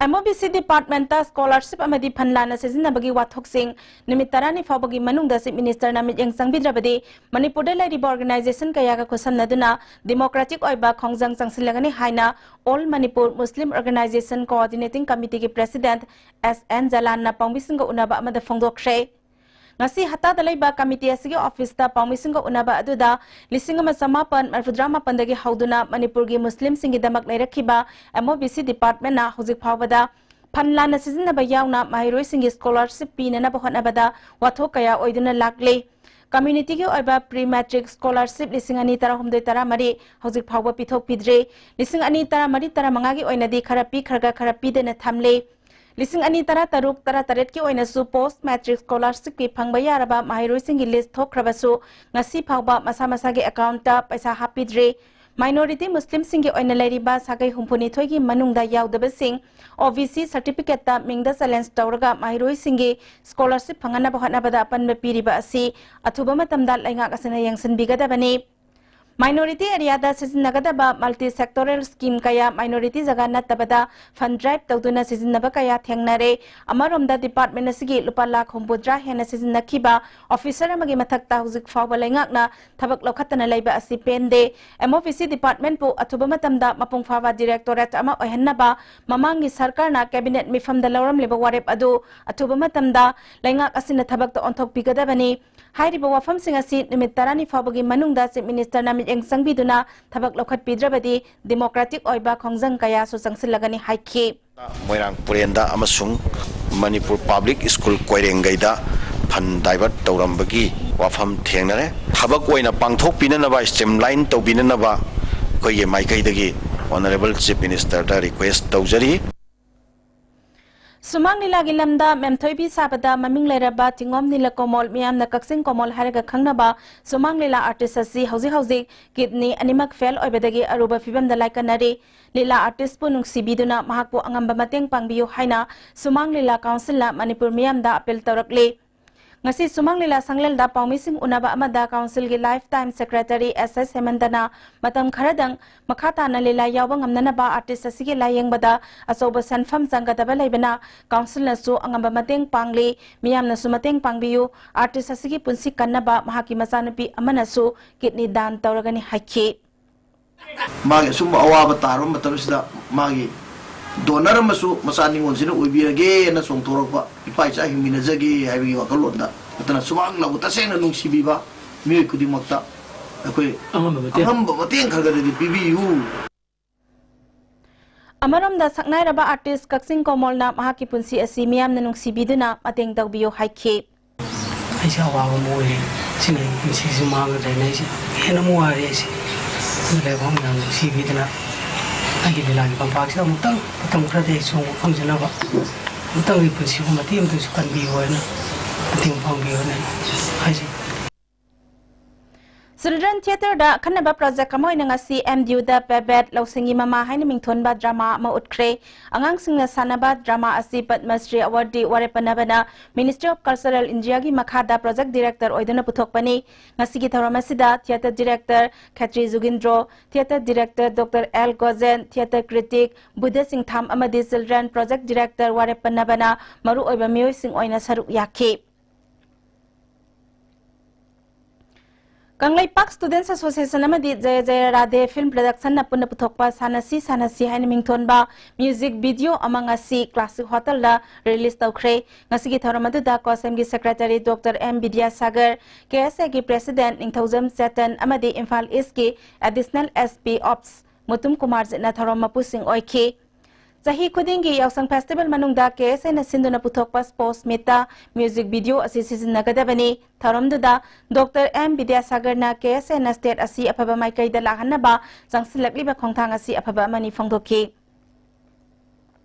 M O B C departmentꯇ scholarship ꯑꯃꯗꯤ fund ꯂꯥꯟꯅ ꯁꯤꯖꯤꯟꯅꯕꯒꯤ ꯋꯥꯊꯣꯛꯁꯤꯡ ꯅꯨꯃꯤꯠ ꯇꯔꯥꯅꯤ ꯐꯥꯎꯕꯒꯤ ꯃꯅꯨꯡꯗ Chief Ministerꯅ ꯃꯤꯠꯌꯦꯡ ꯆꯪꯕꯤꯗ꯭ꯔꯕꯗꯤ ꯃꯅꯤꯄꯨꯔꯗ ꯂꯩꯔꯤꯕ organization ꯀꯌꯥꯒ ꯈꯨꯠꯁꯝꯅꯗꯨꯅ democratic ꯑꯣꯏꯕ ꯈꯣꯡꯖꯪ ꯆꯪꯁꯤꯜꯂꯒꯅꯤ ꯍꯥꯏꯅ All Manipur Muslim Organization Coordinating Committeeꯒꯤ president S N ꯖꯂꯥꯟꯅ ꯄꯥꯎꯃꯤꯁꯤꯡꯒ ꯎꯅꯕ ꯑꯃꯗ ꯐꯣꯡꯗꯣꯛꯈ꯭ꯔꯦ꯫ ꯉꯁꯤ ꯍꯠꯇꯥꯗ ꯂꯩꯕ ꯀꯃꯤꯇꯤ ꯑꯁꯤꯒꯤ ꯑꯣꯐꯤꯁꯇ ꯄꯥꯎꯃꯤꯁꯤꯡꯒ ꯎꯅꯕ ꯑꯗꯨꯗ ꯂꯤꯁꯤꯡ ꯑꯃ ꯆꯃꯥꯄꯟ ꯃꯔꯤꯐꯨꯇꯔꯥ ꯃꯥꯄꯟꯗꯒꯤ ꯍꯧꯗꯨꯅ ꯃꯅꯤꯄꯨꯔꯒꯤ ꯃꯨꯁꯂꯤꯝꯁꯤꯡꯒꯤꯗꯃꯛ ꯂꯩꯔꯛꯈꯤꯕ MOBC ꯗꯤꯄꯥꯔꯠꯃꯦꯟꯅ ꯍꯧꯖꯤꯛ ꯐꯥꯎꯕꯗ ꯐꯟ ꯂꯥꯟꯅ ꯁꯤꯖꯤꯟꯅꯕ ꯌꯥꯎꯅ ꯃꯍꯩꯔꯣꯏꯁꯤꯡꯒꯤ ꯁ꯭ꯀꯣꯂꯔꯁꯤꯞ ꯄꯤꯅꯅꯕ ꯍꯣꯠꯅꯕꯗ ꯋꯥꯊꯣꯛ ꯀꯌꯥ ꯑꯣꯏꯗꯨꯅ ꯂꯥꯛꯂꯤ꯫ ꯀꯝꯃ꯭ꯌꯨꯅꯤꯇꯤꯒꯤ ꯑꯣꯏꯕ ꯄ꯭ꯔꯤ ꯃꯦꯇ꯭ꯔꯤꯛ ꯁ꯭ꯀꯣꯂꯔꯁꯤꯞ ꯂꯤꯁꯤꯡ ꯑꯅꯤ ꯇꯔꯥꯍꯨꯝꯗꯣꯏ ꯇꯔꯥꯃꯔꯤ ꯍꯧꯖꯤꯛ ꯐꯥꯎꯕ ꯄꯤꯊꯣꯛꯄꯤꯗ꯭ꯔꯤ꯫ ꯂꯤꯁꯤꯡ ꯑꯅꯤ ꯇꯔꯥꯃꯔꯤ ꯇꯔꯥꯃꯉꯥꯒꯤ ꯑꯣꯏꯅꯗꯤ ꯈꯔ ꯄꯤꯈ꯭ꯔꯒ ꯈꯔ ꯄꯤꯗꯅ ꯊꯝꯂꯤ꯫ ꯂꯤꯁꯤꯡ ꯑꯅꯤ ꯇꯔꯥꯇꯔꯨꯛ ꯇꯔꯥꯇꯔꯦꯠꯀꯤ ꯑꯣꯏꯅꯁꯨ ꯄꯣꯁ ꯃꯦꯇ꯭ꯔꯤꯛ ꯁ꯭ꯀꯣꯂꯔꯁꯤꯞꯀꯤ ꯐꯪꯕ ꯌꯥꯔꯕ ꯃꯍꯩꯔꯣꯏꯁꯤꯡꯒꯤ ꯂꯤꯁ ꯊꯣꯛꯈ꯭ꯔꯕꯁꯨ ꯉꯁꯤ ꯐꯥꯎꯕ ꯃꯁꯥ ꯃꯁꯥꯒꯤ ꯑꯦꯀꯥꯎꯟꯠꯇ ꯄꯩꯁꯥ ꯍꯥꯞꯄꯤꯗ꯭ꯔꯤ꯫ ꯃꯥꯏꯅꯣꯔꯤꯇꯤ ꯃꯨꯁꯂꯤꯝꯁꯤꯡꯒꯤ ꯑꯣꯏꯅ ꯂꯩꯔꯤꯕ ꯁꯥꯒꯩ ꯍꯨꯝꯐꯨꯅꯤꯊꯣꯏꯒꯤ ꯃꯅꯨꯡꯗ ꯌꯥꯎꯗꯕꯁꯤꯡ OBC ꯁꯔꯇꯤꯐꯤꯀꯦꯠꯇ ꯃꯤꯡꯗ ꯆꯦꯂꯦꯟꯖ ꯇꯧꯔꯒ ꯃꯍꯩꯔꯣꯏꯁꯤꯡꯒꯤ ꯁ꯭ꯀꯣꯂꯔꯁꯤꯞ ꯐꯪꯍꯟꯅꯕ ꯍꯣꯠꯅꯕꯗ ꯑꯄꯟꯕ ꯄꯤꯔꯤꯕ ꯑꯁꯤ ꯑꯊꯨꯕ ꯃꯇꯝꯗ ꯂꯩꯉꯥꯛ ꯑꯁꯤꯅ ꯌꯦꯡꯁꯤꯟꯕꯤꯒꯗꯕꯅꯤ꯫ ꯃꯥꯏꯅꯣꯔꯤꯇꯤ ꯑꯦꯔꯤꯌꯥꯗ ꯁꯤꯖꯤꯟꯅꯒꯗꯕ ꯃꯜꯇꯤ ꯁꯦꯛꯇꯣꯔꯦꯜ ꯁ꯭ꯀꯤꯝ ꯀꯌꯥ ꯃꯥꯏꯅꯣꯔꯤꯇꯤ ꯖꯒꯥ ꯅꯠꯇꯕꯗ ꯐꯟ ꯗ꯭ꯔꯥꯏꯚ ꯇꯧꯗꯨꯅ ꯁꯤꯖꯤꯟꯅꯕ ꯀꯌꯥ ꯊꯦꯡꯅꯔꯦ꯫ ꯑꯃꯔꯣꯝꯗ ꯗꯤꯄꯥꯔꯠꯃꯦꯟ ꯑꯁꯤꯒꯤ ꯂꯨꯄꯥ ꯂꯥꯈ ꯍꯨꯝꯐꯨꯇꯔꯥ ꯍꯦꯟꯅ ꯁꯤꯖꯤꯟꯅꯈꯤꯕ ꯑꯣꯐꯤꯁꯔ ꯑꯃꯒꯤ ꯃꯊꯛꯇ ꯍꯧꯖꯤꯛ ꯐꯥꯎꯕ ꯂꯩꯉꯥꯛꯅ ꯊꯕꯛ ꯂꯧꯈꯠꯇꯅ ꯂꯩꯕ ꯑꯁꯤ ꯄꯦꯟꯗꯦ꯫ MOBC ꯗꯤꯄꯥꯔꯠꯃꯦꯟꯕꯨ ꯑꯊꯨꯕ ꯃꯇꯝꯗ ꯃꯄꯨꯡ ꯐꯥꯕ ꯗꯤꯔꯦꯛꯇꯣꯔꯦꯠ ꯑꯃ ꯑꯣꯏꯍꯟꯅꯕ ꯃꯃꯥꯡꯒꯤ ꯁꯔꯀꯥꯔꯅ ꯀꯦꯕꯤꯅꯦꯠ ꯃꯤꯐꯝꯗ ꯂꯧꯔꯝꯂꯤꯕ ꯋꯥꯔꯦꯞ ꯑꯗꯨ ꯑꯊꯨꯕ ꯃꯇꯝꯗ ꯂꯩꯉꯥꯛ ꯑꯁꯤꯅ ꯊꯕꯛꯇ ꯑꯣꯟꯊꯣꯛꯄꯤꯒꯗꯕꯅꯤ꯫ ꯍꯥꯏꯔꯤꯕ ꯋꯥꯐꯝꯁꯤꯡ ꯑꯁꯤ ꯅꯨꯃꯤꯠ ꯇꯔꯥꯅꯤ ꯐꯥꯎꯕꯒꯤ ꯃꯅꯨꯡꯗ ꯆꯤꯐ ꯃꯤꯅꯤꯁꯇꯔꯅ ꯃꯤꯠꯌꯦꯡ ꯆꯪꯕꯤꯗꯨꯅ ꯊꯕꯛ ꯂꯧꯈꯠꯄꯤꯗ꯭ꯔꯕꯗꯤ ꯗꯤꯃꯣꯀ꯭ꯔꯦꯇꯤꯛ ꯑꯣꯏꯕ ꯈꯣꯡꯖꯪ ꯀꯌꯥꯁꯨ ꯆꯪꯁꯤꯜꯂꯒꯅꯤ ꯍꯥꯏꯈꯤ꯫ ꯃꯣꯏꯔꯥꯡ ꯄꯨꯔꯦꯟꯗ ꯑꯃꯁꯨꯡ ꯃꯅꯤꯄꯨꯔ ꯄꯕ꯭ꯂꯤꯛ ꯁ꯭ꯀꯨꯜ ꯀꯣꯏꯔꯦꯡꯒꯩꯗ ꯐꯟ ꯗꯥꯏꯚꯔꯠ ꯇꯧꯔꯝꯕꯒꯤ ꯋꯥꯐꯝ ꯊꯦꯡꯅꯔꯦ꯫ ꯊꯕꯛ ꯑꯣꯏꯅ ꯄꯥꯡꯊꯣꯛꯄꯤꯅꯅꯕ, ꯁ꯭ꯇ꯭ꯔꯤꯝꯂꯥꯏꯟ ꯇꯧꯕꯤꯅꯅꯕ ꯑꯩꯈꯣꯏꯒꯤ ꯃꯥꯏꯀꯩꯗꯒꯤ ꯑꯣꯅꯔꯦꯕꯜ ꯆꯤꯐ ꯃꯤꯅꯤꯁꯇꯔꯗ ꯔꯤꯀ꯭ꯋꯦꯁ ꯇꯧꯖꯔꯤ꯫ ꯁꯨꯃꯥꯡ ꯂꯤꯂꯥꯒꯤ ꯂꯝꯗ ꯃꯦꯝꯊꯣꯏꯕꯤ ꯁꯥꯕꯗ ꯃꯃꯤꯡ ꯂꯩꯔꯕ ꯊꯤꯉꯣꯝ ꯅꯤꯂꯀꯣꯃꯣꯜ, ꯃꯤꯌꯥꯝꯅ ꯀꯛꯆꯤꯡ ꯀꯣꯃꯣꯜ ꯍꯥꯏꯔꯒ ꯈꯪꯅꯕ ꯁꯨꯃꯥꯡ ꯂꯤꯂꯥ ꯑꯥꯔꯇꯤꯁ ꯑꯁꯤ ꯍꯧꯖꯤꯛ ꯍꯧꯖꯤꯛ ꯀꯤꯗꯅꯤ ꯑꯅꯤꯃꯛ ꯐꯦꯜ ꯑꯣꯏꯕꯗꯒꯤ ꯑꯔꯨꯕ ꯐꯤꯕꯝꯗ ꯂꯥꯏꯀꯠꯅꯔꯤ꯫ ꯂꯤꯂꯥ ꯑꯥꯔꯇꯤꯁꯄꯨ ꯅꯨꯡꯁꯤꯕꯤꯗꯨꯅ ꯃꯍꯥꯛꯄꯨ ꯑꯉꯝꯕ ꯃꯇꯦꯡ ꯄꯥꯡꯕꯤꯌꯨ ꯍꯥꯏꯅ ꯁꯨꯃꯥꯡ ꯂꯤꯂꯥ ꯀꯥꯎꯟꯁꯤꯜꯅ ꯃꯅꯤꯄꯨꯔ ꯃꯤꯌꯥꯝꯗ ꯑꯄꯤꯜ ꯇꯧꯔꯛꯂꯤ꯫ ꯉꯁꯤ ꯁꯨꯃꯥꯡ ꯂꯤꯂꯥ ꯁꯪꯂꯦꯜꯗ ꯄꯥꯎꯃꯤꯁꯤꯡ ꯎꯅꯕ ꯑꯃꯗ ꯀꯥꯎꯟꯁꯤꯜꯒꯤ life time secretary S S ꯍꯦꯃꯟꯇꯅ ꯃꯇꯝ ꯈꯔꯗꯪ ꯃꯈꯥ ꯇꯥꯅ ꯂꯤꯂꯥ ꯌꯥꯎꯕ ꯉꯝꯅꯅꯕ ꯑꯥꯔꯇꯤꯁ ꯑꯁꯤꯒꯤ ꯂꯥꯌꯦꯡꯕꯗ ꯑꯆꯧꯕ ꯁꯦꯟꯐꯝ ꯆꯪꯒꯗꯕ ꯂꯩꯕꯅ ꯀꯥꯎꯟꯁꯤꯜꯅꯁꯨ ꯑꯉꯝꯕ ꯃꯇꯦꯡ ꯄꯥꯡꯂꯤ꯫ ꯃꯤꯌꯥꯝꯅꯁꯨ ꯃꯇꯦꯡ ꯄꯥꯡꯕꯤꯌꯨ꯫ ꯑꯥꯔꯇꯤꯁ ꯑꯁꯤꯒꯤ ꯄꯨꯟꯁꯤ ꯀꯟꯅꯕ ꯃꯍꯥꯛꯀꯤ ꯃꯆꯥꯅꯨꯄꯤ ꯑꯃꯅꯁꯨ ꯀꯤꯗꯅꯤ ꯗꯥꯟ ꯇꯧꯔꯒꯅꯤ ꯍꯥꯏꯈꯤ꯫ ꯃꯥꯒꯤ ꯑꯁꯨꯝꯕ ꯑꯋꯥꯕ ꯇꯥꯔꯕ ꯃꯇꯝꯁꯤꯗ ꯃꯥꯒꯤ ꯗꯣꯅꯔ ꯑꯃꯁꯨ ꯃꯆꯥ ꯅꯤꯉꯣꯜꯁꯤꯅ ꯑꯣꯏꯕꯤꯔꯒꯦꯅ ꯆꯣꯡꯊꯣꯔꯛꯄ, ꯏꯄꯥ ꯏꯆꯥ ꯍꯤꯡꯃꯤꯟꯅꯖꯒꯦ ꯍꯥꯏꯕꯒꯤ ꯋꯥꯈꯜꯂꯣꯟꯗ ꯑꯗꯨꯅ ꯁꯨꯃꯥꯡ ꯂꯧ ꯇꯁꯦꯡꯅ ꯅꯨꯡꯁꯤꯕꯤꯕ ꯃꯤꯑꯣꯏ ꯈꯨꯗꯤꯡꯃꯛꯇ ꯑꯩꯈꯣꯏ ꯑꯉꯝꯕ ꯃꯇꯦꯡ꯫ ꯑꯉꯝꯕ ꯃꯇꯦꯡ ꯈꯔ ꯈꯔꯗꯤ ꯄꯤꯕꯤꯌꯨ꯫ ꯑꯃꯔꯣꯝꯗ ꯁꯛꯅꯥꯏꯔꯕ artist ꯀꯛꯆꯤꯡ ꯀꯣꯃꯣꯜꯅ ꯃꯍꯥꯛꯀꯤ ꯄꯨꯟꯁꯤ ꯑꯁꯤ ꯃꯤꯌꯥꯝꯅ ꯅꯨꯡꯁꯤꯕꯤꯗꯨꯅ ꯃꯇꯦꯡ ꯇꯧꯕꯤꯌꯨ ꯍꯥꯏꯈꯤ꯫ ꯑꯩꯁꯦ ꯑꯋꯥꯕ ꯑꯃ ꯑꯣꯏꯔꯦ꯫ ꯁꯤꯅ ꯑꯩꯒꯤ ꯄꯨꯟꯁꯤꯁꯨ ꯃꯥꯡꯉꯗ꯭ꯔꯦꯅ ꯑꯩꯁꯦ ꯍꯦꯟꯅ ꯑꯃꯨꯛ ꯋꯥꯔꯦ ꯑꯩꯁꯦ꯫ ꯑꯗꯨ ꯂꯩꯕꯥꯛ ꯃꯌꯥꯝ ꯅꯨꯡꯁꯤꯕꯤꯗꯅ ꯑꯩꯒꯤ ꯂꯤꯂꯥꯒꯤ ꯐꯝꯄꯥꯛꯁꯤꯗ ꯑꯃꯨꯛꯇꯪ ꯃꯇꯝ ꯈꯔꯗꯤ ꯑꯩ ꯆꯣꯡꯕ ꯐꯪꯖꯅꯕ, ꯑꯃꯨꯛꯇꯪ ꯑꯩ ꯄꯨꯟꯁꯤꯕꯨ ꯃꯇꯦꯛ ꯑꯃꯇꯁꯨ ꯀꯟꯕꯤꯌꯨ ꯍꯥꯏꯅ ꯃꯇꯦꯡ ꯄꯥꯡꯕꯤꯌꯨ ꯍꯥꯏꯅ ꯑꯩ ꯍꯥꯏꯖꯩ꯫ Children Theatre ꯗ ꯑꯈꯟꯅꯕ project ꯑꯃ ꯑꯣꯏꯅ ꯉꯁꯤ M D U ꯗ ꯄꯦꯕꯦꯠ ꯂꯧꯁꯤꯡꯒꯤ ꯃꯃꯥ ꯍꯥꯏꯅ ꯃꯤꯡꯊꯣꯟꯕ drama ꯑꯃ ꯎꯠꯈ꯭ꯔꯦ꯫ ꯑꯉꯥꯡꯁꯤꯡꯅ ꯁꯥꯟꯅꯕ drama ꯑꯁꯤ Padma Shri awardee ꯋꯥꯔꯦꯞꯄ ꯅꯕꯅ Ministry of Cultural India ꯒꯤ ꯃꯈꯥꯗ project director ꯑꯣꯏꯗꯨꯅ ꯄꯨꯊꯣꯛꯄꯅꯤ꯫ ꯉꯁꯤꯒꯤ ꯊꯧꯔꯝ ꯑꯁꯤꯗ theatre director ꯈꯦꯇ꯭ꯔꯤ ꯖꯨꯒꯤꯟꯗ꯭ꯔꯣ, theatre director Doctor L ꯒꯣꯖꯦꯟ, theatre critic ꯕꯨꯙ ꯁꯤꯡꯊꯥꯝ ꯑꯃꯗꯤ children project director ꯋꯥꯔꯦꯞꯄ ꯅꯕꯅ ꯃꯔꯨꯑꯣꯏꯕ ꯃꯤꯑꯣꯏꯁꯤꯡ ꯑꯣꯏꯅ ꯁꯔꯨꯛ ꯌꯥꯈꯤ꯫ ꯀꯪꯂꯩꯄꯥꯛ Students Association ꯑꯃꯗꯤ ꯖꯌ ꯖꯌ ꯔꯥꯙꯦ Film Production ꯅ ꯄꯨꯟꯅ ꯄꯨꯊꯣꯛꯄ ꯁꯥꯟꯅꯁꯤ ꯁꯥꯟꯅꯁꯤ ꯍꯥꯏꯅ ꯃꯤꯡꯊꯣꯟꯕ music video ꯑꯃ ꯉꯁꯤ Classic Hotel ꯗ release ꯇꯧꯈ꯭ꯔꯦ꯫ ꯉꯁꯤꯒꯤ ꯊꯧꯔꯝ ꯑꯗꯨꯗ COSAM ꯒꯤ secretary Doctor M Vidyasagar, K S A ꯒꯤ president ꯅꯤꯡꯊꯧꯖꯝ ꯆꯦꯇꯟ ꯑꯃꯗꯤ ꯏꯝꯐꯥꯜ East ꯀꯤ additional S P Ops Mutum ꯀꯨꯃꯥꯔꯖꯤꯠꯅ ꯊꯧꯔꯝ ꯃꯄꯨꯁꯤꯡ ꯑꯣꯏꯈꯤ꯫ ꯆꯍꯤ ꯈꯨꯗꯤꯡꯒꯤ ꯌꯥꯎꯁꯪ festival ꯃꯅꯨꯡꯗ K S A ꯅ ꯁꯤꯟꯗꯨꯅ ꯄꯨꯊꯣꯛꯄ sports meet ꯇ music video ꯑꯁꯤ ꯁꯤꯖꯤꯟꯅꯒꯗꯕꯅꯤ꯫ ꯊꯧꯔꯝꯗꯨꯗ Doctor M ꯕꯤꯗ꯭ꯌꯥꯁꯥꯒꯔꯅ K S A ꯅ state ꯑꯁꯤ ꯑꯐꯕ ꯃꯥꯏꯀꯩꯗ ꯂꯥꯛꯍꯟꯅꯕ ꯆꯪꯁꯤꯜꯂꯛꯂꯤꯕ ꯈꯣꯡꯊꯥꯡ ꯑꯁꯤ ꯑꯐꯕ ꯑꯃꯅꯤ ꯐꯣꯡꯗꯣꯛꯈꯤ꯫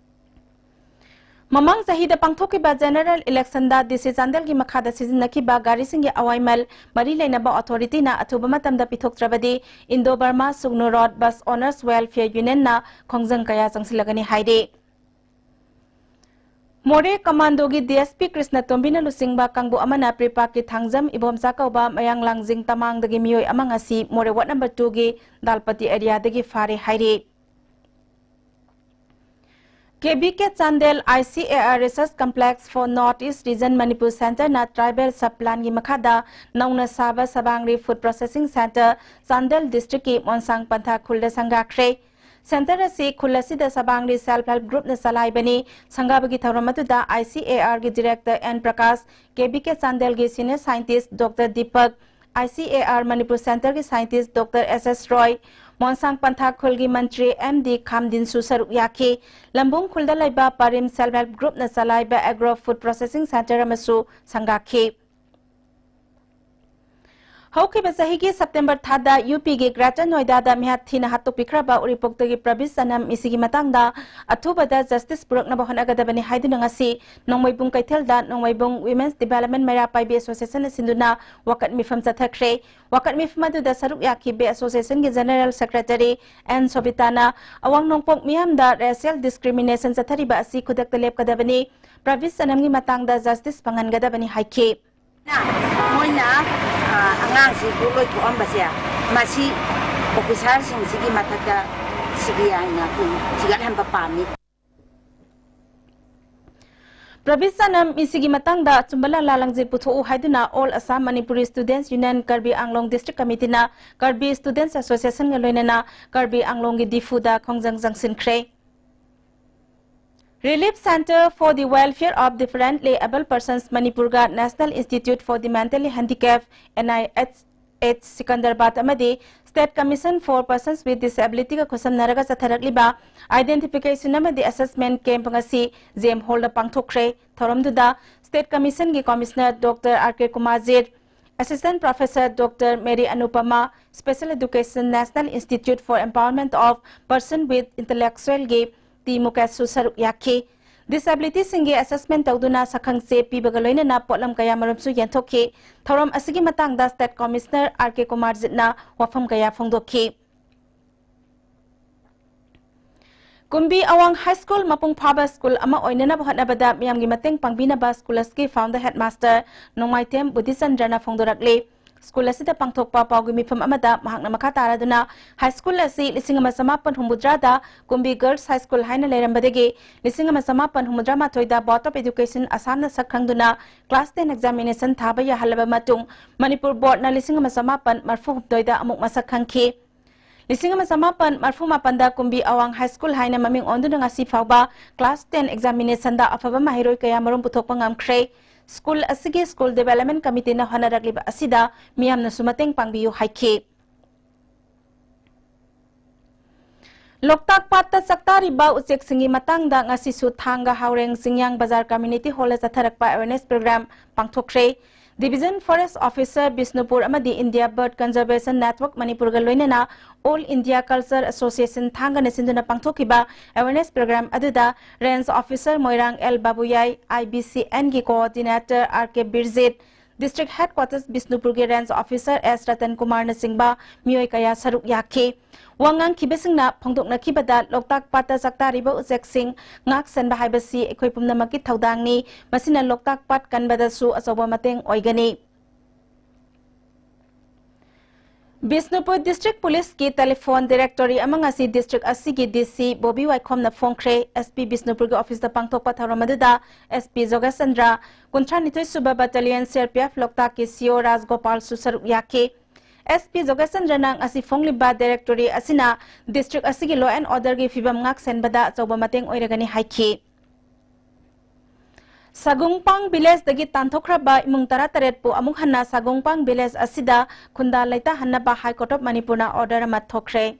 ꯃꯃꯥꯡ ꯆꯍꯤꯗ ꯄꯥꯡꯊꯣꯛꯈꯤꯕ general election ꯗ D C ꯆꯥꯟꯗꯦꯜꯒꯤ ꯃꯈꯥꯗ ꯁꯤꯖꯤꯟꯅꯈꯤꯕ ꯒꯥꯔꯤꯁꯤꯡꯒꯤ ꯑꯋꯥꯏꯃꯜ ꯃꯔꯤ ꯂꯩꯅꯕ authority ꯅ ꯑꯊꯨꯕ ꯃꯇꯝꯗ ꯄꯤꯊꯣꯛꯇ꯭ꯔꯕꯗꯤ Indo Burma Sugnu Road Bus Owners Welfare Union ꯅ ꯈꯣꯡꯖꯪ ꯀꯌꯥ ꯆꯪꯁꯤꯜꯂꯒꯅꯤ ꯍꯥꯏꯔꯤ꯫ ꯃꯣꯔꯦ Commando ꯒꯤ D S P ꯀ꯭ꯔꯤꯁꯅ ꯇꯣꯝꯕꯤꯅ ꯂꯨꯆꯤꯡꯕ ꯀꯥꯡꯕꯨ ꯑꯃꯅ ꯄ꯭ꯔꯤꯄꯥꯛꯀꯤ ꯊꯥꯡꯖꯝ ꯏꯕꯣꯝꯆꯥ ꯀꯧꯕ ꯃꯌꯥꯡ ꯂꯥꯡꯖꯤꯡ ꯇꯃꯥꯡꯗꯒꯤ ꯃꯤꯑꯣꯏ ꯑꯃ ꯉꯁꯤ ꯃꯣꯔꯦ ward number two ꯒꯤ ꯗꯥꯜꯄꯇꯤ area ꯗꯒꯤ ꯐꯥꯔꯦ ꯍꯥꯏꯔꯤ꯫ K B K Chandel I C A R Research Complex for North East Region Manipur Center ꯅ tribal sub plan ꯒꯤ ꯃꯈꯥꯗ ꯅꯧꯅ ꯁꯥꯕ ꯁꯕꯥꯡꯔꯤ Food Processing Center Chandel district ꯀꯤ ꯃꯣꯟꯁꯥꯡ ꯄꯟꯊꯥ ꯈꯨꯜꯗ ꯁꯪꯒꯥꯈ꯭ꯔꯦ꯫ Center ꯑꯁꯤ ꯈꯨꯜ ꯑꯁꯤꯗ ꯁꯕꯥꯡꯂꯤ Self Help Groupꯅ ꯆꯂꯥꯏꯕꯅꯤ꯫ ꯁꯪꯒꯥꯕꯒꯤ ꯊꯧꯔꯝ ꯑꯗꯨꯗ ICARꯒꯤ Director N ꯄ꯭ꯔꯀꯥꯁ, KVK ꯆꯥꯟꯗꯦꯜꯒꯤ Senior Scientist Doctor Deepak, ICAR Manipur Centreꯒꯤ Scientist Doctor S S ꯔꯣꯏ, ꯃꯣꯟꯁꯥꯡ ꯄꯟꯊꯥ ꯈꯨꯜꯒꯤ ꯃꯟꯇ꯭ꯔꯤ M D ꯈꯥꯝꯗꯤꯟꯁꯨ ꯁꯔꯨꯛ ꯌꯥꯈꯤ꯫ ꯂꯝꯕꯨꯡ ꯈꯨꯜꯗ ꯂꯩꯕ ꯄꯥꯔꯤꯝ Self Help Groupꯅ ꯆꯂꯥꯏꯕ Agro Food Processing Center ꯑꯃꯁꯨ ꯁꯪꯒꯥꯈꯤ꯫ ꯍꯧꯈꯤꯕ ꯆꯍꯤꯒꯤ September ꯊꯥꯗ UPꯒꯤ Greater Noidada ꯃꯤꯍꯥꯠ ꯊꯤꯅ ꯍꯥꯠꯇꯣꯛꯄꯤꯈ꯭ꯔꯕ ꯎꯔꯤꯄꯣꯛꯇꯒꯤ ꯄ꯭ꯔꯕꯤꯁ ꯆꯅꯝ ꯃꯤꯁꯤꯒꯤ ꯃꯇꯥꯡꯗ ꯑꯊꯨꯕꯗ justice ꯄꯨꯔꯛꯅꯕ ꯍꯣꯠꯅꯒꯗꯕꯅꯤ ꯍꯥꯏꯗꯨꯅ ꯉꯁꯤ ꯅꯣꯡꯃꯩꯕꯨꯡ ꯀꯩꯊꯦꯜꯗ ꯅꯣꯡꯃꯩꯕꯨꯡ Women's Development ꯃꯩꯔꯥ ꯄꯥꯏꯕꯤ Associationꯅ ꯁꯤꯟꯗꯨꯅ ꯋꯥꯀꯠ ꯃꯤꯐꯝ ꯆꯠꯊꯈ꯭ꯔꯦ꯫ ꯋꯥꯀꯠ ꯃꯤꯐꯝ ꯑꯗꯨꯗ ꯁꯔꯨꯛ ꯌꯥꯈꯤꯕ Associationꯒꯤ General Secretary N ꯁꯣꯕꯤꯇꯥꯅ ꯑꯋꯥꯡ ꯅꯣꯡꯄꯣꯛ ꯃꯤꯌꯥꯝꯗ racial discrimination ꯆꯠꯊꯔꯤꯕ ꯑꯁꯤ ꯈꯨꯗꯛꯇ ꯂꯦꯞꯀꯗꯕꯅꯤ꯫ ꯄ꯭ꯔꯕꯤꯁ ꯆꯅꯝꯒꯤ ꯃꯇꯥꯡꯗ justice ꯐꯪꯍꯟꯒꯗꯕꯅꯤ ꯍꯥꯏꯈꯤ꯫ ꯃꯣꯏꯅ, ꯑ, ꯑꯉꯥꯡꯁꯤ ꯂꯣꯏ ꯊꯣꯛꯑꯝꯕꯁꯦ, ꯃꯁꯤ officerꯁꯤꯡꯁꯤꯒꯤ ꯃꯊꯛꯇ CBIꯅ ꯑꯩꯈꯣꯏ ꯊꯤꯒꯠꯍꯟꯕ ꯄꯥꯝꯃꯤ꯫ ꯄ꯭ꯔꯕꯤꯁ ꯆꯅꯝ ꯃꯤꯁꯤꯒꯤ ꯃꯇꯥꯡꯗ ꯑꯆꯨꯝꯕ ꯂꯥꯂꯥ ꯂꯪꯖꯤꯜ ꯄꯨꯊꯣꯛꯎ ꯍꯥꯏꯗꯨꯅ All Assam Manipuri Students Union Karbi Anglong District Committeeꯅ Karbi Students Associationꯒ ꯂꯣꯏꯅꯅ ꯀꯔꯕꯤ ꯑꯪꯂꯣꯡꯒꯤ ꯗꯤꯐꯨꯗ ꯈꯣꯡꯖꯪ ꯆꯪꯁꯤꯟꯈ꯭ꯔꯦ꯫ Relief Centre for the Welfare of Differently Abled Persons ꯃꯅꯤꯄꯨꯔꯒ National Institute for the Mentally Handicapped, NIHH, ꯁꯤꯀꯟꯗꯔꯕꯥꯗ ꯑꯃꯗꯤ State Commission for Persons with Disabilityꯒ ꯈꯨꯠꯁꯝꯅꯔꯒ ꯆꯠꯊꯔꯛꯂꯤꯕ identification ꯑꯃꯗꯤ assessment camp ꯉꯁꯤ JM Hallꯗ ꯄꯥꯡꯊꯣꯛꯈ꯭ꯔꯦ꯫ ꯊꯧꯔꯝꯗꯨꯗ State Commissionꯒꯤ Commissioner Doctor R K Kumarjit, Assistant Professor Doctor Mary Anupama, Special Education National Institute for Empowerment of Person with Intellectualꯒꯤ ꯇꯤ ꯃꯨꯀꯦꯁꯁꯨ ꯁꯔꯨꯛ ꯌꯥꯈꯤ꯫ Disabilityꯁꯤꯡꯒꯤ assessment ꯇꯧꯗꯨꯅ ꯁꯛꯈꯪꯆꯦ ꯄꯤꯕꯒ ꯂꯣꯏꯅꯅ ꯄꯣꯠꯂꯝ ꯀꯌꯥ ꯃꯔꯨꯝꯁꯨ ꯌꯦꯟꯊꯣꯛꯈꯤ꯫ ꯊꯧꯔꯝ ꯑꯁꯤꯒꯤ ꯃꯇꯥꯡꯗ State Commissioner R K ꯀꯨꯃꯥꯔꯖꯤꯠꯅ ꯋꯥꯐꯝ ꯀꯌꯥ ꯐꯣꯡꯗꯣꯛꯈꯤ꯫ ꯀꯨꯝꯕꯤ ꯑꯋꯥꯡ High School ꯃꯄꯨꯡ ꯐꯥꯕ school ꯑꯃ ꯑꯣꯏꯅꯅꯕ ꯍꯣꯠꯅꯕꯗ ꯃꯤꯌꯥꯝꯒꯤ ꯃꯇꯦꯡ ꯄꯥꯡꯕꯤꯅꯕ school ꯑꯁꯤꯒꯤ founder headmaster ꯅꯣꯡꯃꯥꯏꯊꯦꯝ ꯕꯨꯙꯤꯆꯟꯗ꯭ꯔꯅ ꯐꯣꯡꯗꯣꯔꯛꯂꯤ꯫ School ꯑꯁꯤꯗ ꯄꯥꯡꯊꯣꯛꯄ ꯄꯥꯎꯒꯤ ꯃꯤꯐꯝ ꯑꯃꯗ ꯃꯍꯥꯛꯅ ꯃꯈꯥ ꯇꯥꯔꯗꯨꯅ High School ꯑꯁꯤ ꯂꯤꯁꯤꯡ ꯑꯃ ꯆꯃꯥꯄꯟ ꯍꯨꯝꯐꯨꯇꯔꯥꯗ ꯀꯨꯝꯕꯤ Girls High School ꯍꯥꯏꯅ ꯂꯩꯔꯝꯕꯗꯒꯤ ꯂꯤꯁꯤꯡ ꯑꯃ ꯆꯃꯥꯄꯟ ꯍꯨꯝꯐꯨꯇꯔꯥ ꯃꯥꯊꯣꯏꯗ Board of Education Assamꯅ ꯁꯛ ꯈꯪꯗꯨꯅ class ten examination ꯊꯥꯕ ꯌꯥꯍꯜꯂꯕ ꯃꯇꯨꯡ ꯃꯅꯤꯄꯨꯔ Boardꯅ ꯂꯤꯁꯤꯡ ꯑꯃ ꯆꯃꯥꯄꯟ ꯃꯔꯤꯐꯨ ꯍꯨꯝꯗꯣꯏꯗ ꯑꯃꯨꯛ ꯃꯁꯛ ꯈꯪꯈꯤ꯫ ꯂꯤꯁꯤꯡ ꯑꯃ ꯆꯃꯥꯄꯟ ꯃꯔꯐꯨ ꯃꯥꯄꯟꯗ ꯀꯨꯝꯕꯤ ꯑꯋꯥꯡ ꯍꯥꯏ ꯁ꯭ꯀꯨꯜ ꯍꯥꯏꯅ ꯃꯃꯤꯡ ꯑꯣꯟꯗꯨꯅ ꯉꯁꯤ ꯐꯥꯎꯕ class ten examination ꯗ ꯑꯐꯕ ꯃꯍꯩꯔꯣꯏ ꯀꯌꯥ ꯃꯔꯨꯝ ꯄꯨꯊꯣꯛꯄ ꯉꯝꯈ꯭ꯔꯦ꯫ ꯁ꯭ꯀꯨꯜ ꯑꯁꯤꯒꯤ school development committee ꯅ ꯍꯣꯠꯅꯔꯛꯂꯤꯕ ꯑꯁꯤꯗ ꯃꯤꯌꯥꯝꯅꯁꯨ ꯃꯇꯦꯡ ꯄꯥꯡꯕꯤꯌꯨ ꯍꯥꯏꯈꯤ꯫ ꯂꯣꯛꯇꯥꯛ ꯄꯥꯠꯇ ꯆꯥꯛꯇꯥꯔꯤꯕ ꯎꯆꯦꯛꯁꯤꯡꯒꯤ ꯃꯇꯥꯡꯗ ꯉꯁꯤꯁꯨ ꯊꯥꯡꯒ ꯍꯥꯎꯔꯦꯡ ꯆꯤꯡꯌꯥꯡ ꯕꯖꯥꯔ community hall ꯗ ꯆꯠꯊꯔꯛꯄ awareness program ꯄꯥꯡꯊꯣꯛꯈ꯭ꯔꯦ꯫ Division Forest Officer Bishnupur ꯑꯃꯗꯤ India Bird Conservation Network ꯃꯅꯤꯄꯨꯔꯒ ꯂꯣꯏꯅꯅ All India Culture Association ꯊꯥꯡꯒꯅ ꯁꯤꯟꯗꯨꯅ ꯄꯥꯡꯊꯣꯛꯈꯤꯕ awareness program ꯑꯗꯨꯗ Range Officer Moirang L Babuyai, I B C N ꯒꯤ coordinator R K Birjit, District Headquarters ꯕꯤꯁꯅꯨꯄꯨꯔꯒꯤ Range Officer S ꯔꯇꯟ ꯀꯨꯃꯥꯔꯅꯆꯤꯡꯕ ꯃꯤꯑꯣꯏ ꯀꯌꯥ ꯁꯔꯨꯛ ꯌꯥꯈꯤ꯫ ꯋꯥ ꯉꯥꯡꯈꯤꯕꯁꯤꯡꯅ ꯐꯣꯡꯗꯣꯛꯅꯈꯤꯕꯗ ꯂꯣꯛꯇꯥꯛ ꯄꯥꯠꯇ ꯆꯥꯛꯇꯥꯔꯤꯕ ꯎꯆꯦꯛꯁꯤꯡ ꯉꯥꯛ ꯁꯦꯟꯕ ꯍꯥꯏꯕꯁꯤ ꯑꯩꯈꯣꯏ ꯄꯨꯝꯅꯃꯛꯀꯤ ꯊꯧꯗꯥꯡꯅꯤ, ꯃꯁꯤꯅ ꯂꯣꯛꯇꯥꯛ ꯄꯥꯠ ꯀꯟꯕꯗꯁꯨ ꯑꯆꯧꯕ ꯃꯇꯦꯡ ꯑꯣꯏꯒꯅꯤ꯫ ꯕꯤꯁꯅꯨꯄꯨꯔ District Police ꯀꯤ telephone directory ꯑꯃ ꯉꯁꯤ district ꯑꯁꯤꯒꯤ D C Bobby ꯋꯥꯏꯈꯣꯝꯅ ꯐꯣꯡꯈ꯭ꯔꯦ꯫ S P ꯕꯤꯁꯅꯨꯄꯨꯔꯒꯤ office ꯇ ꯄꯥꯡꯊꯣꯛꯄ ꯊꯧꯔꯝ ꯑꯗꯨꯗ S P ꯖꯣꯒꯦꯁ ꯆꯟꯗ꯭ꯔ, ꯀꯨꯟꯊ꯭ꯔꯥꯅꯤꯊꯣꯏ ꯁꯨꯕ Battalion C R P F ꯂꯣꯛꯇꯥꯛꯀꯤ C O ꯔꯥꯖꯒꯣꯄꯥꯜꯁꯨ ꯁꯔꯨꯛ ꯌꯥꯈꯤ꯫ S P ꯖꯣꯒꯦꯁ ꯆꯟꯗ꯭ꯔꯅ ꯉꯁꯤ ꯐꯣꯡꯂꯤꯕ directory ꯑꯁꯤꯅ district ꯑꯁꯤꯒꯤ law and order ꯒꯤ ꯐꯤꯕꯝ ꯉꯥꯛ ꯁꯦꯟꯕꯗ ꯑꯆꯧꯕ ꯃꯇꯦꯡ ꯑꯣꯏꯔꯒꯅꯤ ꯍꯥꯏꯈꯤ꯫ ꯁꯥꯒꯨꯡꯄꯥꯡ village ꯗꯒꯤ ꯇꯥꯟꯊꯣꯛꯈ꯭ꯔꯕ ꯏꯃꯨꯡ ꯇꯔꯥꯇꯔꯦꯠꯄꯨ ꯑꯃꯨꯛ ꯍꯟꯅ ꯁꯥꯒꯨꯡꯄꯥꯡ village ꯑꯁꯤꯗ ꯈꯨꯟꯗꯥ ꯂꯩꯇꯥꯍꯟꯅꯕ High Court of ꯃꯅꯤꯄꯨꯔꯅ order ꯑꯃ ꯊꯣꯛꯈ꯭ꯔꯦ꯫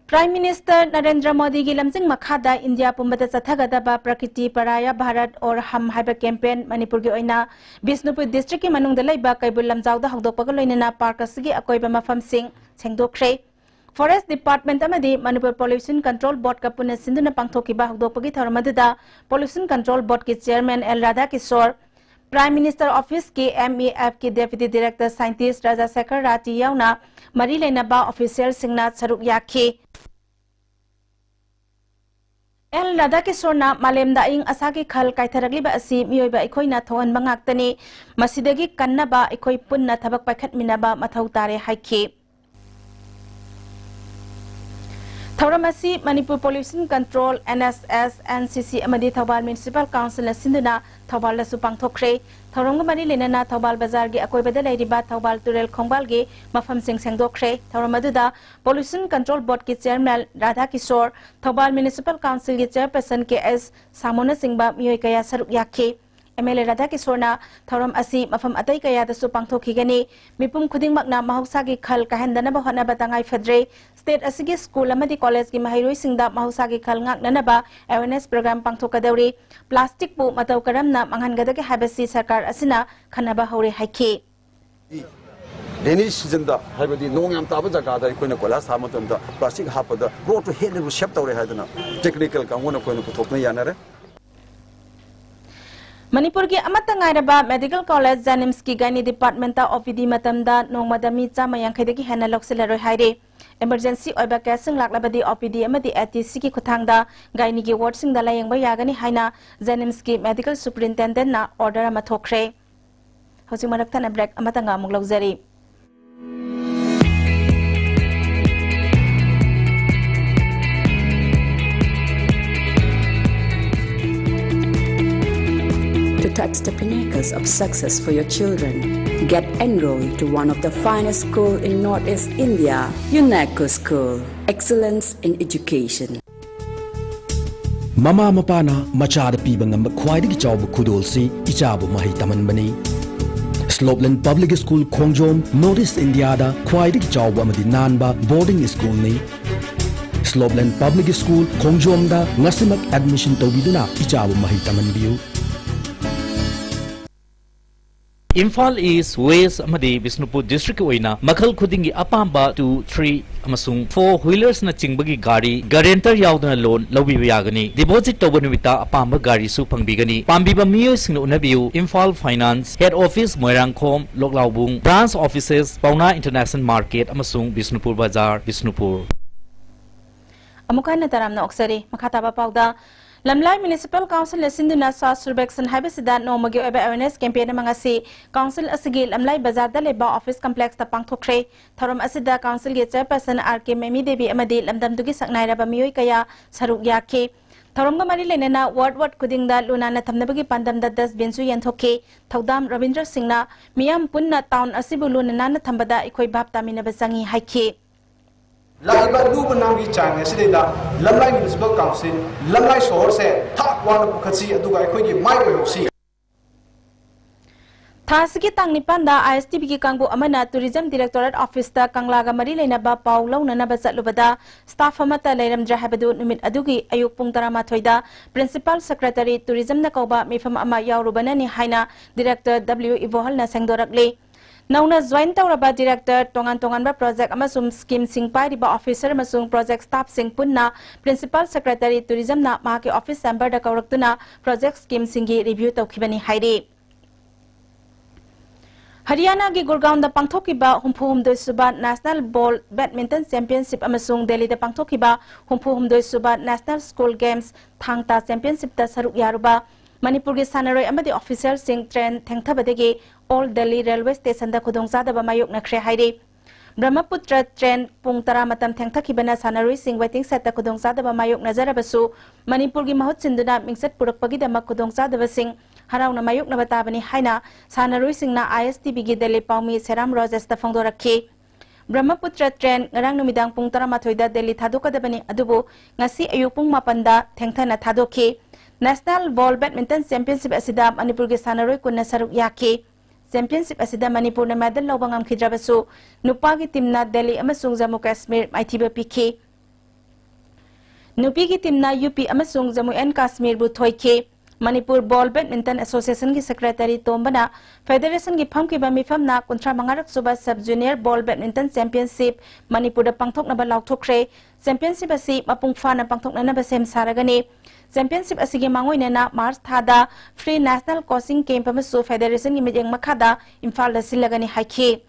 Prime Minister ꯅꯔꯦꯟꯗ꯭ꯔ ꯃꯣꯗꯤꯒꯤ ꯂꯝꯖꯤꯡ ꯃꯈꯥꯗ ꯏꯟꯗꯤꯌꯥ ꯄꯨꯝꯕꯗ ꯆꯠꯊꯒꯗꯕ ꯄ꯭ꯔꯀ꯭ꯔꯤꯇꯤ ꯄꯔꯥꯌꯥ ꯚꯥꯔꯠ ꯑꯣꯔ ꯍꯝ ꯍꯥꯏꯕ campaign ꯃꯅꯤꯄꯨꯔꯒꯤ ꯑꯣꯏꯅ ꯕꯤꯁꯅꯨꯄꯨꯔ district ꯀꯤ ꯃꯅꯨꯡꯗ ꯂꯩꯕ ꯀꯩꯕꯨꯜ ꯂꯝꯖꯥꯎꯗ ꯍꯧꯗꯣꯛꯄꯒ ꯂꯣꯏꯅꯅ park ꯑꯁꯤꯒꯤ ꯑꯀꯣꯏꯕ ꯃꯐꯝꯁꯤꯡ ꯁꯦꯡꯗꯣꯛꯈ꯭ꯔꯦ꯫ Forest Department ꯑꯃꯗꯤ Manipur Pollution Control Board ꯀ ꯄꯨꯟꯅ ꯁꯤꯟꯗꯨꯅ ꯄꯥꯡꯊꯣꯛꯈꯤꯕ ꯍꯧꯗꯣꯛꯄꯒꯤ ꯊꯧꯔꯝ ꯑꯗꯨꯗ Pollution Control Board ꯀꯤ Chairman L Radhakishore, Prime Minister Office ꯀꯤ M E F ꯀꯤ Deputy Director Scientist ꯔꯥꯖꯥꯁꯦꯈꯔ ꯔꯥꯇꯤ ꯌꯥꯎꯅ ꯃꯔꯤ ꯂꯩꯅꯕ official ꯁꯤꯡꯅ ꯁꯔꯨꯛ ꯌꯥꯈꯤ꯫ ꯑꯦꯜ ꯔꯥꯙꯥꯀꯤꯁꯣꯔꯅ ꯃꯥꯂꯦꯝꯗ ꯑꯏꯪ ꯑꯁꯥꯒꯤ ꯈꯜ ꯀꯥꯏꯊꯔꯛꯂꯤꯕ ꯑꯁꯤ ꯃꯤꯑꯣꯏꯕ ꯑꯩꯈꯣꯏꯅ ꯊꯣꯛꯍꯟꯕ ꯉꯥꯛꯇꯅꯤ꯫ ꯃꯁꯤꯗꯒꯤ ꯀꯟꯅꯕ ꯑꯩꯈꯣꯏ ꯄꯨꯟꯅ ꯊꯕꯛ ꯄꯥꯏꯈꯠꯃꯤꯟꯅꯕ ꯃꯊꯧ ꯇꯥꯔꯦ ꯍꯥꯏꯈꯤ꯫ ꯊꯧꯔꯝ ꯑꯁꯤ Manipur pollution control, N S S, N C C ꯑꯃꯗꯤ ꯊꯧꯕꯥꯜ ꯃ꯭ꯌꯨꯅꯤꯁꯤꯄꯥꯜ ꯀꯥꯎꯟꯁꯤꯜꯅ ꯁꯤꯟꯗꯨꯅ ꯊꯧꯕꯥꯜꯗꯁꯨ ꯄꯥꯡꯊꯣꯛꯈ꯭ꯔꯦ꯫ ꯊꯧꯔꯝꯒ ꯃꯔꯤ ꯂꯩꯅꯅ ꯊꯧꯕꯥꯜ ꯕꯖꯥꯔꯒꯤ ꯑꯀꯣꯏꯕꯗ ꯂꯩꯔꯤꯕ ꯊꯧꯕꯥꯜ ꯇꯨꯔꯦꯜ ꯈꯣꯡꯕꯥꯜꯒꯤ ꯃꯐꯝꯁꯤꯡ ꯁꯦꯡꯗꯣꯛꯈ꯭ꯔꯦ꯫ ꯊꯧꯔꯝ ꯑꯗꯨꯗ ꯄꯣꯂ꯭ꯌꯨꯁꯟ ꯀꯟꯇ꯭ꯔꯣꯜ ꯕꯣꯔꯗꯀꯤ ꯆꯤꯌꯔꯃꯦꯟ ꯔꯥꯙꯥ ꯀꯤꯁꯣꯔ, ꯊꯧꯕꯥꯜ ꯃ꯭ꯌꯨꯅꯤꯁꯤꯄꯥꯜ ꯀꯥꯎꯟꯁꯤꯜꯒꯤ ꯆꯤꯌꯔꯄꯔꯁꯟ ꯀꯦ ꯑꯦꯁ ꯁꯥꯃꯣꯅꯆꯤꯡꯕ ꯃꯤꯑꯣꯏ ꯀꯌꯥ ꯁꯔꯨꯛ ꯌꯥꯈꯤ꯫ ꯑꯦꯝ ꯑꯦꯜ ꯑꯦ ꯔꯥꯙꯥ ꯀꯤꯁꯣꯔꯅ ꯊꯧꯔꯝ ꯑꯁꯤ ꯃꯐꯝ ꯑꯇꯩ ꯀꯌꯥꯗꯁꯨ ꯄꯥꯡꯊꯣꯛꯈꯤꯒꯅꯤ꯫ ꯃꯤꯄꯨꯝ ꯈꯨꯗꯤꯡꯃꯛꯅ ꯃꯍꯧꯁꯥꯒꯤ ꯈꯜ ꯀꯥꯏꯍꯟꯗꯅꯕ ꯍꯣꯠꯅꯕ ꯇꯉꯥꯏ ꯐꯗ꯭ꯔꯦ꯫ ꯁ꯭ꯇꯦꯠ ꯑꯁꯤꯒꯤ ꯁ꯭ꯀꯨꯜ ꯑꯃꯗꯤ ꯀꯣꯂꯦꯖꯀꯤ ꯃꯍꯩꯔꯣꯏꯁꯤꯡꯗ ꯃꯍꯧꯁꯥꯒꯤ ꯈꯜ ꯉꯥꯛꯅꯅꯕ ꯑꯦꯋꯦꯔꯅꯦꯁ ꯄ꯭ꯔꯣꯒ꯭ꯔꯥꯝ ꯄꯥꯡꯊꯣꯛꯀꯗꯧꯔꯤ꯫ ꯄ꯭ꯂꯥꯁꯇꯤꯛꯄꯨ ꯃꯇꯧ ꯀꯔꯝꯅ ꯃꯥꯡꯍꯟꯒꯗꯒꯦ ꯍꯥꯏꯕꯁꯤ ꯁꯔꯀꯥꯔ ꯑꯁꯤꯅ ꯈꯟꯅꯕ ꯍꯧꯔꯦ ꯍꯥꯏꯈꯤ꯫ ꯔꯦꯅꯤ ꯁꯤꯖꯟꯗ, ꯍꯥꯏꯕꯗꯤ ꯅꯣꯡ ꯌꯥꯝ ꯇꯥꯕ ꯖꯒꯥꯗ ꯑꯩꯈꯣꯏꯅ ꯀꯣꯏꯂꯥꯁ ꯊꯥꯕ ꯃꯇꯝꯗ ꯄ꯭ꯂꯥꯁꯇꯤꯛ ꯍꯥꯞꯄꯗ ꯔꯣꯗꯇꯨ ꯍꯦꯟꯅꯕꯨ ꯁꯦꯞ ꯇꯧꯔꯦ ꯍꯥꯏꯗꯅ ꯇꯦꯛꯅꯤꯀꯦꯜ ꯀꯥꯡꯕꯨꯅ ꯑꯩꯈꯣꯏꯅ ꯄꯨꯊꯣꯛꯇꯨꯅ ꯌꯥꯅꯔꯦ꯫ ꯃꯅꯤꯄꯨꯔꯒꯤ ꯑꯃꯠꯇ ꯉꯥꯏꯔꯕ ꯃꯦꯗꯤꯀꯦꯜ ꯀꯣꯂꯦꯖ ꯖꯦꯅꯤꯝꯁꯀꯤ ꯒꯥꯏꯅꯤ ꯗꯤꯄꯥꯔꯠꯃꯦꯟꯇ ꯑꯣ ꯄꯤ ꯗꯤ ꯃꯇꯝꯗ ꯅꯣꯡꯃꯗ ꯃꯤ ꯆꯥꯝꯃ ꯌꯥꯡꯈꯩꯗꯒꯤ ꯍꯦꯟꯅ ꯂꯧꯁꯤꯜꯂꯔꯣꯏ ꯍꯥꯏꯔꯦ꯫ ꯏꯃꯔꯖꯦꯟꯁꯤ ꯑꯣꯏꯕ ꯀꯦꯁꯁꯤꯡ ꯂꯥꯛꯂꯕꯗꯤ ꯑꯣ ꯄꯤ ꯗꯤ ꯑꯃꯗꯤ ꯑꯦ ꯇꯤ ꯁꯤꯒꯤ ꯈꯨꯠꯊꯥꯡꯗ ꯒꯥꯏꯅꯤꯒꯤ ꯋꯥꯔꯗꯁꯤꯡꯗ ꯂꯥꯌꯦꯡꯕ ꯌꯥꯒꯅꯤ ꯍꯥꯏꯅ ꯖꯦꯅꯤꯝꯁꯀꯤ ꯃꯦꯗꯤꯀꯦꯜ ꯁꯨꯄꯔꯤꯟꯇꯦꯟꯗꯦꯟꯠꯅ ꯑꯣꯔꯗꯔ ꯑꯃ ꯊꯣꯛꯈ꯭ꯔꯦ꯫ ꯍꯧꯖꯤꯛ ꯃꯔꯛ ꯊꯠꯅ ꯕ꯭ꯔꯦꯛ ꯑꯃꯇꯪꯒ ꯑꯃꯨꯛ ꯂꯧꯖꯔꯤ꯫ To touch the pinnacles of success for your children, get enrolled to one of the finest school in Northeast India, UNESCO School. Excellence in education. ꯃꯃꯥ ꯃꯄꯥꯅ ꯃꯆꯥꯗ ꯄꯤꯕ ꯉꯝꯕ ꯈ꯭ꯋꯥꯏꯗꯒꯤ ꯆꯥꯎꯕ ꯈꯨꯗꯣꯜꯁꯤ ꯏꯆꯥꯕꯨ ꯃꯍꯩ ꯇꯝꯍꯟꯕꯅꯤ꯫ ꯁ꯭ꯂꯣꯞꯂꯦꯟ ꯄꯕ꯭ꯂꯤꯛ ꯁ꯭ꯀꯨꯜ ꯈꯣꯡꯖꯣꯝ ꯅꯣꯔꯠ ꯏꯁ ꯏꯟꯗꯤꯌꯥꯗ ꯈ꯭ꯋꯥꯏꯗꯒꯤ ꯆꯥꯎꯕ ꯑꯃꯗꯤ ꯅꯥꯟꯕ ꯕꯣꯔꯗꯤꯡ ꯁ꯭ꯀꯨꯜꯅꯤ꯫ ꯁ꯭ꯂꯣꯞꯂꯦꯟ ꯄꯕ꯭ꯂꯤꯛ ꯁ꯭ꯀꯨꯜ ꯈꯣꯡꯖꯣꯝꯗ ꯉꯁꯤꯃꯛ ꯑꯦꯗꯃꯤꯁꯟ ꯇꯧꯕꯤꯗꯨꯅ ꯏꯆꯥꯕꯨ ꯃꯍꯩ ꯇꯝꯍꯟꯕꯤꯌꯨ꯫ ꯏꯝꯐꯥꯜ ꯏꯁ꯭ꯠ, ꯋꯦꯁ꯭ꯠ ꯑꯃꯗꯤ ꯕꯤꯁꯅꯨꯄꯨꯔ ꯗꯤꯁꯇ꯭ꯔꯤꯛꯀꯤ ꯑꯣꯏꯅ ꯃꯈꯜ ꯈꯨꯗꯤꯡꯒꯤ ꯑꯄꯥꯝꯕ two, three ꯑꯃꯁꯨꯡ four wheelersꯅꯆꯤꯡꯕꯒꯤ ꯒꯥꯔꯤ ꯒꯥꯔꯦꯟꯇꯔ ꯌꯥꯎꯗꯅ ꯂꯣꯟ ꯂꯧꯕꯤꯕ ꯌꯥꯒꯅꯤ꯫ ꯗꯤꯄꯣꯖꯤꯠ ꯇꯧꯕ ꯅꯨꯃꯤꯠꯇ ꯑꯄꯥꯝꯕ ꯒꯥꯔꯤꯁꯨ ꯐꯪꯕꯤꯒꯅꯤ꯫ ꯄꯥꯝꯕꯤꯕ ꯃꯤꯑꯣꯏꯁꯤꯡꯅ ꯎꯅꯕꯤꯌꯨ, Imphal finance, head office, Moirangkhom, Loklaobung, branch offices, ꯄꯥꯎꯅꯥ ꯏꯟꯇꯔꯅꯦꯁꯅꯦꯜ ꯃꯥꯔꯀꯦꯠ ꯑꯃꯁꯨꯡ ꯕꯤꯁꯅꯨꯄꯨꯔ ꯕꯖꯥꯔ, ꯕꯤꯁꯅꯨꯄꯨꯔ꯫ ꯑꯃꯨꯛ ꯍꯟꯅ ꯇꯔꯥꯝꯅ ꯑꯣꯛꯆꯔꯤ꯫ ꯃꯈꯥ ꯇꯥꯕ ꯄꯥꯎꯗ, ꯂꯝꯂꯥꯏ Municipal Council ꯅ ꯁꯤꯟꯗꯨꯅ Swachh Survekshan ꯍꯥꯏꯕꯁꯤꯗ ꯅꯣꯡꯃꯒꯤ ꯑꯣꯏꯕ awareness campaign ꯑꯃ ꯉꯁꯤ Council ꯑꯁꯤꯒꯤ ꯂꯝꯂꯥꯏ ꯕꯖꯥꯔꯗ ꯂꯩꯕ office complex ꯇ ꯄꯥꯡꯊꯣꯛꯈ꯭ꯔꯦ꯫ ꯊꯧꯔꯝ ꯑꯁꯤꯗ Council ꯒꯤ Chairperson R K ꯃꯦꯃꯤ ꯗꯦꯕꯤ ꯑꯃꯗꯤ ꯂꯝꯗꯝꯗꯨꯒꯤ ꯁꯛꯅꯥꯏꯔꯕ ꯃꯤꯑꯣꯏ ꯀꯌꯥ ꯁꯔꯨꯛ ꯌꯥꯈꯤ꯫ ꯊꯧꯔꯝꯒ ꯃꯔꯤ ꯂꯩꯅꯅ ward ward ꯈꯨꯗꯤꯡꯗ ꯂꯨ ꯅꯥꯟꯅ ꯊꯝꯅꯕꯒꯤ ꯄꯥꯟꯗꯝꯗ dustbin ꯁꯨ ꯌꯦꯟꯊꯣꯛꯈꯤ꯫ ꯊꯧꯗꯥꯝ ꯔꯕꯤꯟꯗ꯭ꯔ ꯁꯤꯡꯅ ꯃꯤꯌꯥꯝ ꯄꯨꯟꯅ town ꯑꯁꯤꯕꯨ ꯂꯨꯅ ꯅꯥꯟꯅ ꯊꯝꯕꯗ ꯑꯩꯈꯣꯏ ꯚꯥꯞ ꯇꯥꯃꯤꯟꯅꯕ ꯆꯪꯏ ꯍꯥꯏꯈꯤ꯫ ꯂꯥꯛꯂꯤꯕ ꯂꯨꯕ ꯅꯥꯟꯕꯒꯤ ꯆꯥꯡ ꯑꯁꯤꯗꯩꯗ ꯂꯝꯂꯥꯏ Municipal Council, ꯂꯝꯂꯥꯏ ꯁꯣꯍꯣꯔꯁꯦ ꯊꯥꯛ ꯋꯥꯡꯅ ꯄꯨꯈꯠꯁꯤ, ꯑꯗꯨꯒ ꯑꯩꯈꯣꯏꯒꯤ ꯃꯥꯏ ꯑꯣꯏꯍꯧꯁꯤ꯫ ꯊꯥ ꯑꯁꯤꯒꯤ ꯇꯥꯡ ꯅꯤꯄꯥꯟꯗ I S T B ꯒꯤ ꯀꯥꯡꯕꯨ ꯑꯃꯅ Tourism Directorate Office ꯇ ꯀꯪꯂꯥꯒ ꯃꯔꯤ ꯂꯩꯅꯕ ꯄꯥꯎ ꯂꯧꯅꯅꯕ ꯆꯠꯂꯨꯕꯗ staff ꯑꯃꯠꯇ ꯂꯩꯔꯝꯗ꯭ꯔꯦ ꯍꯥꯏꯕꯗꯨ ꯅꯨꯃꯤꯠ ꯑꯗꯨꯒꯤ ꯑꯌꯨꯛ ꯄꯨꯡ ꯇꯔꯥꯃꯥꯊꯣꯏꯗ Principal Secretary Tourism ꯅ ꯀꯧꯕ ꯃꯤꯐꯝ ꯑꯃ ꯌꯥꯎꯔꯨꯕꯅꯅꯤ ꯍꯥꯏꯅ Director W ꯏꯕꯣꯍꯜꯅ ꯁꯦꯡꯗꯣꯔꯛꯂꯤ꯫ ꯅꯧꯅ join ꯇꯧꯔꯕ director, ꯇꯣꯉꯥꯟ ꯇꯣꯉꯥꯟꯕ project ꯑꯃꯁꯨꯡ scheme ꯁꯤꯡ ꯄꯥꯏꯔꯤꯕ officer ꯑꯃꯁꯨꯡ project staff ꯁꯤꯡ ꯄꯨꯟꯅ Principal Secretary Tourism ꯅ ꯃꯍꯥꯛꯀꯤ office chamber ꯗ ꯀꯧꯔꯛꯇꯨꯅ project scheme ꯁꯤꯡꯒꯤ review ꯇꯧꯈꯤꯕꯅꯤ ꯍꯥꯏꯔꯤ꯫ ꯍꯔꯤꯌꯥꯅꯥꯒꯤ ꯒꯨꯔꯒꯥꯎꯟꯗ ꯄꯥꯡꯊꯣꯛꯈꯤꯕ ꯍꯨꯝꯐꯨ ꯍꯨꯝꯗꯣꯏ ꯁꯨꯕ National Ball Badminton Championship ꯑꯃꯁꯨꯡ ꯗꯦꯜꯂꯤꯗ ꯄꯥꯡꯊꯣꯛꯈꯤꯕ ꯍꯨꯝꯐꯨ ꯍꯨꯝꯗꯣꯏ ꯁꯨꯕ National School Games ꯊꯥꯡ ꯇꯥ Championship ꯇ ꯁꯔꯨꯛ ꯌꯥꯔꯨꯕ ꯃꯅꯤꯄꯨꯔꯒꯤ ꯁꯥꯟꯅꯔꯣꯏ ꯑꯃꯗꯤ officer ꯁꯤꯡ train ꯊꯦꯡꯊꯕꯗꯒꯤ Old Delhi Railway Station ꯗ ꯈꯨꯗꯣꯡꯆꯥꯗꯕ ꯃꯥꯌꯣꯛꯅꯈ꯭ꯔꯦ ꯍꯥꯏꯔꯤ꯫ ꯕ꯭ꯔꯍ꯭ꯃꯄꯨꯇ꯭ꯔ train ꯄꯨꯡ ꯇꯔꯥ ꯃꯇꯝ ꯊꯦꯡꯊꯈꯤꯕꯅ ꯁꯥꯟꯅꯔꯣꯏꯁꯤꯡ waiting shed ꯇ ꯈꯨꯗꯣꯡꯆꯥꯗꯕ ꯃꯥꯌꯣꯛꯅꯖꯔꯕꯁꯨ, ꯃꯅꯤꯄꯨꯔꯒꯤ ꯃꯍꯨꯠ ꯁꯤꯟꯗꯨꯅ ꯃꯤꯡꯆꯠ ꯄꯨꯔꯛꯄꯒꯤꯗꯃꯛ ꯈꯨꯗꯣꯡꯆꯥꯗꯕꯁꯤꯡ ꯍꯔꯥꯎꯅ ꯃꯥꯌꯣꯛꯅꯕ ꯇꯥꯕꯅꯤ ꯍꯥꯏꯅ ꯁꯥꯟꯅꯔꯣꯏꯁꯤꯡꯅ I S T B ꯒꯤ ꯗꯦꯜꯂꯤ ꯄꯥꯎꯃꯤ ꯁꯦꯔꯥꯝ ꯔꯣꯖꯦꯁꯇ ꯐꯣꯡꯗꯣꯔꯛꯈꯤ꯫ ꯕ꯭ꯔꯍ꯭ꯃꯄꯨꯇ꯭ꯔ train ꯉꯔꯥꯡ ꯅꯨꯃꯤꯗꯥꯡ ꯄꯨꯡ ꯇꯔꯥꯃꯥꯊꯣꯏꯗ ꯗꯦꯜꯂꯤ ꯊꯥꯗꯣꯛꯀꯗꯕꯅꯤ, ꯑꯗꯨꯕꯨ ꯉꯁꯤ ꯑꯌꯨꯛ ꯄꯨꯡ ꯃꯥꯄꯟꯗ ꯊꯦꯡꯊꯅ ꯊꯥꯗꯣꯛꯈꯤ꯫ National Ball Badminton Championship ꯑꯁꯤꯗ ꯃꯅꯤꯄꯨꯔꯒꯤ ꯁꯥꯟꯅꯔꯣꯏ ꯀꯨꯟꯅ ꯁꯔꯨꯛ ꯌꯥꯈꯤ꯫ Championship ꯑꯁꯤꯗ ꯃꯅꯤꯄꯨꯔꯅ medal ꯂꯧꯕ ꯉꯝꯈꯤꯗ꯭ꯔꯕꯁꯨ, ꯅꯨꯄꯥꯒꯤ team ꯅ ꯗꯦꯜꯂꯤ ꯑꯃꯁꯨꯡ ꯖꯝꯃꯨ ꯀꯥꯁꯃꯤꯔ ꯃꯥꯏꯊꯤꯕ ꯄꯤꯈꯤ꯫ ꯅꯨꯄꯤꯒꯤ team ꯅ U P ꯑꯃꯁꯨꯡ Jammu and Kashmir ꯕꯨ ꯊꯣꯏꯈꯤ꯫ ꯃꯅꯤꯄꯨꯔ Ball Badminton Association ꯒꯤ Secretary ꯇꯣꯝꯕꯅ federation ꯒꯤ ꯐꯝꯈꯤꯕ ꯃꯤꯐꯝꯅ ꯀꯨꯟꯊ꯭ꯔꯥ ꯃꯉꯥꯔꯛ ꯁꯨꯕ Sub Junior Ball Badminton Championship ꯃꯅꯤꯄꯨꯔꯗ ꯄꯥꯡꯊꯣꯛꯅꯕ ꯂꯥꯎꯊꯣꯛꯈ꯭ꯔꯦ꯫ Championship ꯑꯁꯤ ꯃꯄꯨꯡ ꯐꯥꯅ ꯄꯥꯡꯊꯣꯛꯅꯅꯕ ꯁꯦꯝ ꯁꯥꯔꯒꯅꯤ꯫ Championship ꯑꯁꯤꯒꯤ ꯃꯥꯡꯑꯣꯏꯅꯅ March ꯊꯥꯗ free national coaching camp ꯑꯃꯁꯨ federation ꯒꯤ ꯃꯤꯠꯌꯦꯡ ꯃꯈꯥꯗ ꯏꯝꯐꯥꯜꯗ ꯁꯤꯜꯂꯒꯅꯤ ꯍꯥꯏꯈꯤ꯫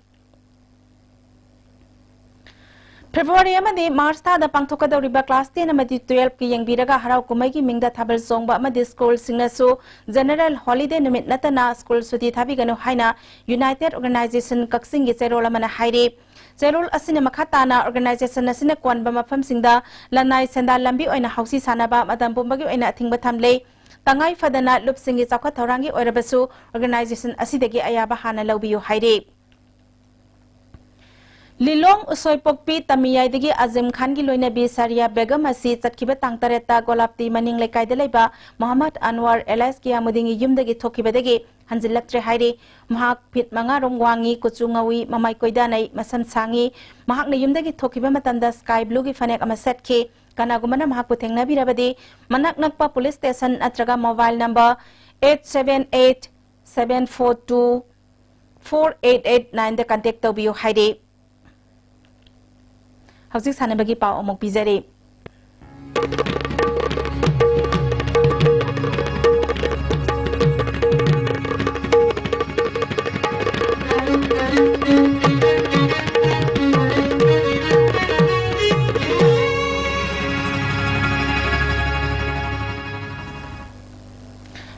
ꯐꯦꯕ꯭ꯔꯨꯋꯥꯔꯤ ꯑꯃꯗꯤ ꯃꯥꯔꯆ ꯊꯥꯗ ꯄꯥꯡꯊꯣꯛꯀꯗꯧꯔꯤꯕ ꯀ꯭ꯂꯥꯁ ꯇꯦꯟ ꯑꯃꯗꯤ ꯇꯨꯋꯦꯜꯐꯀꯤ ꯌꯦꯡꯕꯤꯔꯒ ꯍꯔꯥꯎ ꯀꯨꯝꯍꯩꯒꯤ ꯃꯤꯡꯗ ꯊꯥꯕꯜ ꯆꯣꯡꯕ ꯑꯃꯗꯤ ꯁ꯭ꯀꯨꯜꯁꯤꯡꯅꯁꯨ ꯖꯦꯅꯔꯦꯜ ꯍꯣꯂꯤꯗꯦ ꯅꯨꯃꯤꯠ ꯅꯠꯇꯅ ꯁ꯭ꯀꯨꯜ ꯁꯨꯇꯤ ꯊꯥꯕꯤꯒꯅꯨ ꯍꯥꯏꯅ ꯌꯨꯅꯥꯏꯇꯦꯗ ꯑꯣꯔꯒꯅꯥꯏꯖꯦꯁꯟ ꯀꯛꯆꯤꯡꯒꯤ ꯆꯦꯔꯣꯜ ꯑꯃꯅ ꯍꯥꯏꯔꯤ꯫ ꯆꯦꯔꯣꯜ ꯑꯁꯤꯅ ꯃꯈꯥ ꯇꯥꯅ ꯑꯣꯔꯒꯅꯥꯏꯖꯦꯁꯟ ꯑꯁꯤꯅ ꯀꯣꯟꯕ ꯃꯐꯝꯁꯤꯡꯗ ꯂꯅꯥꯏ ꯁꯦꯟꯗꯥꯟ ꯂꯝꯕꯤ ꯑꯣꯏꯅ ꯍꯧꯁꯤ ꯁꯥꯟꯅꯕ ꯃꯇꯝ ꯄꯨꯝꯕꯒꯤ ꯑꯣꯏꯅ ꯑꯊꯤꯡꯕ ꯊꯝꯂꯦ꯫ ꯇꯉꯥꯏ ꯐꯗꯅ ꯂꯨꯞꯁꯤꯡꯒꯤ ꯆꯥꯎꯈꯠ ꯊꯧꯔꯥꯡꯒꯤ ꯑꯣꯏꯔꯕꯁꯨ ꯑꯣꯔꯒꯅꯥꯏꯖꯦꯁꯟ ꯑꯁꯤꯗꯒꯤ ꯑꯌꯥꯕ ꯍꯥꯟꯅ ꯂꯧꯕꯤꯌꯨ ꯍꯥꯏꯔꯤ꯫ ꯂꯤꯂꯣꯡ ꯎꯁꯣꯏꯄꯣꯛꯄꯤ ꯇꯃꯤꯌꯥꯏꯗꯒꯤ ꯑꯖꯤꯝ ꯈꯥꯟꯒꯤ ꯂꯣꯏꯅꯕꯤ ꯁꯥꯔꯤꯌꯥ ꯕꯦꯒꯝ ꯑꯁꯤ ꯆꯠꯈꯤꯕ ꯇꯥꯡ ꯇꯔꯦꯠꯇ ꯒꯣꯂꯥꯞꯇꯤ ꯃꯅꯤꯡ ꯂꯩꯀꯥꯏꯗ ꯂꯩꯕ ꯃꯣꯍꯝꯃꯗ ꯑꯟꯋꯥꯔ ꯑꯦꯂꯥꯏꯁ ꯀꯤꯌꯥꯃꯨꯗꯤꯟꯒꯤ ꯌꯨꯝꯗꯒꯤ ꯊꯣꯛꯈꯤꯕꯗꯒꯤ ꯍꯟꯖꯤꯜꯂꯛꯇ꯭ꯔꯦ ꯍꯥꯏꯔꯤ꯫ ꯃꯍꯥꯛ ꯐꯤꯠ ꯃꯉꯥ ꯔꯣꯝ ꯋꯥꯡꯉꯤ, ꯀꯨꯆꯨ ꯉꯧꯏ, ꯃꯃꯥꯏ ꯀꯣꯏꯗꯥꯅꯩ, ꯃꯁꯝ ꯁꯥꯡꯉꯤ꯫ ꯃꯍꯥꯛꯅ ꯌꯨꯝꯗꯒꯤ ꯊꯣꯛꯈꯤꯕ ꯃꯇꯝꯗ ꯁ꯭ꯀꯥꯏ ꯕ꯭ꯂꯨꯒꯤ ꯐꯅꯦꯛ ꯑꯃ ꯁꯦꯠꯈꯤ꯫ ꯀꯅꯥꯒꯨꯝꯕꯅ ꯃꯍꯥꯛꯄꯨ ꯊꯦꯡꯅꯕꯤꯔꯕꯗꯤ ꯃꯅꯥꯛ ꯅꯛꯄ ꯄꯨꯂꯤꯁ ꯁ꯭ꯇꯦꯁꯟ ꯅꯠꯇ꯭ꯔꯒ mobile number eight seven eight seven four two four eight eight nine ꯗ ꯀꯟꯇꯦꯛ ꯇꯧꯕꯤꯌꯨ ꯍꯥꯏꯔꯤ꯫ ꯍꯧꯖꯤꯛ ꯁꯥꯟꯅꯕꯒꯤ ꯄꯥꯎ ꯑꯃꯨꯛ ꯄꯤꯖꯔꯤ꯫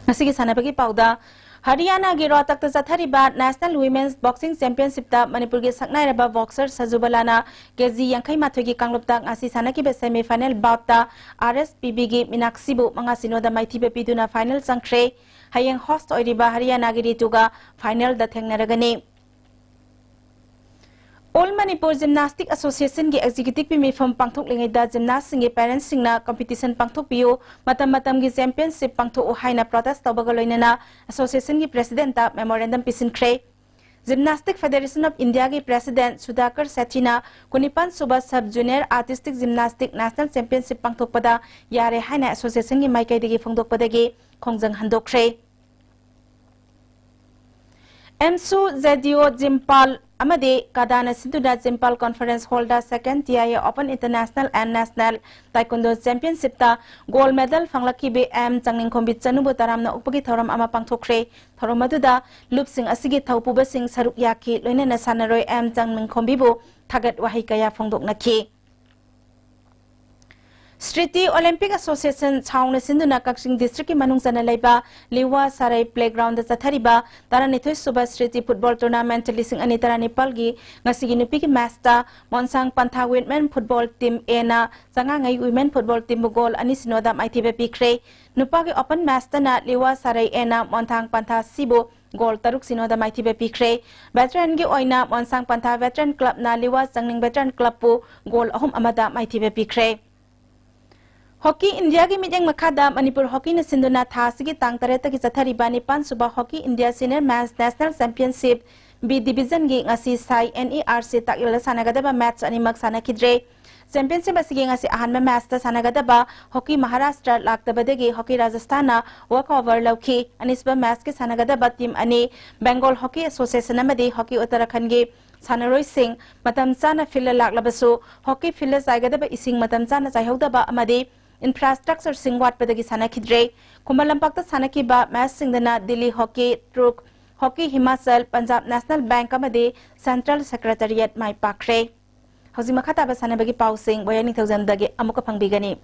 ꯉꯁꯤꯒꯤ ꯁꯥꯟꯅꯕꯒꯤ ꯄꯥꯎꯗ, ꯍꯔꯤꯌꯥꯅꯥꯒꯤ ꯔꯣꯍꯇꯛꯇ ꯆꯠꯊꯔꯤꯕ National Women's Boxing Championship ꯇ ꯃꯅꯤꯄꯨꯔꯒꯤ ꯁꯛꯅꯥꯏꯔꯕ boxer ꯁꯖꯨꯕꯂꯥꯅ ꯀꯦꯖꯤ ꯌꯥꯡꯈꯩ ꯃꯥꯊꯣꯏꯒꯤ ꯀꯥꯡꯂꯨꯞꯇ ꯉꯁꯤ ꯁꯥꯟꯅꯈꯤꯕ semi final bout ꯇ R S P B ꯒꯤ ꯃꯤꯅꯥꯛꯁꯤꯕꯨ ꯃꯉꯥ ꯁꯤꯅꯣꯗ ꯃꯥꯏꯊꯤꯕ ꯄꯤꯗꯨꯅ final ꯆꯪꯈ꯭ꯔꯦ꯫ ꯍꯌꯦꯡ host ꯑꯣꯏꯔꯤꯕ ꯍꯔꯤꯌꯥꯅꯥꯒꯤ ꯔꯤꯇꯨꯒ final ꯗ ꯊꯦꯡꯅꯔꯒꯅꯤ꯫ All Manipur Gymnastic Association ꯒꯤ executive ꯀꯤ ꯃꯤꯐꯝ ꯄꯥꯡꯊꯣꯛꯂꯤꯉꯩꯗ gymnast ꯁꯤꯡꯒꯤ parents ꯁꯤꯡꯅ competition ꯄꯥꯡꯊꯣꯛꯄꯤꯌꯨ, ꯃꯇꯝ ꯃꯇꯝꯒꯤ championship ꯄꯥꯡꯊꯣꯛꯎ ꯍꯥꯏꯅ protest ꯇꯧꯕꯒ ꯂꯣꯏꯅꯅ association ꯒꯤ president ꯇ memorandum ꯄꯤꯁꯤꯟꯈ꯭ꯔꯦ꯫ Gymnastic Federation of India ꯒꯤ president ꯁꯨꯙꯥꯀꯔ ꯁꯦꯊꯤꯅ ꯀꯨꯟꯅꯤꯄꯥꯟ ꯁꯨꯕ Sub Junior Artistic Gymnastic National Championship ꯄꯥꯡꯊꯣꯛꯄꯗ ꯌꯥꯔꯦ ꯍꯥꯏꯅ association ꯒꯤ ꯃꯥꯏꯀꯩꯗꯒꯤ ꯐꯣꯡꯗꯣꯛꯄꯗꯒꯤ ꯈꯣꯡꯖꯪ ꯍꯟꯗꯣꯛꯈ꯭ꯔꯦ꯫ ꯑꯦꯝꯁꯨ ꯖꯦꯗꯤꯑꯣ ꯖꯤꯝꯄꯥꯜ ꯑꯃꯗꯤ ꯀꯗꯥꯅ ꯁꯤꯟꯗꯨꯅ ꯖꯤꯝꯄꯥꯜ ꯀꯣꯟꯐꯔꯦꯟꯁ ꯍꯣꯜꯗ Second T I A Open International and National Taekwondo Championshipꯇ ꯒꯣꯜ ꯃꯦꯗꯜ ꯐꯪꯂꯛꯈꯤꯕꯤ ꯑꯦꯝ ꯆꯪꯅꯤꯡꯈꯣꯝꯕꯤ ꯆꯅꯨꯕꯨ ꯇꯔꯥꯝꯅ ꯑꯣꯛꯄꯒꯤ ꯊꯧꯔꯝ ꯑꯃ ꯄꯥꯡꯊꯣꯛꯈ꯭ꯔꯦ꯫ ꯊꯧꯔꯝ ꯑꯗꯨꯗ ꯂꯨꯞꯁꯤꯡ ꯑꯁꯤꯒꯤ ꯊꯧꯄꯨꯕꯁꯤꯡ ꯁꯔꯨꯛ ꯌꯥꯈꯤ, ꯂꯣꯏꯅꯅ ꯁꯥꯟꯅꯔꯣꯏ ꯑꯦꯝ ꯆꯪꯅꯤꯡꯈꯣꯝꯕꯤꯕꯨ ꯊꯥꯒꯠ ꯋꯥꯍꯩ ꯀꯌꯥ ꯐꯣꯡꯗꯣꯛꯅꯈꯤ꯫ ꯁ꯭ꯔꯤꯇꯤ ꯑꯣꯂꯤꯝꯄꯤꯛ ꯑꯦꯁꯣꯁꯤꯌꯦꯁꯟ ꯁꯥꯎꯅ ꯁꯤꯟꯗꯨꯅ ꯀꯛꯆꯤꯡ ꯗꯤꯁꯇ꯭ꯔꯤꯛꯀꯤ ꯃꯅꯨꯡ ꯆꯟꯅ ꯂꯩꯕ ꯂꯤꯋꯥ ꯁꯥꯔꯩ ꯄ꯭ꯂꯦꯒ꯭ꯔꯥꯎꯟꯗ ꯆꯠꯊꯔꯤꯕ ꯇꯔꯥꯅꯤꯊꯣꯏ ꯁꯨꯕ ꯁ꯭ꯔꯤꯇꯤ ꯐꯨꯠꯕꯣꯜ ꯇꯣꯔꯅꯥꯃꯦꯟꯠ ꯂꯤꯁꯤꯡ ꯑꯅꯤ ꯇꯔꯥꯅꯤꯄꯥꯜꯒꯤ ꯉꯁꯤꯒꯤ ꯅꯨꯄꯤꯒꯤ ꯃꯦꯆꯇ ꯃꯣꯟꯁꯥꯡ ꯄꯟꯊꯥ ꯋꯤꯃꯦꯟ ꯐꯨꯠꯕꯣꯜ ꯇꯤꯝ ꯑꯦꯅ ꯆꯉꯥꯉꯩ ꯋꯤꯃꯦꯟ ꯐꯨꯠꯕꯣꯜ ꯇꯤꯝꯕꯨ ꯒꯣꯜ ꯑꯅꯤ ꯁꯤꯅꯣꯗ ꯃꯥꯏꯊꯤꯕ ꯄꯤꯈ꯭ꯔꯦ꯫ ꯅꯨꯄꯥꯒꯤ ꯑꯣꯄꯟ ꯃꯦꯆꯇꯅ ꯂꯤꯋꯥ ꯁꯥꯔꯩ ꯑꯦꯅ ꯃꯣꯟꯊꯥꯡ ꯄꯟꯊꯥ ꯁꯤꯕꯨ ꯒꯣꯜ ꯇꯔꯨꯛ ꯁꯤꯅꯣꯗ ꯃꯥꯏꯊꯤꯕ ꯄꯤꯈ꯭ꯔꯦ꯫ ꯚꯦꯇꯔꯟꯒꯤ ꯑꯣꯏꯅ ꯃꯣꯟꯁꯥꯡ ꯄꯟꯊꯥ ꯚꯦꯇꯔꯟ ꯀ꯭ꯂꯕꯅ ꯂꯤꯋꯥ ꯆꯪꯅꯤꯡ ꯚꯦꯇꯔꯟ ꯀ꯭ꯂꯕꯄꯨ ꯒꯣꯜ ꯑꯍꯨꯝ ꯑꯃꯗ ꯃꯥꯏꯊꯤꯕ ꯄꯤꯈ꯭ꯔꯦ꯫ ꯍꯣꯀꯤ ꯏꯟꯗꯤꯌꯥꯒꯤ ꯃꯤꯠꯌꯦꯡ ꯃꯈꯥꯗ ꯃꯅꯤꯄꯨꯔ ꯍꯣꯀꯤꯅ ꯁꯤꯟꯗꯨꯅ ꯊꯥ ꯑꯁꯤꯒꯤ ꯇꯥꯡ ꯇꯔꯦꯠꯇꯒꯤ ꯆꯠꯊꯔꯤꯕ ꯅꯤꯄꯥꯟ ꯁꯨꯕ hockey India senior men's national championship B ꯗꯤꯕꯤꯖꯟꯒꯤ ꯉꯁꯤ ꯁꯥꯏ NERC ꯇꯥꯛꯌꯦꯜꯗ ꯁꯥꯟꯅꯒꯗꯕ ꯃꯦꯆ ꯑꯅꯤꯃꯛ ꯁꯥꯟꯅꯈꯤꯗ꯭ꯔꯦ꯫ ꯆꯦꯝꯄꯤꯌꯟꯁꯤꯞ ꯑꯁꯤꯒꯤ ꯉꯁꯤ ꯑꯍꯥꯟꯕ ꯃꯦꯆꯇ ꯁꯥꯟꯅꯒꯗꯕ ꯍꯣꯀꯤ ꯃꯍꯥꯔꯥꯁꯇ꯭ꯔ ꯂꯥꯛꯇꯕꯗꯒꯤ ꯍꯣꯀꯤ ꯔꯥꯖꯁꯊꯥꯟꯅ ꯋꯥꯛ ꯑꯣꯚꯔ ꯂꯧꯈꯤ꯫ ꯑꯅꯤꯁꯨꯕ ꯃꯦꯆꯀꯤ ꯁꯥꯟꯅꯒꯗꯕ ꯇꯤꯝ ꯑꯅꯤ ꯕꯦꯡꯒꯣꯜ ꯍꯣꯀꯤ ꯑꯦꯁꯣꯁꯤꯌꯦꯁꯟ ꯑꯃꯗꯤ ꯍꯣꯀꯤ ꯎꯠꯇꯔꯥꯈꯟꯒꯤ ꯁꯥꯟꯅꯔꯣꯏꯁꯤꯡ ꯃꯇꯝ ꯆꯥꯅ ꯐꯤꯜꯗ ꯂꯥꯛꯂꯕꯁꯨ ꯍꯣꯀꯤ ꯐꯤꯜꯗ ꯆꯥꯏꯒꯗꯕ ꯏꯁꯤꯡ ꯃꯇꯝ ꯆꯥꯅ ꯆꯥꯏꯍꯧꯗꯕ ꯑꯃꯗꯤ ꯏꯟꯐ꯭ꯔꯥꯁ꯭ꯇ꯭ꯔꯛꯆꯔꯁꯤꯡ ꯋꯥꯠꯄꯗꯒꯤ ꯁꯥꯟꯅꯈꯤꯗ꯭ꯔꯦ꯫ ꯈꯨꯃꯟ ꯂꯝꯄꯥꯛꯇ ꯁꯥꯟꯅꯈꯤꯕ ꯃꯦꯆꯁꯤꯡꯗꯅ ꯗꯤꯜꯂꯤ ꯍꯣꯀꯤ, ꯇ꯭ꯔꯨꯛ hockey Himachal, Punjab national bank ꯑꯃꯗꯤ ꯁꯦꯟꯇ꯭ꯔꯦꯜ ꯁꯦꯀ꯭ꯔꯦꯇꯔꯤꯌꯦꯠ ꯃꯥꯏ ꯄꯥꯛꯈ꯭ꯔꯦ꯫ ꯍꯧꯖꯤꯛ ꯃꯈꯥ ꯇꯥꯕ ꯁꯥꯟꯅꯕꯒꯤ ꯄꯥꯎꯁꯤꯡ ꯕꯣꯌꯥ ꯅꯤꯡꯊꯧꯖꯝꯗꯒꯤ ꯑꯃꯨꯛꯀ ꯐꯪꯕꯤꯒꯅꯤ꯫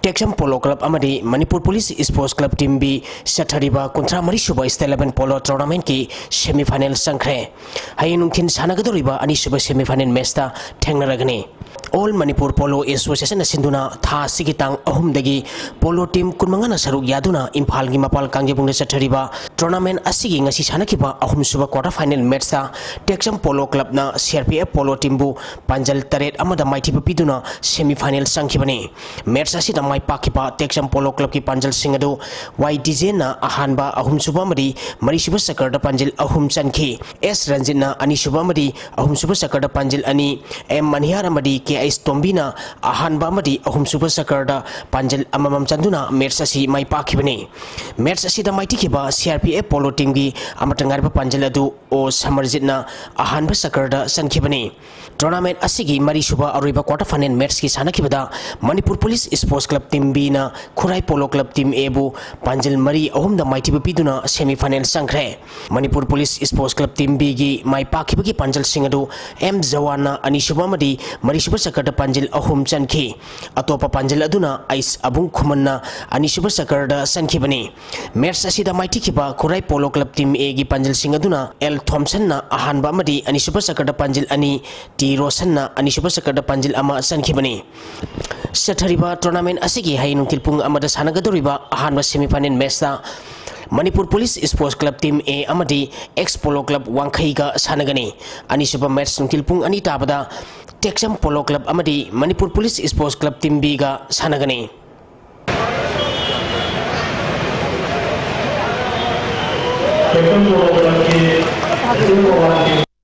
ꯇꯦꯛꯆꯝ ꯄꯣꯂꯣ ꯀ꯭ꯂꯕ ꯑꯃꯗꯤ Manipur police sports club team B ꯆꯠꯊꯔꯤꯕ ꯀꯨꯟꯊ꯭ꯔꯥ ꯃꯔꯤ ꯁꯨꯕ ꯁ꯭ꯇꯦꯠ ꯂꯦꯚꯦꯜ ꯄꯣꯂꯣ ꯇꯣꯔꯅꯥꯃꯦꯟꯠꯀꯤ ꯁꯦꯃꯤ ꯐꯥꯏꯅꯦꯜ ꯆꯪꯈ꯭ꯔꯦ꯫ ꯍꯌꯦꯡ ꯅꯨꯡꯊꯤꯜ ꯁꯥꯟꯅꯒꯗꯧꯔꯤꯕ ꯑꯅꯤꯁꯨꯕ ꯁꯦꯃꯤ ꯐꯥꯏꯅꯦꯜ ꯃꯦꯆꯇ ꯊꯦꯡꯅꯔꯒꯅꯤ꯫ ꯑꯣꯜ ꯃꯅꯤꯄꯨꯔ ꯄꯣꯂꯣ ꯑꯦꯁꯣꯁꯤꯌꯦꯁꯟꯅ ꯁꯤꯟꯗꯨꯅ ꯊꯥ ꯑꯁꯤꯒꯤ ꯇꯥꯡ ꯑꯍꯨꯝꯗꯒꯤ ꯄꯣꯂꯣ ꯇꯤꯝ ꯀꯨꯟꯃꯉꯥꯅ ꯁꯔꯨꯛ ꯌꯥꯗꯨꯅ ꯏꯝꯐꯥꯜꯒꯤ ꯃꯄꯥꯜ ꯀꯥꯡꯖꯩꯕꯨꯡꯗ ꯆꯠꯊꯔꯤꯕ ꯇꯣꯔꯅꯥꯃꯦꯟꯠ ꯑꯁꯤꯒꯤ ꯉꯁꯤ ꯁꯥꯟꯅꯈꯤꯕ ꯑꯍꯨꯝꯁꯨꯕ ꯀ꯭ꯋꯥꯔꯇꯔ ꯐꯥꯏꯅꯦꯜ ꯃꯦꯆꯇ ꯇꯦꯛꯆꯝ ꯄꯣꯂꯣ ꯀ꯭ꯂꯕꯅ CRPF ꯄꯣꯂꯣ ꯇꯤꯝꯕꯨ ꯄꯥꯟꯖꯜ ꯇꯔꯦꯠ ꯑꯃꯗ ꯃꯥꯏꯊꯤꯕ ꯄꯤꯗꯨꯅ ꯁꯦꯃꯤ ꯐꯥꯏꯅꯦꯜ ꯆꯪꯈꯤꯕꯅꯤ꯫ ꯃꯦꯆ ꯑꯁꯤꯗ ꯃꯥꯏ ꯄꯥꯛꯈꯤꯕ ꯇꯦꯛꯆꯝ ꯄꯣꯂꯣ ꯀ꯭ꯂꯕꯀꯤ ꯄꯥꯟꯖꯜꯁꯤꯡ ꯑꯗꯨ ꯋꯥꯏ ꯗꯤꯖꯦꯟꯅ ꯑꯍꯥꯟꯕ, ꯑꯍꯨꯝꯁꯨꯕ ꯑꯃꯗꯤ ꯃꯔꯤꯁꯨꯕ ꯆꯀꯔꯗ ꯄꯥꯟꯖꯤꯜ ꯑꯍꯨꯝ ꯆꯟꯈꯤ꯫ ꯑꯦꯁ ꯔꯟꯖꯤꯠꯅ ꯑꯅꯤꯁꯨꯕ ꯑꯃꯗꯤ ꯑꯍꯨꯝꯁꯨꯕ ꯆꯀꯔꯗ ꯄꯥꯟꯖꯤꯜ ꯑꯅꯤ, ꯑꯦꯝ ꯃꯅꯤꯍꯥꯔ ꯑꯃꯗꯤ ꯀꯦ ꯑꯦꯁ ꯇꯣꯝꯕꯤꯅ ꯑꯍꯥꯟꯕ ꯑꯃꯗꯤ ꯑꯍꯨꯝꯁꯨꯕ ꯆꯀꯔꯗ ꯄꯥꯟꯖꯜ ꯑꯃꯃꯝ ꯆꯟꯗꯨꯅ ꯃꯦꯠꯆ ꯑꯁꯤ ꯃꯥꯏ ꯄꯥꯛꯈꯤꯕꯅꯤ꯫ ꯃꯦꯠꯆ ꯑꯁꯤꯗ ꯃꯥꯏꯊꯤꯈꯤꯕ C R P F polo ꯇꯤꯝꯒꯤ ꯑꯃꯠꯇ ꯉꯥꯏꯔꯕ ꯄꯥꯟꯖꯜ ꯑꯗꯨ ꯑꯣ ꯁꯃꯔꯖꯤꯠꯅ ꯑꯍꯥꯟꯕ ꯆꯀꯔꯗ ꯆꯟꯈꯤꯕꯅꯤ꯫ ꯇꯣꯔꯅꯥꯃꯦꯟ ꯑꯁꯤꯒꯤ ꯃꯔꯤꯁꯨꯕ ꯑꯔꯣꯏꯕ ꯀ꯭ꯋꯥꯔꯇꯔ ꯐꯥꯏꯅꯦꯜ ꯃꯦꯠꯆꯀꯤ ꯁꯥꯟꯅꯈꯤꯕꯗ Manipur police sports club team ꯕꯤꯅ ꯈꯨꯔꯥꯏ ꯄꯣꯂꯣ ꯀ꯭ꯂꯕ ꯇꯤꯝ ꯑꯦꯕꯨ ꯄꯥꯟꯖꯜ ꯃꯔꯤ ꯑꯍꯨꯝꯗ ꯃꯥꯏꯊꯤꯕ ꯄꯤꯗꯨꯅ ꯁꯦꯃꯤ ꯐꯥꯏꯅꯦꯜ ꯆꯪꯈ꯭ꯔꯦ꯫ Manipur police sports club team ꯕꯤꯒꯤ ꯃꯥꯏ ꯄꯥꯛꯈꯤꯕꯒꯤ ꯄꯥꯟꯖꯜꯁꯤꯡ ꯑꯗꯨ ꯑꯦꯝ ꯖꯋꯥꯟꯅ ꯑꯅꯤꯁꯨꯕ ꯑꯃꯗꯤ ꯃꯔꯤꯁꯨꯕ ꯆꯀꯔꯗ ꯄꯥꯟꯖꯤꯜ ꯑꯍꯨꯝ ꯆꯟꯈꯤ꯫ ꯑꯇꯣꯞꯄ ꯄꯥꯟꯖꯤꯜ ꯑꯗꯨꯅ ꯑꯩꯁ ꯑꯕꯨꯡ ꯈꯨꯃꯟꯅ ꯑꯅꯤꯁꯨꯕ ꯆꯀꯔꯗ ꯆꯟꯈꯤꯕꯅꯤ꯫ ꯃꯦꯠꯆ ꯑꯁꯤꯗ ꯃꯥꯏꯊꯤꯈꯤꯕ ꯈꯨꯔꯥꯏ ꯄꯣꯂꯣ ꯀ꯭ꯂꯕ ꯇꯤꯝ ꯑꯦꯒꯤ ꯄꯥꯟꯖꯤꯜꯁꯤꯡ ꯑꯗꯨꯅ ꯑꯦꯜ ꯊꯣꯝꯁꯟꯅ ꯑꯍꯥꯟꯕ ꯑꯃꯗꯤ ꯑꯅꯤꯁꯨꯕ ꯆꯀꯔꯗ ꯄꯥꯟꯖꯤꯜ ꯑꯅꯤ, ꯇꯤ ꯔꯣꯁꯟꯅ ꯑꯅꯤꯁꯨꯕ ꯆꯀꯔꯗ ꯄꯥꯟꯖꯤꯜ ꯑꯃ ꯆꯟꯈꯤꯕꯅꯤ꯫ ꯆꯠꯊꯔꯤꯕ ꯇꯣꯔꯅꯥꯃꯦꯟ ꯑꯁꯤꯒꯤ ꯍꯌꯦꯡ ꯅꯨꯡꯊꯤꯜ ꯄꯨꯡ ꯑꯃꯗ ꯁꯥꯟꯅꯒꯗꯧꯔꯤꯕ ꯑꯍꯥꯟꯕ ꯁꯦꯃꯤ ꯐꯥꯏꯅꯦꯜ ꯃꯦꯠꯆꯇ Manipur police sports club team A ꯑꯃꯗꯤ ꯑꯦꯛꯁ ꯄꯣꯂꯣ ꯀ꯭ꯂꯕ ꯋꯥꯡꯈꯩꯒ ꯁꯥꯟꯅꯒꯅꯤ꯫ ꯑꯅꯤꯁꯨꯕ ꯃꯦꯠꯆ ꯅꯨꯡꯊꯤꯜ ꯄꯨꯡ ꯑꯅꯤ ꯇꯥꯕꯗ ꯇꯦꯛꯆꯝ ꯄꯣꯂꯣ ꯀ꯭ꯂꯕ ꯑꯃꯗꯤ Manipur police sports club team big ꯁꯥꯟꯅꯒꯅꯤ꯫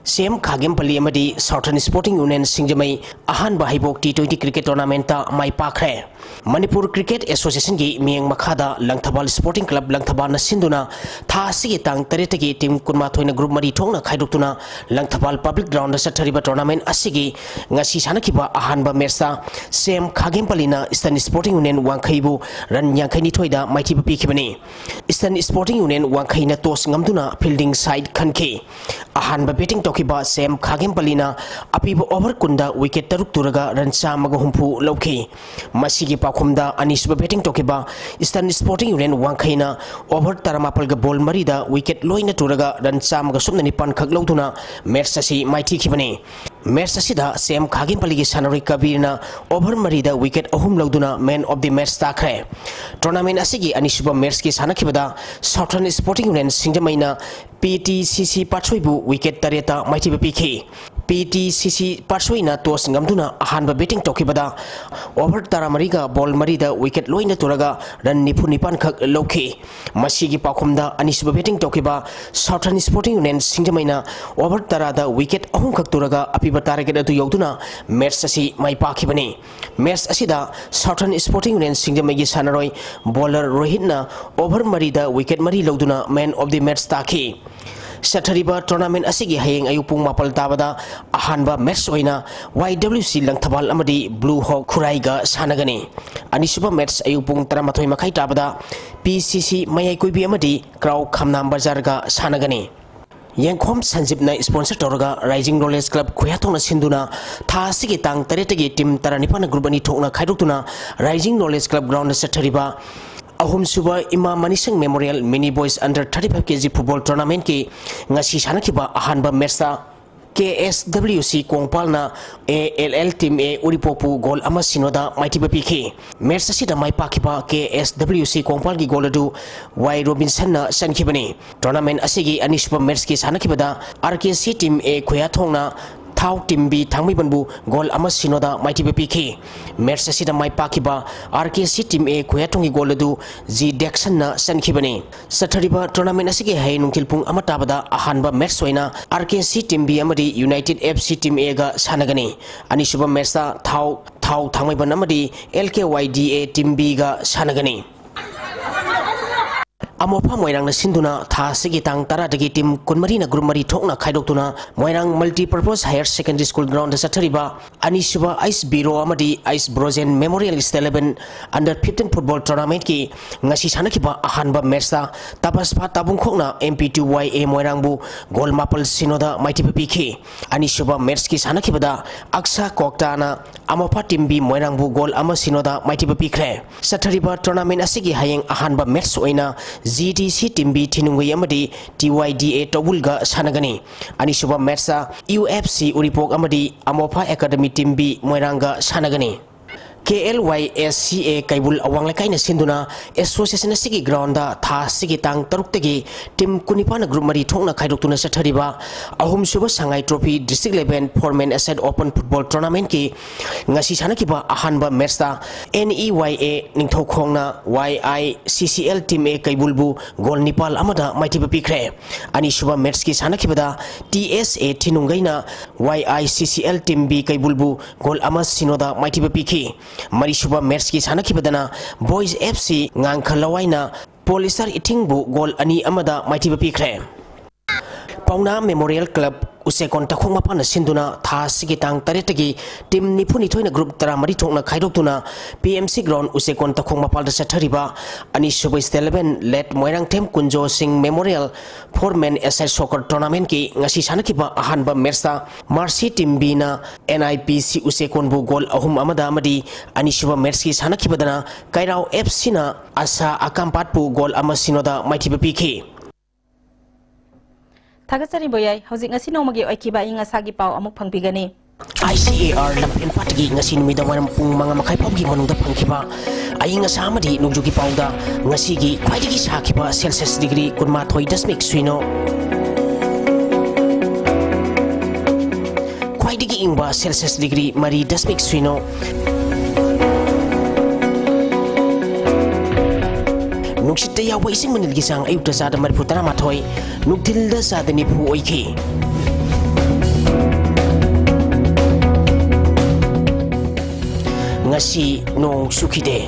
ꯁꯤ ꯑꯦꯝ ꯈꯥꯒꯦꯝꯄꯜꯂꯤ ꯑꯃꯗꯤ ꯁꯥꯎꯊꯔꯟ ꯁ꯭ꯄꯣꯔꯇꯤꯡ ꯌꯨꯅꯤꯌꯟ ꯁꯤꯡꯖꯃꯩ ꯑꯍꯥꯟꯕ ꯍꯩꯕꯣꯛ ꯇꯤ ꯇ꯭ꯋꯦꯟꯇꯤ ꯀ꯭ꯔꯤꯀꯦꯠ ꯇꯣꯔꯅꯥꯃꯦꯟꯠꯇ ꯃꯥꯏ ꯄꯥꯛꯈ꯭ꯔꯦ꯫ ꯃꯅꯤꯄꯨꯔ ꯀ꯭ꯔꯤꯀꯦꯠ ꯑꯦꯁꯣꯁꯤꯌꯦꯁꯟꯒꯤ ꯃꯤꯠꯌꯦꯡ ꯃꯈꯥꯗ ꯂꯪꯊꯕꯥꯜ ꯁ꯭ꯄꯣꯔꯇꯤꯡ ꯀ꯭ꯂꯕ ꯂꯪꯊꯕꯥꯜꯅ ꯁꯤꯟꯗꯨꯅ ꯊꯥ ꯑꯁꯤꯒꯤ ꯇꯥꯡ ꯇꯔꯦꯠꯇꯒꯤ ꯇꯤꯝ ꯀꯨꯟꯃꯥꯊꯣꯏꯅ ꯒ꯭ꯔꯨꯞ ꯃꯔꯤ ꯊꯣꯛꯅ ꯈꯥꯏꯗꯣꯛꯇꯨꯅ ꯂꯪꯊꯕꯥꯜ ꯄꯕ꯭ꯂꯤꯛ ꯒ꯭ꯔꯥꯎꯟꯗ ꯆꯠꯊꯔꯤꯕ ꯇꯣꯔꯅꯥꯃꯦꯟꯠ ꯑꯁꯤꯒꯤ ꯉꯁꯤ ꯁꯥꯟꯅꯈꯤꯕ ꯑꯍꯥꯟꯕ ꯃꯦꯠꯆꯇ ꯁꯤ ꯑꯦꯝ ꯈꯥꯒꯦꯝꯄꯜꯂꯤꯅ ꯏꯁꯇꯔꯟ ꯁ꯭ꯄꯣꯔꯇꯤꯡ ꯌꯨꯅꯤꯌꯟ ꯋꯥꯡꯈꯩꯕꯨ ꯔꯟ ꯌꯥꯡꯈꯩꯅꯤꯊꯣꯏꯗ ꯃꯥꯏꯊꯤꯕ ꯄꯤꯈꯤꯕꯅꯤ꯫ ꯏꯁꯇꯔꯟ ꯁ꯭ꯄꯣꯔꯇꯤꯡ ꯌꯨꯅꯤꯌꯟ ꯋꯥꯡꯈꯩꯅ ꯇꯣꯁ ꯉꯝꯗꯨꯅ ꯐꯤꯜꯗꯤꯡ ꯁꯥꯏꯠ ꯈꯟꯈꯤ꯫ ꯑꯍꯥꯟꯕ ꯕꯦꯇꯤꯡ ꯇꯧꯈꯤꯕ ꯁꯤ ꯑꯦꯝ ꯈꯥꯒꯦꯝꯄꯜꯂꯤꯅ ꯑꯄꯤꯕ ꯑꯣꯚꯔ ꯀꯨꯟꯗ ꯋꯤꯀꯦꯠ ꯇꯔꯨꯛ ꯇꯨꯔꯒ ꯔꯟ ꯆꯥꯝꯃꯒ ꯍꯨꯝꯐꯨ ꯂꯧꯈꯤ꯫ ꯃꯁꯤꯒꯤ ꯄꯥꯎꯈꯨꯝꯗ ꯑꯅꯤꯁꯨꯕ ꯕꯦꯇꯤꯡ ꯇꯧꯈꯤꯕ ꯏꯁꯇꯔꯟ ꯁ꯭ꯄꯣꯔꯇꯤꯡ ꯌꯨꯅꯤꯌꯟ ꯋꯥꯡꯈꯩꯅ ꯑꯣꯚꯔ ꯇꯔꯥꯃꯥꯄꯜꯒ ꯕꯣꯜ ꯃꯔꯤꯗ ꯋꯤꯀꯦꯠ ꯂꯣꯏꯅ ꯇꯨꯔꯒ ꯔꯟ ꯆꯥꯝꯃꯒ ꯁꯨꯞꯅ ꯅꯤꯄꯥꯟ ꯈꯛ ꯂꯧꯗꯨꯅ ꯃꯦꯠꯆ ꯑꯁꯤ ꯃꯥꯏꯊꯤꯈꯤꯕꯅꯤ꯫ ꯃꯦꯠꯆ ꯑꯁꯤꯗ ꯁꯤ ꯑꯦꯝ ꯈꯥꯒꯦꯝꯄꯜꯂꯤꯒꯤ ꯁꯥꯟꯅꯔꯣꯏ ꯀꯕꯤꯔꯅ ꯑꯣꯚꯔ ꯃꯔꯤꯗ ꯋꯤꯀꯦꯠ ꯑꯍꯨꯝ ꯂꯧꯗꯨꯅ ꯃꯦꯟ ꯑꯣꯐ ꯗꯤ ꯃꯦꯠꯆ ꯇꯥꯈ꯭ꯔꯦ꯫ ꯇꯣꯔꯅꯥꯃꯦꯟꯠ ꯑꯁꯤꯒꯤ ꯑꯅꯤꯁꯨꯕ ꯃꯦꯠꯆꯀꯤ ꯁꯥꯟꯅꯈꯤꯕꯗ ꯁꯥꯎꯊꯔꯟ ꯁ꯭ꯄꯣꯔꯇꯤꯡ ꯌꯨꯅꯤꯌꯟ ꯁꯤꯡꯖꯃꯩꯅ P T C C ꯄꯥꯠꯁꯣꯏꯕꯨ wicket ꯇꯔꯦꯠꯇ ꯃꯥꯏꯊꯤꯕ ꯄꯤꯈꯤ꯫ ꯄꯤ ꯇꯤ ꯁꯤ ꯁꯤ ꯄꯥꯔꯁꯣꯏꯅ ꯇꯣꯁ ꯉꯝꯗꯨꯅ ꯑꯍꯥꯟꯕ ꯕꯦꯇꯤꯡ ꯇꯧꯈꯤꯕꯗ ꯑꯣꯚꯔ ꯇꯔꯥꯃꯔꯤꯒ ꯕꯣꯜ ꯃꯔꯤꯗ ꯋꯤꯀꯦꯠ ꯂꯣꯏꯅ ꯇꯨꯔꯒ ꯔꯟ ꯅꯤꯐꯨ ꯅꯤꯄꯥꯟ ꯈꯛ ꯂꯧꯈꯤ꯫ ꯃꯁꯤꯒꯤ ꯄꯥꯎꯈꯨꯝꯗ ꯑꯅꯤꯁꯨꯕ ꯕꯦꯇꯤꯡ ꯇꯧꯈꯤꯕ ꯁꯥꯎꯊꯔꯟ ꯁ꯭ꯄꯣꯔꯇꯤꯡ ꯌꯨꯅꯤꯌꯟ ꯁꯤꯡꯖꯃꯩꯅ ꯑꯣꯚꯔ ꯇꯔꯥꯗ ꯋꯤꯀꯦꯠ ꯑꯍꯨꯝꯈꯛ ꯇꯨꯔꯒ ꯑꯄꯤꯕ ꯇꯥꯔꯒꯦꯠ ꯑꯗꯨ ꯌꯧꯗꯨꯅ ꯃꯦꯠꯆ ꯑꯁꯤ ꯃꯥꯏ ꯄꯥꯛꯈꯤꯕꯅꯤ꯫ ꯃꯦꯠꯆ ꯑꯁꯤꯗ ꯁꯥꯎꯊꯔꯟ ꯁ꯭ꯄꯣꯔꯇꯤꯡ ꯌꯨꯅꯤꯌꯟ ꯁꯤꯡꯖꯃꯩꯒꯤ ꯁꯥꯟꯅꯔꯣꯏ ꯕꯣꯂꯔ ꯔꯣꯍꯤꯠꯅ ꯑꯣꯚꯔ ꯃꯔꯤꯗ ꯋꯤꯀꯦꯠ ꯃꯔꯤ ꯂꯧꯗꯨꯅ ꯃꯦꯟ ꯑꯣꯐ ꯗꯤ ꯃꯦꯠꯆ ꯇꯥꯈꯤ꯫ ꯆꯠꯊꯔꯤꯕ ꯇꯣꯔꯅꯥꯃꯦꯟ ꯑꯁꯤꯒꯤ ꯍꯌꯦꯡ ꯑꯌꯨꯛ ꯄꯨꯡ ꯃꯥꯄꯜ ꯇꯥꯕꯗ ꯑꯍꯥꯟꯕ ꯃꯦꯠꯆ ꯑꯣꯏꯅ ꯋꯥꯏ ꯗꯕ꯭ꯂꯤꯎ ꯁꯤ ꯂꯪꯊꯕꯥꯜ ꯑꯃꯗꯤ ꯕ꯭ꯂꯨ ꯍꯣꯛ ꯈꯨꯔꯥꯏꯒ ꯁꯥꯟꯅꯒꯅꯤ꯫ ꯑꯅꯤꯁꯨꯕ ꯃꯦꯠꯆ ꯑꯌꯨꯛ ꯄꯨꯡ ꯇꯔꯥꯃꯥꯊꯣꯏ ꯃꯈꯥꯏ ꯇꯥꯕꯗ ꯄꯤ ꯁꯤ ꯁꯤ ꯃꯌꯥꯏ ꯀꯣꯏꯕꯤ ꯑꯃꯗꯤ ꯀ꯭ꯔꯥꯎ ꯈꯝꯅꯥꯝ ꯕꯖꯥꯔꯒ ꯁꯥꯟꯅꯒꯅꯤ꯫ ꯌꯦꯡꯈꯣꯝ ꯁꯟꯖꯤꯞꯅ ꯁ꯭ꯄꯣꯟꯁꯔ ꯇꯧꯔꯒ ꯔꯥꯏꯖꯤꯡ ꯅꯣꯂꯦꯖ ꯀ꯭ꯂꯕ ꯈꯨꯌꯥꯊꯣꯡꯅ ꯁꯤꯟꯗꯨꯅ ꯊꯥ ꯑꯁꯤꯒꯤ ꯇꯥꯡ ꯇꯔꯦꯠꯇꯒꯤ ꯇꯤꯝ ꯇꯔꯥꯅꯤꯄꯥꯟꯅ ꯒ꯭ꯔꯨꯞ ꯑꯅꯤ ꯊꯣꯛꯅ ꯈꯥꯏꯗꯣꯛꯇꯨꯅ ꯔꯥꯏꯖꯤꯡ ꯅꯣꯂꯦꯖ ꯀ꯭ꯂꯕ ꯒ꯭ꯔꯥꯎꯟꯗ ꯆꯠꯊꯔꯤꯕ ꯑꯍꯨꯝꯁꯨꯕ ꯏꯃꯥ ꯃꯅꯤꯁꯪ ꯃꯦꯃꯣꯔꯤꯌꯦꯜ ꯃꯤꯅꯤ ꯕꯣꯏꯁ ꯑꯟꯗꯔ ꯊꯥꯔꯇꯤ ꯐꯥꯏꯚ ꯀꯦ ꯖꯤ ꯐꯨꯠꯕꯣꯜ ꯇꯣꯔꯅꯥꯃꯦꯟꯠꯀꯤ ꯉꯁꯤ ꯁꯥꯟꯅꯈꯤꯕ ꯑꯍꯥꯟꯕ ꯃꯦꯠꯆꯇ ꯀꯦ ꯑꯦꯁ ꯗꯕ꯭ꯂꯤꯎ ꯁꯤ ꯀꯣꯡꯄꯥꯜꯅ A L L team A ꯎꯔꯤꯄꯣꯛꯄꯨ goal ꯑꯃ ꯁꯤꯅꯣꯗ ꯃꯥꯏꯊꯤꯕ ꯄꯤꯈꯤ꯫ ꯃꯦꯠꯆ ꯑꯁꯤꯗ ꯃꯥꯏ ꯄꯥꯛꯈꯤꯕ ꯀꯦ ꯑꯦꯁ ꯗꯕ꯭ꯂꯤꯎ ꯁꯤ ꯀꯣꯡꯄꯥꯜꯒꯤ ꯒꯣꯜ ꯑꯗꯨ ꯋꯥꯏ ꯔꯣꯕꯤꯟꯁꯟꯅ ꯆꯟꯈꯤꯕꯅꯤ꯫ ꯇꯣꯔꯅꯥꯃꯦꯟꯠ ꯑꯁꯤꯒꯤ ꯑꯅꯤꯁꯨꯕ ꯃꯦꯠꯆꯀꯤ ꯁꯥꯟꯅꯈꯤꯕꯗ ꯑꯥꯔ ꯀꯦ ꯁꯤ ꯇꯤꯝ ꯑꯦ ꯈꯨꯌꯥꯊꯣꯡꯅ ꯊꯥꯎ ꯇꯤꯝ ꯕꯤ ꯊꯥꯡꯃꯩꯕꯟꯕꯨ ꯒꯣꯜ ꯑꯃ ꯁꯤꯅꯣꯗ ꯃꯥꯏꯊꯤꯕ ꯄꯤꯈꯤ꯫ ꯃꯦꯠꯆ ꯑꯁꯤꯗ ꯃꯥꯏ ꯄꯥꯛꯈꯤꯕ ꯑꯥꯔ ꯀꯦ ꯁꯤ ꯇꯤꯝ ꯑꯦ ꯈꯨꯌꯥꯊꯣꯡꯒꯤ ꯒꯣꯜ ꯑꯗꯨ ꯖꯤ ꯗꯦꯛꯁꯟꯅ ꯆꯟꯈꯤꯕꯅꯤ꯫ ꯆꯠꯊꯔꯤꯕ ꯇꯣꯔꯅꯥꯃꯦꯟꯠ ꯑꯁꯤꯒꯤ ꯍꯌꯦꯡ ꯅꯨꯡꯊꯤꯜ ꯄꯨꯡ ꯑꯃ ꯇꯥꯕꯗ ꯑꯍꯥꯟꯕ ꯃꯦꯠꯆ ꯑꯣꯏꯅ R K C team B ꯑꯃꯗꯤ ꯌꯨꯅꯥꯏꯇꯦꯗ ꯑꯦꯐ ꯁꯤ ꯇꯤꯝ ꯑꯦꯒ ꯁꯥꯟꯅꯒꯅꯤ꯫ ꯑꯅꯤꯁꯨꯕ ꯃꯦꯠꯆꯇ ꯊꯥꯎ, ꯊꯥꯎ ꯊꯥꯡꯃꯩꯕꯟ ꯑꯃꯗꯤ ꯑꯦꯜ ꯀꯦ ꯋꯥꯏ ꯗꯤ ꯑꯦ ꯇꯤꯝ ꯕꯤꯒ ꯁꯥꯟꯅꯒꯅꯤ꯫ ꯑꯃꯣꯐꯥ ꯃꯣꯏꯔꯥꯡꯅ ꯁꯤꯟꯗꯨꯅ ꯊꯥ ꯑꯁꯤꯒꯤ ꯇꯥꯡ ꯇꯔꯥꯗꯒꯤ ꯇꯤꯝ ꯀꯨꯟꯃꯔꯤꯅ ꯒ꯭ꯔꯨꯞ ꯃꯔꯤ ꯊꯣꯛꯅ ꯈꯥꯏꯗꯣꯛꯇꯨꯅ Moirang multipurpose higher secondary school ground ꯆꯠꯊꯔꯤꯕ ꯑꯅꯤꯁꯨꯕ ꯑꯩꯁ ꯕꯤꯔꯣ ꯑꯃꯗꯤ ꯑꯩꯁ ꯕ꯭ꯔꯣꯖꯦꯟ ꯃꯦꯃꯣꯔꯤꯌꯦꯜ ꯏꯁꯇꯦꯂꯦꯕꯟ ꯑꯟꯗꯔ ꯐꯤꯐꯇꯤꯟ ꯐꯨꯠꯕꯣꯜ ꯇꯣꯔꯅꯥꯃꯦꯟꯠꯀꯤ ꯉꯁꯤ ꯁꯥꯟꯅꯈꯤꯕ ꯑꯍꯥꯟꯕ ꯃꯦꯠꯆꯇ ꯇꯄꯁꯄꯥ ꯇꯥꯕꯨꯡꯈꯣꯛꯅ M P two Y A ꯃꯣꯏꯔꯥꯡꯕꯨ ꯒꯣꯜ ꯃꯥꯄꯜ ꯁꯤꯅꯣꯗ ꯃꯥꯏꯊꯤꯕ ꯄꯤꯈꯤ꯫ ꯑꯅꯤꯁꯨꯕ ꯃꯦꯠꯆꯀꯤ ꯁꯥꯟꯅꯈꯤꯕꯗ ꯑꯛꯁꯥ ꯀꯣꯛꯇꯥꯅ ꯑꯃꯣꯐꯥ ꯇꯤꯝ ꯕꯤ ꯃꯣꯏꯔꯥꯡꯕꯨ ꯒꯣꯜ ꯑꯃ ꯁꯤꯅꯣꯗ ꯃꯥꯏꯊꯤꯕ ꯄꯤꯈ꯭ꯔꯦ꯫ ꯆꯠꯊꯔꯤꯕ ꯇꯣꯔꯅꯥꯃꯦꯟꯠ ꯑꯁꯤꯒꯤ ꯍꯌꯦꯡ ꯑꯍꯥꯟꯕ ꯃꯦꯠꯆ ꯑꯣꯏꯅ G T C team B Thinungei ꯑꯃꯗꯤ ꯇꯤ ꯋꯥꯏ ꯗꯤ ꯑꯦ ꯇꯧꯕꯨꯜꯒ ꯁꯥꯟꯅꯒꯅꯤ꯫ ꯑꯅꯤꯁꯨꯕ ꯃꯦꯠꯆꯇ ꯌꯨ ꯑꯦꯐ ꯁꯤ ꯎꯔꯤꯄꯣꯛ ꯑꯃꯗꯤ ꯑꯃꯣꯐꯥ ꯑꯦꯀꯥꯗꯃꯤ ꯇꯤꯝ ꯕꯤ ꯃꯣꯏꯔꯥꯡꯒ ꯁꯥꯟꯅꯒꯅꯤ꯫ ꯀꯦ ꯑꯦꯜ ꯋꯥꯏ ꯑꯦꯁ ꯁꯤ ꯑꯦ ꯀꯩꯕꯨꯜ ꯑꯋꯥꯡ ꯂꯩꯀꯥꯏꯅ ꯁꯤꯟꯗꯨꯅ association ꯑꯁꯤꯒꯤ groundꯗ ꯊꯥ ꯑꯁꯤꯒꯤ ꯇꯥꯡ ꯇꯔꯨꯛꯇꯒꯤ team ꯀꯨꯟꯅꯤꯄꯥꯟꯅ group ꯃꯔꯤ ꯊꯣꯛꯅ ꯈꯥꯏꯗꯣꯛꯇꯨꯅ ꯆꯠꯊꯔꯤꯕ ꯑꯍꯨꯝꯁꯨꯕ ꯁꯉꯥꯏ trophy district level four man aside open football tournamentꯀꯤ ꯉꯁꯤ ꯁꯥꯟꯅꯈꯤꯕ ꯑꯍꯥꯟꯕ matchꯇ N E Y A ꯅꯤꯡꯊꯧꯈꯣꯡꯅ Y I C C L team A ꯀꯩꯕꯨꯜꯕꯨ goal ꯅꯤꯄꯥꯜ ꯑꯃꯗ ꯃꯥꯏꯊꯤꯕ ꯄꯤꯈ꯭ꯔꯦ꯫ ꯑꯅꯤꯁꯨꯕ matchꯀꯤ ꯁꯥꯟꯅꯈꯤꯕꯗ T S A ꯊꯤꯅꯨꯡꯒꯩꯅ Y I C C L team B ꯀꯩꯕꯨꯜꯕꯨ goal ꯑꯃ ꯁꯤꯅꯣꯗ ꯃꯥꯏꯊꯤꯕ ꯄꯤꯈꯤ꯫ ꯃꯔꯤꯁꯨꯕ matchꯀꯤ ꯁꯥꯟꯅꯈꯤꯕꯗꯅ Boys F C ꯉꯥꯡꯈ ꯂꯋꯥꯏꯅ ꯄꯣꯂꯤꯁꯇꯔ ꯏꯊꯤꯡꯕꯨ goal ꯑꯅꯤ ꯑꯃꯗ ꯃꯥꯏꯊꯤꯕ ꯄꯤꯈ꯭ꯔꯦ꯫ ꯄꯥꯎꯅꯥ Memorial Club ꯎꯆꯦꯛꯀꯣꯟ ꯇꯈꯣꯡ ꯃꯄꯥꯟꯅ ꯁꯤꯟꯗꯨꯅ ꯊꯥ ꯑꯁꯤꯒꯤ ꯇꯥꯡ ꯇꯔꯦꯠꯇꯒꯤ team ꯅꯤꯐꯨꯅꯤꯊꯣꯏꯅ group ꯇꯔꯥꯃꯔꯤ ꯊꯣꯛꯅ ꯈꯥꯏꯗꯣꯛꯇꯨꯅ P M C ground ꯎꯆꯦꯛꯀꯣꯟ ꯇꯈꯣꯡ ꯃꯄꯥꯜꯗ ꯆꯠꯊꯔꯤꯕ ꯑꯅꯤꯁꯨꯕ state level late Moirangthem Kunjo ꯁꯤꯡ Memorial four man aside soccer tournamentꯀꯤ ꯉꯁꯤ ꯁꯥꯟꯅꯈꯤꯕ ꯑꯍꯥꯟꯕ matchꯇ Mercy team Bꯅ N I P C ꯎꯆꯦꯛꯀꯣꯟꯕꯨ goal ꯑꯍꯨꯝ ꯑꯃꯗ ꯑꯃꯗꯤ ꯑꯅꯤꯁꯨꯕ matchꯀꯤ ꯁꯥꯟꯅꯈꯤꯕꯗꯅ ꯀꯩꯔꯥꯎ F Cꯅ ꯑꯁꯥ ꯑꯀꯥꯝꯄꯥꯠꯄꯨ goal ꯑꯃ ꯁꯤꯅꯣꯗ ꯃꯥꯏꯊꯤꯕ ꯄꯤꯈꯤ꯫ ꯊꯥꯒꯠꯆꯔꯤ ꯕꯣꯌꯥꯏ꯫ ꯍꯧꯖꯤꯛ ꯉꯁꯤ ꯅꯣꯡꯃꯒꯤ ꯑꯣꯏꯈꯤꯕ ꯑꯏꯪ ꯑꯁꯥꯒꯤ ꯄꯥꯎ ꯑꯃꯨꯛ ꯐꯪꯕꯤꯒꯅꯤ꯫ I C A R ꯂꯝꯐꯦꯜ ꯄꯥꯠꯇꯒꯤ ꯉꯁꯤ ꯅꯨꯃꯤꯗꯥꯡ ꯋꯥꯏꯔꯝ ꯄꯨꯡ ꯃꯉꯥ ꯃꯈꯥꯏ ꯐꯥꯎꯒꯤ ꯃꯅꯨꯡꯗ ꯐꯪꯈꯤꯕ ꯑꯏꯪ ꯑꯁꯥ ꯑꯃꯗꯤ ꯅꯣꯡꯖꯨꯒꯤ ꯄꯥꯎꯗ ꯉꯁꯤꯒꯤ ꯈ꯭ꯋꯥꯏꯗꯒꯤ ꯁꯥꯈꯤꯕ Celsius degree ꯀꯨꯟꯃꯥꯊꯣꯏ ꯗꯁꯃꯤꯛ ꯁꯤꯅꯣ, ꯈ꯭ꯋꯥꯏꯗꯒꯤ ꯏꯪꯕ Celsius degree ꯃꯔꯤ ꯗꯁꯃꯤꯛ ꯁꯤꯅꯣ, ꯅꯨꯡꯁꯤꯠꯇ ꯌꯥꯎꯕ ꯏꯁꯤꯡ ꯃꯅꯤꯜꯒꯤ ꯆꯥꯡ ꯑꯌꯨꯛꯇ ꯆꯥꯗ ꯃꯔꯤꯐꯨ ꯇꯔꯥꯃꯥꯊꯣꯏ, ꯅꯨꯡꯊꯤꯜꯗ ꯆꯥꯗ ꯅꯤꯐꯨ ꯑꯣꯏꯈꯤ꯫ ꯉꯁꯤ ꯅꯣꯡ ꯆꯨꯈꯤꯗꯦ꯫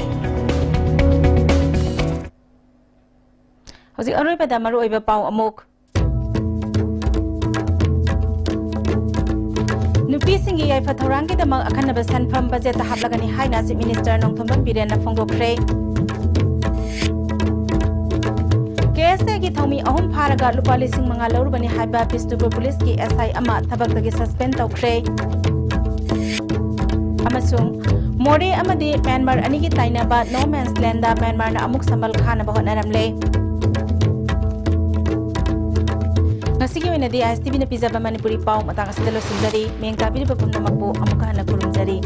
ꯍꯧꯖꯤꯛ ꯑꯔꯣꯏꯕꯗ ꯃꯔꯨꯑꯣꯏꯕ ꯄꯥꯎ ꯑꯃꯨꯛ꯫ ꯅꯨꯄꯤꯁꯤꯡꯒꯤ ꯌꯥꯏꯐ ꯊꯧꯔꯥꯡꯒꯤꯗꯃꯛ ꯑꯈꯟꯅꯕ ꯁꯦꯟꯐꯝ ꯕꯖꯦꯠꯇ ꯍꯥꯞꯂꯒꯅꯤ ꯍꯥꯏꯅ Chief Minister Nongthombam ꯕꯤꯔꯦꯟꯅ ꯐꯣꯡꯗꯣꯛꯈ꯭ꯔꯦ꯫ K S Aꯒꯤ ꯊꯧꯃꯤ ꯑꯍꯨꯝ ꯐꯥꯔꯒ ꯂꯨꯄꯥ ꯂꯤꯁꯤꯡ ꯃꯉꯥ ꯂꯧꯔꯨꯕꯅꯤ ꯍꯥꯏꯕ ꯕꯤꯁꯅꯨꯄꯨꯔ ꯄꯨꯂꯤꯁꯀꯤ S I ꯑꯃ ꯊꯕꯛꯇꯒꯤ suspend ꯇꯧꯈ꯭ꯔꯦ꯫ ꯑꯃꯁꯨꯡ ꯃꯣꯔꯦ ꯑꯃꯗꯤ ꯃ꯭ꯌꯥꯟꯃꯥꯔ ꯑꯅꯤꯒꯤ ꯇꯥꯏꯅꯕ No Man's Landꯗ ꯃ꯭ꯌꯥꯟꯃꯥꯔꯅ ꯑꯃꯨꯛ ꯁꯝꯕꯜ ꯈꯥꯅꯕ ꯍꯣꯠꯅꯔꯝꯂꯦ꯫ ꯉꯁꯤꯒꯤ ꯑꯣꯏꯅꯗꯤ I S T Vꯅ ꯄꯤꯖꯕ ꯃꯅꯤꯄꯨꯔꯤ ꯄꯥꯎ ꯃꯇꯥꯡ ꯑꯁꯤꯗ ꯂꯣꯏꯁꯤꯟꯖꯔꯤ꯫ ꯃꯤꯠꯌꯦꯡ ꯇꯥꯕꯤꯔꯤꯕ ꯄꯨꯝꯅꯃꯛꯄꯨ ꯑꯃꯨꯛꯀ ꯍꯟꯅ ꯈꯨꯔꯨꯝꯖꯔꯤ꯫